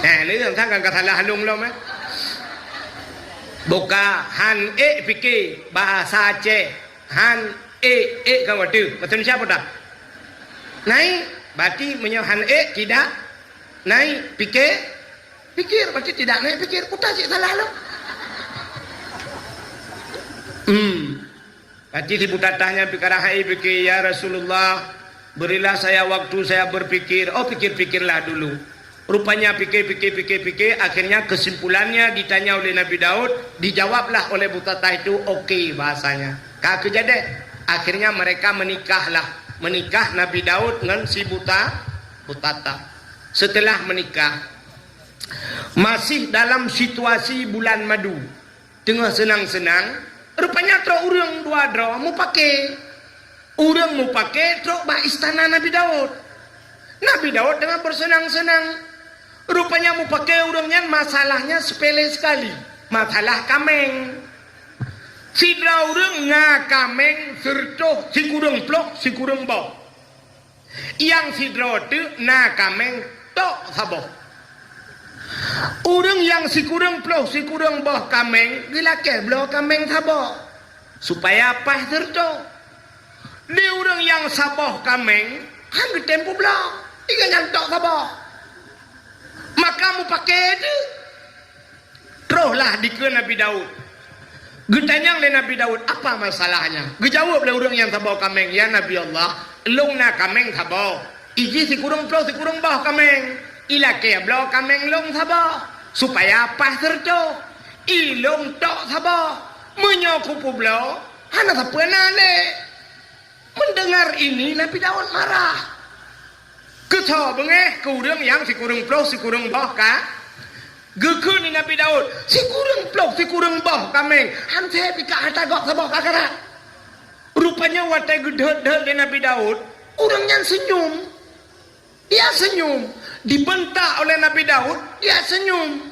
Eh, ni kan ka salah lôn lom, eh. Buka han ék pikir, bahasa Aceh. Han ék, ék kan wateue. Bahasa Indonesia apa dah? Naik. Berarti meunyoe han ék, tidak naik. Pikir, pikir. Berarti tidak naik pikir. Utak cit salah lôn. Hmm. Berarti si Butatah nyan pikir, hai pikir, "Ya Rasulullah, berilah saya waktu saya berpikir." Oh, pikir-pikirlah dulu. Rupanya pikir, pikir, pikir, pikir, akhirnya kesimpulannya ditanya oleh Nabi Daud, dijawablah oleh Butatah itu, "Oke," bahasanya. Ka keujadeh. Akhirnya mereka menikahlah. Menikah Nabi Daud ngon si Buta-, Butatah. Setelah menikah, masih dalam situasi bulan madu. Teungoh seunang-seunang, rupanya trok ureuëng dua droe mupake. Ureuëng mupake trok bak istana Nabi Daud. Nabi Daud teungoh beuseunang-seunang. Rupanya mupake ureuëng nyan masalahnya sepele sekali. Masalah kaméng. Sidroe ureuëng na kaméng sireutôh, sikureueng ploh, sikureueng boh. Nyang sidroe teuk na kaméng tok saboh. Ureuëng nyang sikureueng ploh sikureueng boh kaméng geulakée bloe kaméng saboh, supaya paih sireutôh. Di ureuëng nyang saboh kaméng han geutem peubloe, iga nyang tok saboh. Maka mupake teuk. Trohlah dikeue Nabi Daud. Geutanyong lé Nabi Daud, "Apa masalahnya?" Geujaweueb lé ureuëng nyang saboh kaméng, "Ya Nabi Allah, lôn na kaméng saboh. Iji sikureueng ploh sikureueng boh kaméng. Ilakée bloe kaméng lôn saboh, supaya paih sireutôh. Ilôn tok saboh. Meunyoe kupeubloe, hana sapeue na lé." Mendengar ini, Nabi Daud marah. Keusoe beungéh keu ureuëng nyang sikureueng ploh sikureueng boh ka. Geukheun lé Nabi Daud, "Sikureueng ploh sikureueng boh kaméng, han sép ikak hareuta gob saboh ka karab." Rupanya watée geudeuet-deuet lé Nabi Daud, ureuëng nyan seunyum. Dia senyum. Dibentak oleh Nabi Daud, dia senyum.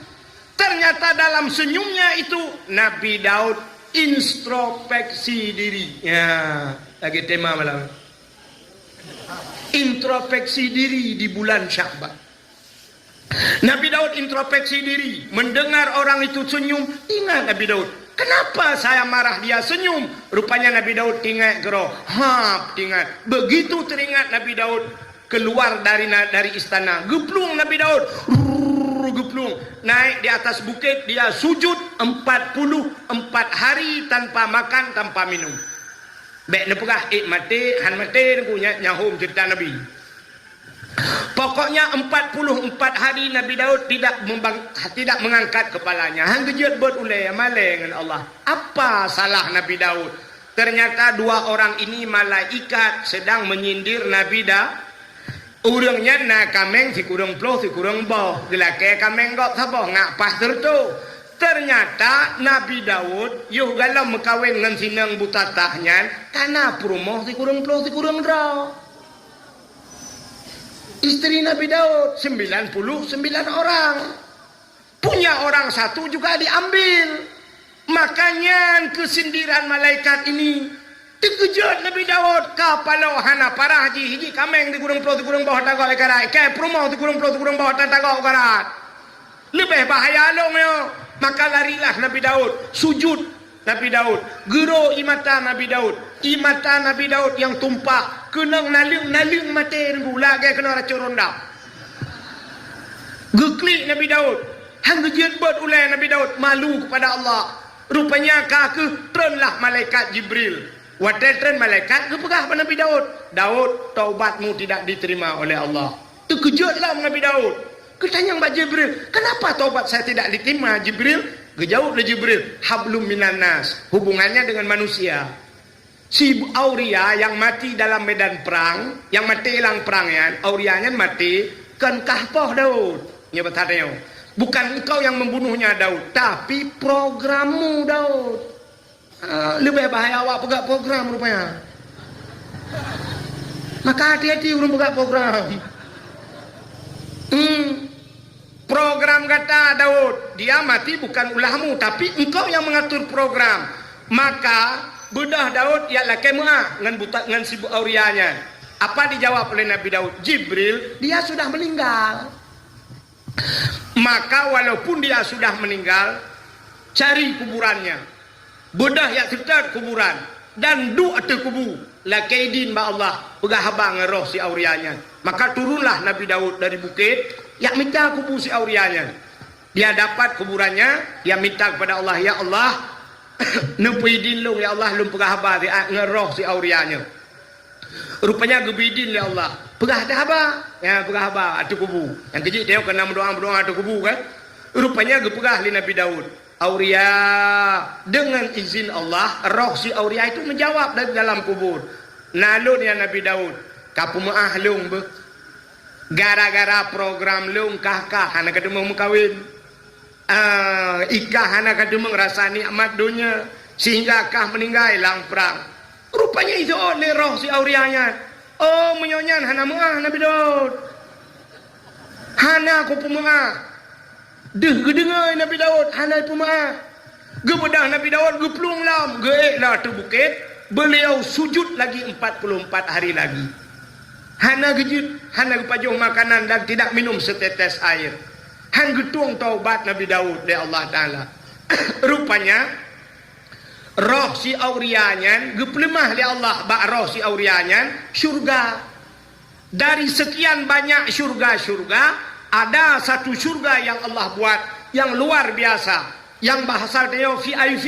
Ternyata dalam senyumnya itu, Nabi Daud introspeksi diri. Ya, lagi tema malam. Introspeksi diri di bulan Sya'ban. Nabi Daud introspeksi diri, mendengar orang itu senyum, ingat Nabi Daud, "Kenapa saya marah dia senyum?" Rupanya Nabi Daud teringat keudroe, hap teringat. Begitu teringat Nabi Daud, keluar dari na-, dari istana. Geuplueng Nabi Daud, rrrr, geuplueng. Naik di atas bukit, dia sujud empat puluh empat hari tanpa makan, tanpa minum. Bék neupeugah ék maté, han maté, nyan, nyan hom ceurita Nabi. Pokoknya empat puluh empat hari Nabi Daud tidak membang-, tidak mengangkat kepalanya. Han geujeuet beuet ulèe, malèe ngon Allah. Apa salah Nabi Daud? Ternyata dua orang ini malaikat sedang menyindir Nabi Da-, ureueng nyan na kaméng sikureueng ploh sikureueng boh. Geulakèe kaméng gob saboh, ngak paih seureutoh. Ternyata Nabi Daud yoh galom meukawen ngon sinong butatah nyan, ka na peurumoh sikureueng ploh sikureueng droe. Istri Nabi Daud, sembilan puluh sembilan orang. Punya orang satu juga diambil. Maka nyan keuh sindiran malaikat ini. Teukeujot Nabi Daud, ka paloe hana parah jih, jih kaméng sikureueng ploh sikureueng boh tagob i karat, kèe peurumoh sikureueng ploh sikureueng boh tagob i karat. Leubeh bahaya lom nyoe. Maka larilah Nabi Daud, sujud Nabi Daud, geuro ie mata Nabi Daud. Ie mata Nabi Daud nyang tumpah, keunong naleueng-naleueng maté Teungku, lagèe keunong racôn ronda. Geuklik Nabi Daud, han geujeuet beuet ulèe Nabi Daud, malu kepada Allah. Rupanya ka keuh treunlah malaikat Jibril. Watèe treun malaikat geupeugah bak Nabi Daud, "Daud, taubatmu tidak diterima oleh Allah." Teukeujot lom Nabi Daud. Geutanyong bak Jibril, "Kenapa taubat saya tidak diterima, Jibril?" Geujaweueb lé Jibril, "Hablum minan nas, hubungannya dengan manusia." Si Auria nyang maté dalam medan prang, nyang maté lam prang nyan, Auria nyan maté kon kah poh Daud. Nyoe bak that nyoe. Bukan engkau yang membunuhnya, Daud, tapi programmu, Daud. Ah, leubeh bahaya awak peugah program rupanya. Maka hati-hati ureueng peugah program. Hmm. Program gata, Daud, dia mati bukan ulahmu, tapi engkau yang mengatur program. Maka beudôh Daud jak lakèe meu'ah ngon buta, ngon si Auria nyan. Apa dijawab oleh Nabi Daud? Jibril, dia sudah meninggal. Maka walaupun dia sudah meninggal, cari kuburannya. Beudôh jak seutôt kuburan dan duek ateueh kubu, lakèe idin bak Allah, peugah haba ngon roh si Auria nyan. Maka turunlah Nabi Daud dari bukét, jak mita kubu si Auria nyan. Dia dapat kuburannya, dia minta kepada Allah, "Ya Allah, neupeuidin lôn, ya Allah, lôn peugah haba siat ngon roh si Auria nyoe." Rupanya geubri idin lé Allah. Peugah dah haba. Ya, peugah haba ateueh kubu. Nyang keu jih tanyoe ka na meudoa-meudoa ateueh kubu kan. Rupanya geupeugah lé Nabi Daud, "Auria, dengan izin Allah, roh si Auria itu menjawab dari dalam kubur." "Na lôn, ya Nabi Daud, ka peumeu'ah lôn beuh. Gara-gara program lôn kah-kah hana ka teumeung meukawen. Ah, i kah hana ka teumeung rasa nikmat donya, sehingga kah meuninggai lam prang." Rupanya iseuôt lé roh si Auria nyan, "Oh, meunyoe nyan hana meu'ah Nabi Daud. Hana kupeumeu'ah." Deuh geudeungoe Nabi Daud hana peumeu'ah. Geubeudôh Nabi Daud geuplueng lom, geuék lom ateueh bukét, beliau sujud lagi empat puluh empat hari lagi. Hana geujeuet, hana geupajoh makanan dan tidak minum setetes air. Han geutueng taubat Nabi Daud lé Allah Taala. Rupanya, roh si Auria nyan geupeuleumah lé Allah bak roh si Auria nyan syurga. Dari sekian banyak syurga-syurga, ada satu syurga yang Allah buat yang luar biasa, yang bahasa tanyoe V I P.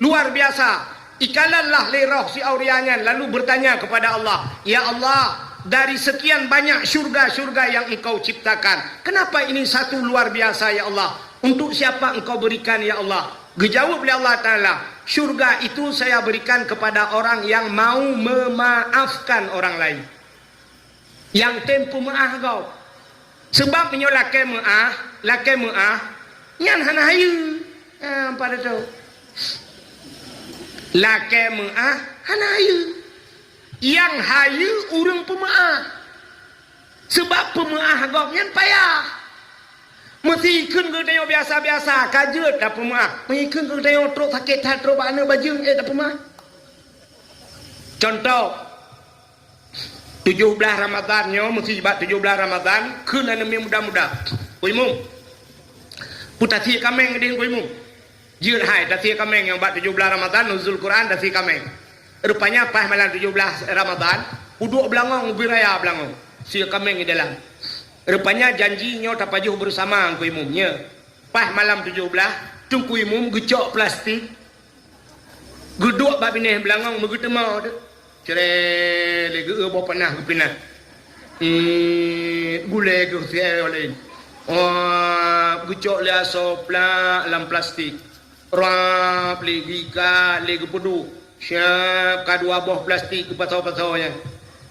Luar biasa. Ikalonlah lé roh si Auria nyan lalu bertanya kepada Allah, "Ya Allah, dari sekian banyak syurga-syurga yang Engkau ciptakan, kenapa ini satu luar biasa, ya Allah? Untuk siapa Engkau berikan, ya Allah?" Geujaweueb lé Allah Taala, "Syurga itu saya berikan kepada orang yang mau memaafkan orang lain." Nyang tem peumeu'ah gob. Seubab meunyoe lakèe meu'ah, lakèe meu'ah, nyan hana hayeue. Ha, padahai lakèe meu'ah hana hayeue. Nyang hayeue ureueng peumeu'ah. Seubab peumeu'ah gob nyan payah. Meusikheun geutanyoe biasa-biasa, ka jeuet tapeumeu'ah. Meusikheun geutanyoe trok sakét that, trok bak aneuk bajeueng, eh, tapeumeu'ah. Contoh, tujoh blaih Ramadhan nyoe, meusi bak tujoh blaih Ramadhan, kheun aneuk miet muda-muda, "Ku Imum, peue tasie kaméng deh, Ku Imum?" Jeuet hai, tasie kaméng nyang bak tujoh blaih Ramadhan, nuzul Quran, tasie kaméng. Rupanya paih malam tujoh blaih Ramadhan, uduek beulangong, ubé raya beulangong, sie kaméng di dalam. Rupanya janji nyoe tapajoh bersama, Ku Imum, nyoe. Paih malam tujoh blaih, Teungku Imum geucok plastik, geuduek bak binéh beulangong meugeuteumo teuh. Cre, lé geu boh panah geupinah. Eh, gulée keu si eh laén. Oh, geucok lé asoe plak lam plastik. Rap lé geuikat lé geupeuduek. Siap ka dua boh plastik geupasoe-pasoe nyan.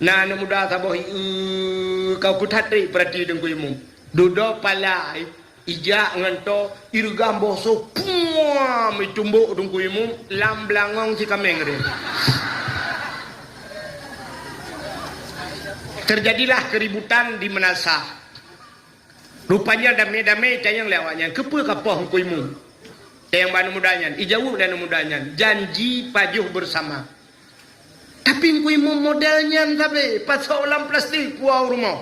Na aneuk muda saboh, "Ieu, ka kuthatrek peurati Teungku Imum." Dudoe pala, ijak ngon toh, ireugam boh soe, puam, itumbok Teungku Imum lam beulangong si kaméng tadi. Terjadilah keributan di meunasah. Rupanya damé-damé itanyong lé awaknyan, "Keupeue ka poh Teungku Imum?" Tanyong bak aneuk muda nyan, ijaweueb lé aneuk muda nyan, "Janji pajoh bersama." Tapi Teungku Imum model nyan sabe, pasoe lam plastik puwoe u rumoh.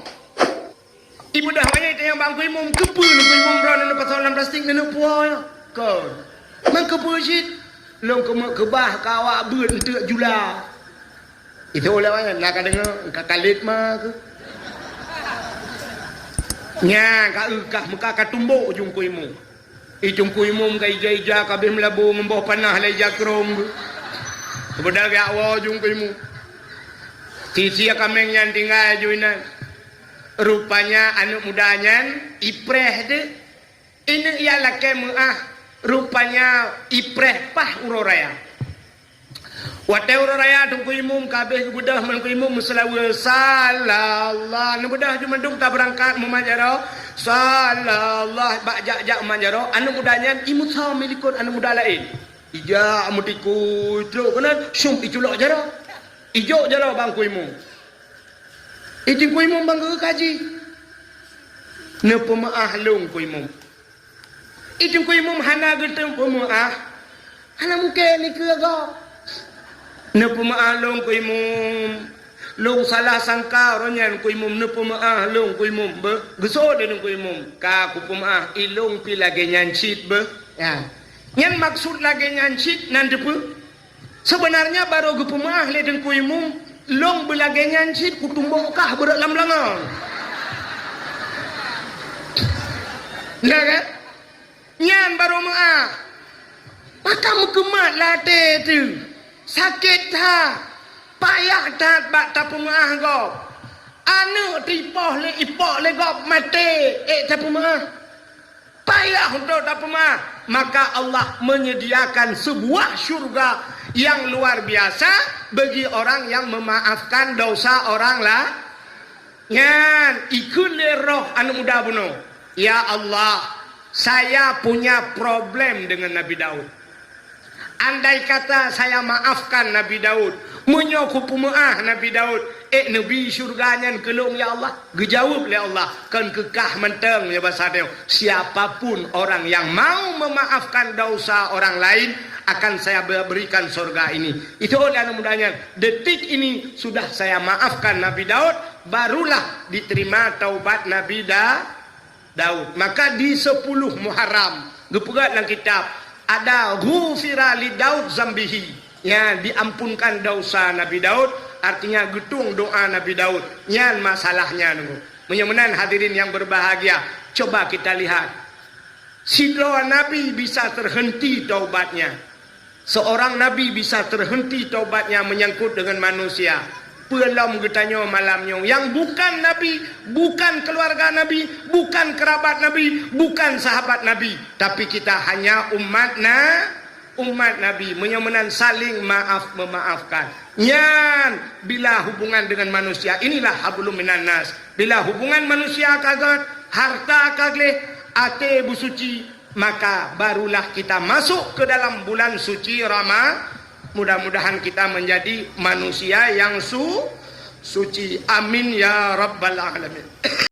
Ibeudôh awaknyan itanyong bak Teungku Imum, "Keupeue Teungku Imum droeneuh pasoe lam plastik neuneuk puwoe nyoe?" "Kon." "Man keupeue cit?" "Lôn keumeuk keubah keu awak beuet eunteuk jula." Itu ulée awaknyan, na ka deungoe, ka kalét ma keuh. Nyan ka eu kah meuka ka tumbok ujong Teungku Imum. I Teungku Imum ka ija-ija, ka abéh meulabô ngon boh panah lé ija krông. Beudagak woe ujong Teungku Imum. Sisi kaméng nyan tinggai ju inan. Rupanya aneuk muda nyan ipreh deuh. Ineuk ijak lakée meuáh, rupanya ipreh paih uroe raya. Watée uroe raya Teungku Imum ka abéh geubeudôh, Teungku Imum meuseulaweue, "Sallallahu." Neubeudôh ju mandum tabeurangkat mumat jaroe, "Sallallahu." Bak jak-jak mumat jaroe, aneuk muda nyan imeusom i likot aneuk muda laén. Ijak meutikui trok keunan, syum iculok jaroe. Ijok jaroe bak Teungku Imum. I Teungku Imum ban geukaji. Neupeumeuáh lôn Teungku Imum. I Teungku Imum hana geuteupeumeuáh, hana mungken dikeue gob. Neupeumeuáh lôn Teungku Imum. Lôn salah sangka uroe nyan Teungku Imum, neupeumeuáh lôn Teungku Imum beuh. Geuseuôt lé Teungku Imum, "Ka kupeumeuáh, i lôn pih lagée nyan cit beuh." Ya. Nyan maksud lagée nyan cit nan teupeue? Seubeunarnya barô geupeumeuáh lé Teungku Imum, "Lôn beulagée nyan cit kutumbok kah beurot lam beulangong." Nah kan? Nyan barô meuáh. Maka meukeumat lam até teuh. Sakét that. Payah that bak tapeumeuáh gob. Aneuk teuipoh lé ipok lé gob maté, ék tapeumeuáh. Payah untuk tapeumeuáh, maka Allah menyediakan sebuah syurga yang luar biasa bagi orang yang memaafkan dosa orang lain. Nyan, ikheun lé roh aneuk muda bunoe, "Ya Allah, saya punya problem dengan Nabi Daud." Andai kata saya maafkan Nabi Daud, meunyoe kupeumeuáh Nabi Daud, ék neubi syeuruga nyan keu lôn, ya Allah? Geujaweueb lé Allah, "Kon keu kah mantong, ya basa nyoe, siapapun orang yang mau memaafkan dosa orang lain, akan saya be-, berikan surga ini." Itu oleh aneuk muda nyan, "Detik ini sudah saya maafkan Nabi Daud, barulah diterima taubat Nabi Da-, Daud." Maka di sepuluh Muharram, geupeugah lam kitab, ada ghufira li Daud zambihi. Ya, diampunkan dosa Nabi Daud, artinya geutueng doa Nabi Daud. Nyan masalahnya nunggu. Meunyoe meunan hadirin yang berbahagia, coba kita lihat. Sidroe nabi bisa terhenti taubatnya. Seorang nabi bisa terhenti taubatnya menyangkut dengan manusia. Peue lom geutanyoe malam nyoe nyang bukan nabi, bukan keluarga nabi, bukan kerabat nabi, bukan sahabat nabi, tapi kita hanya umat na-, umat nabi. Meunyoe meunan saling maaf memaafkan. Nyan bila hubungan dengan manusia, inilah hablum minan nas. Bila hubungan manusia ka gét, harta ka gleh, até beusuci, maka barulah kita masuk ke dalam bulan suci Rama-, mudah-mudahan kita menjadi manusia yang su-, suci. Amin ya rabbal alamin.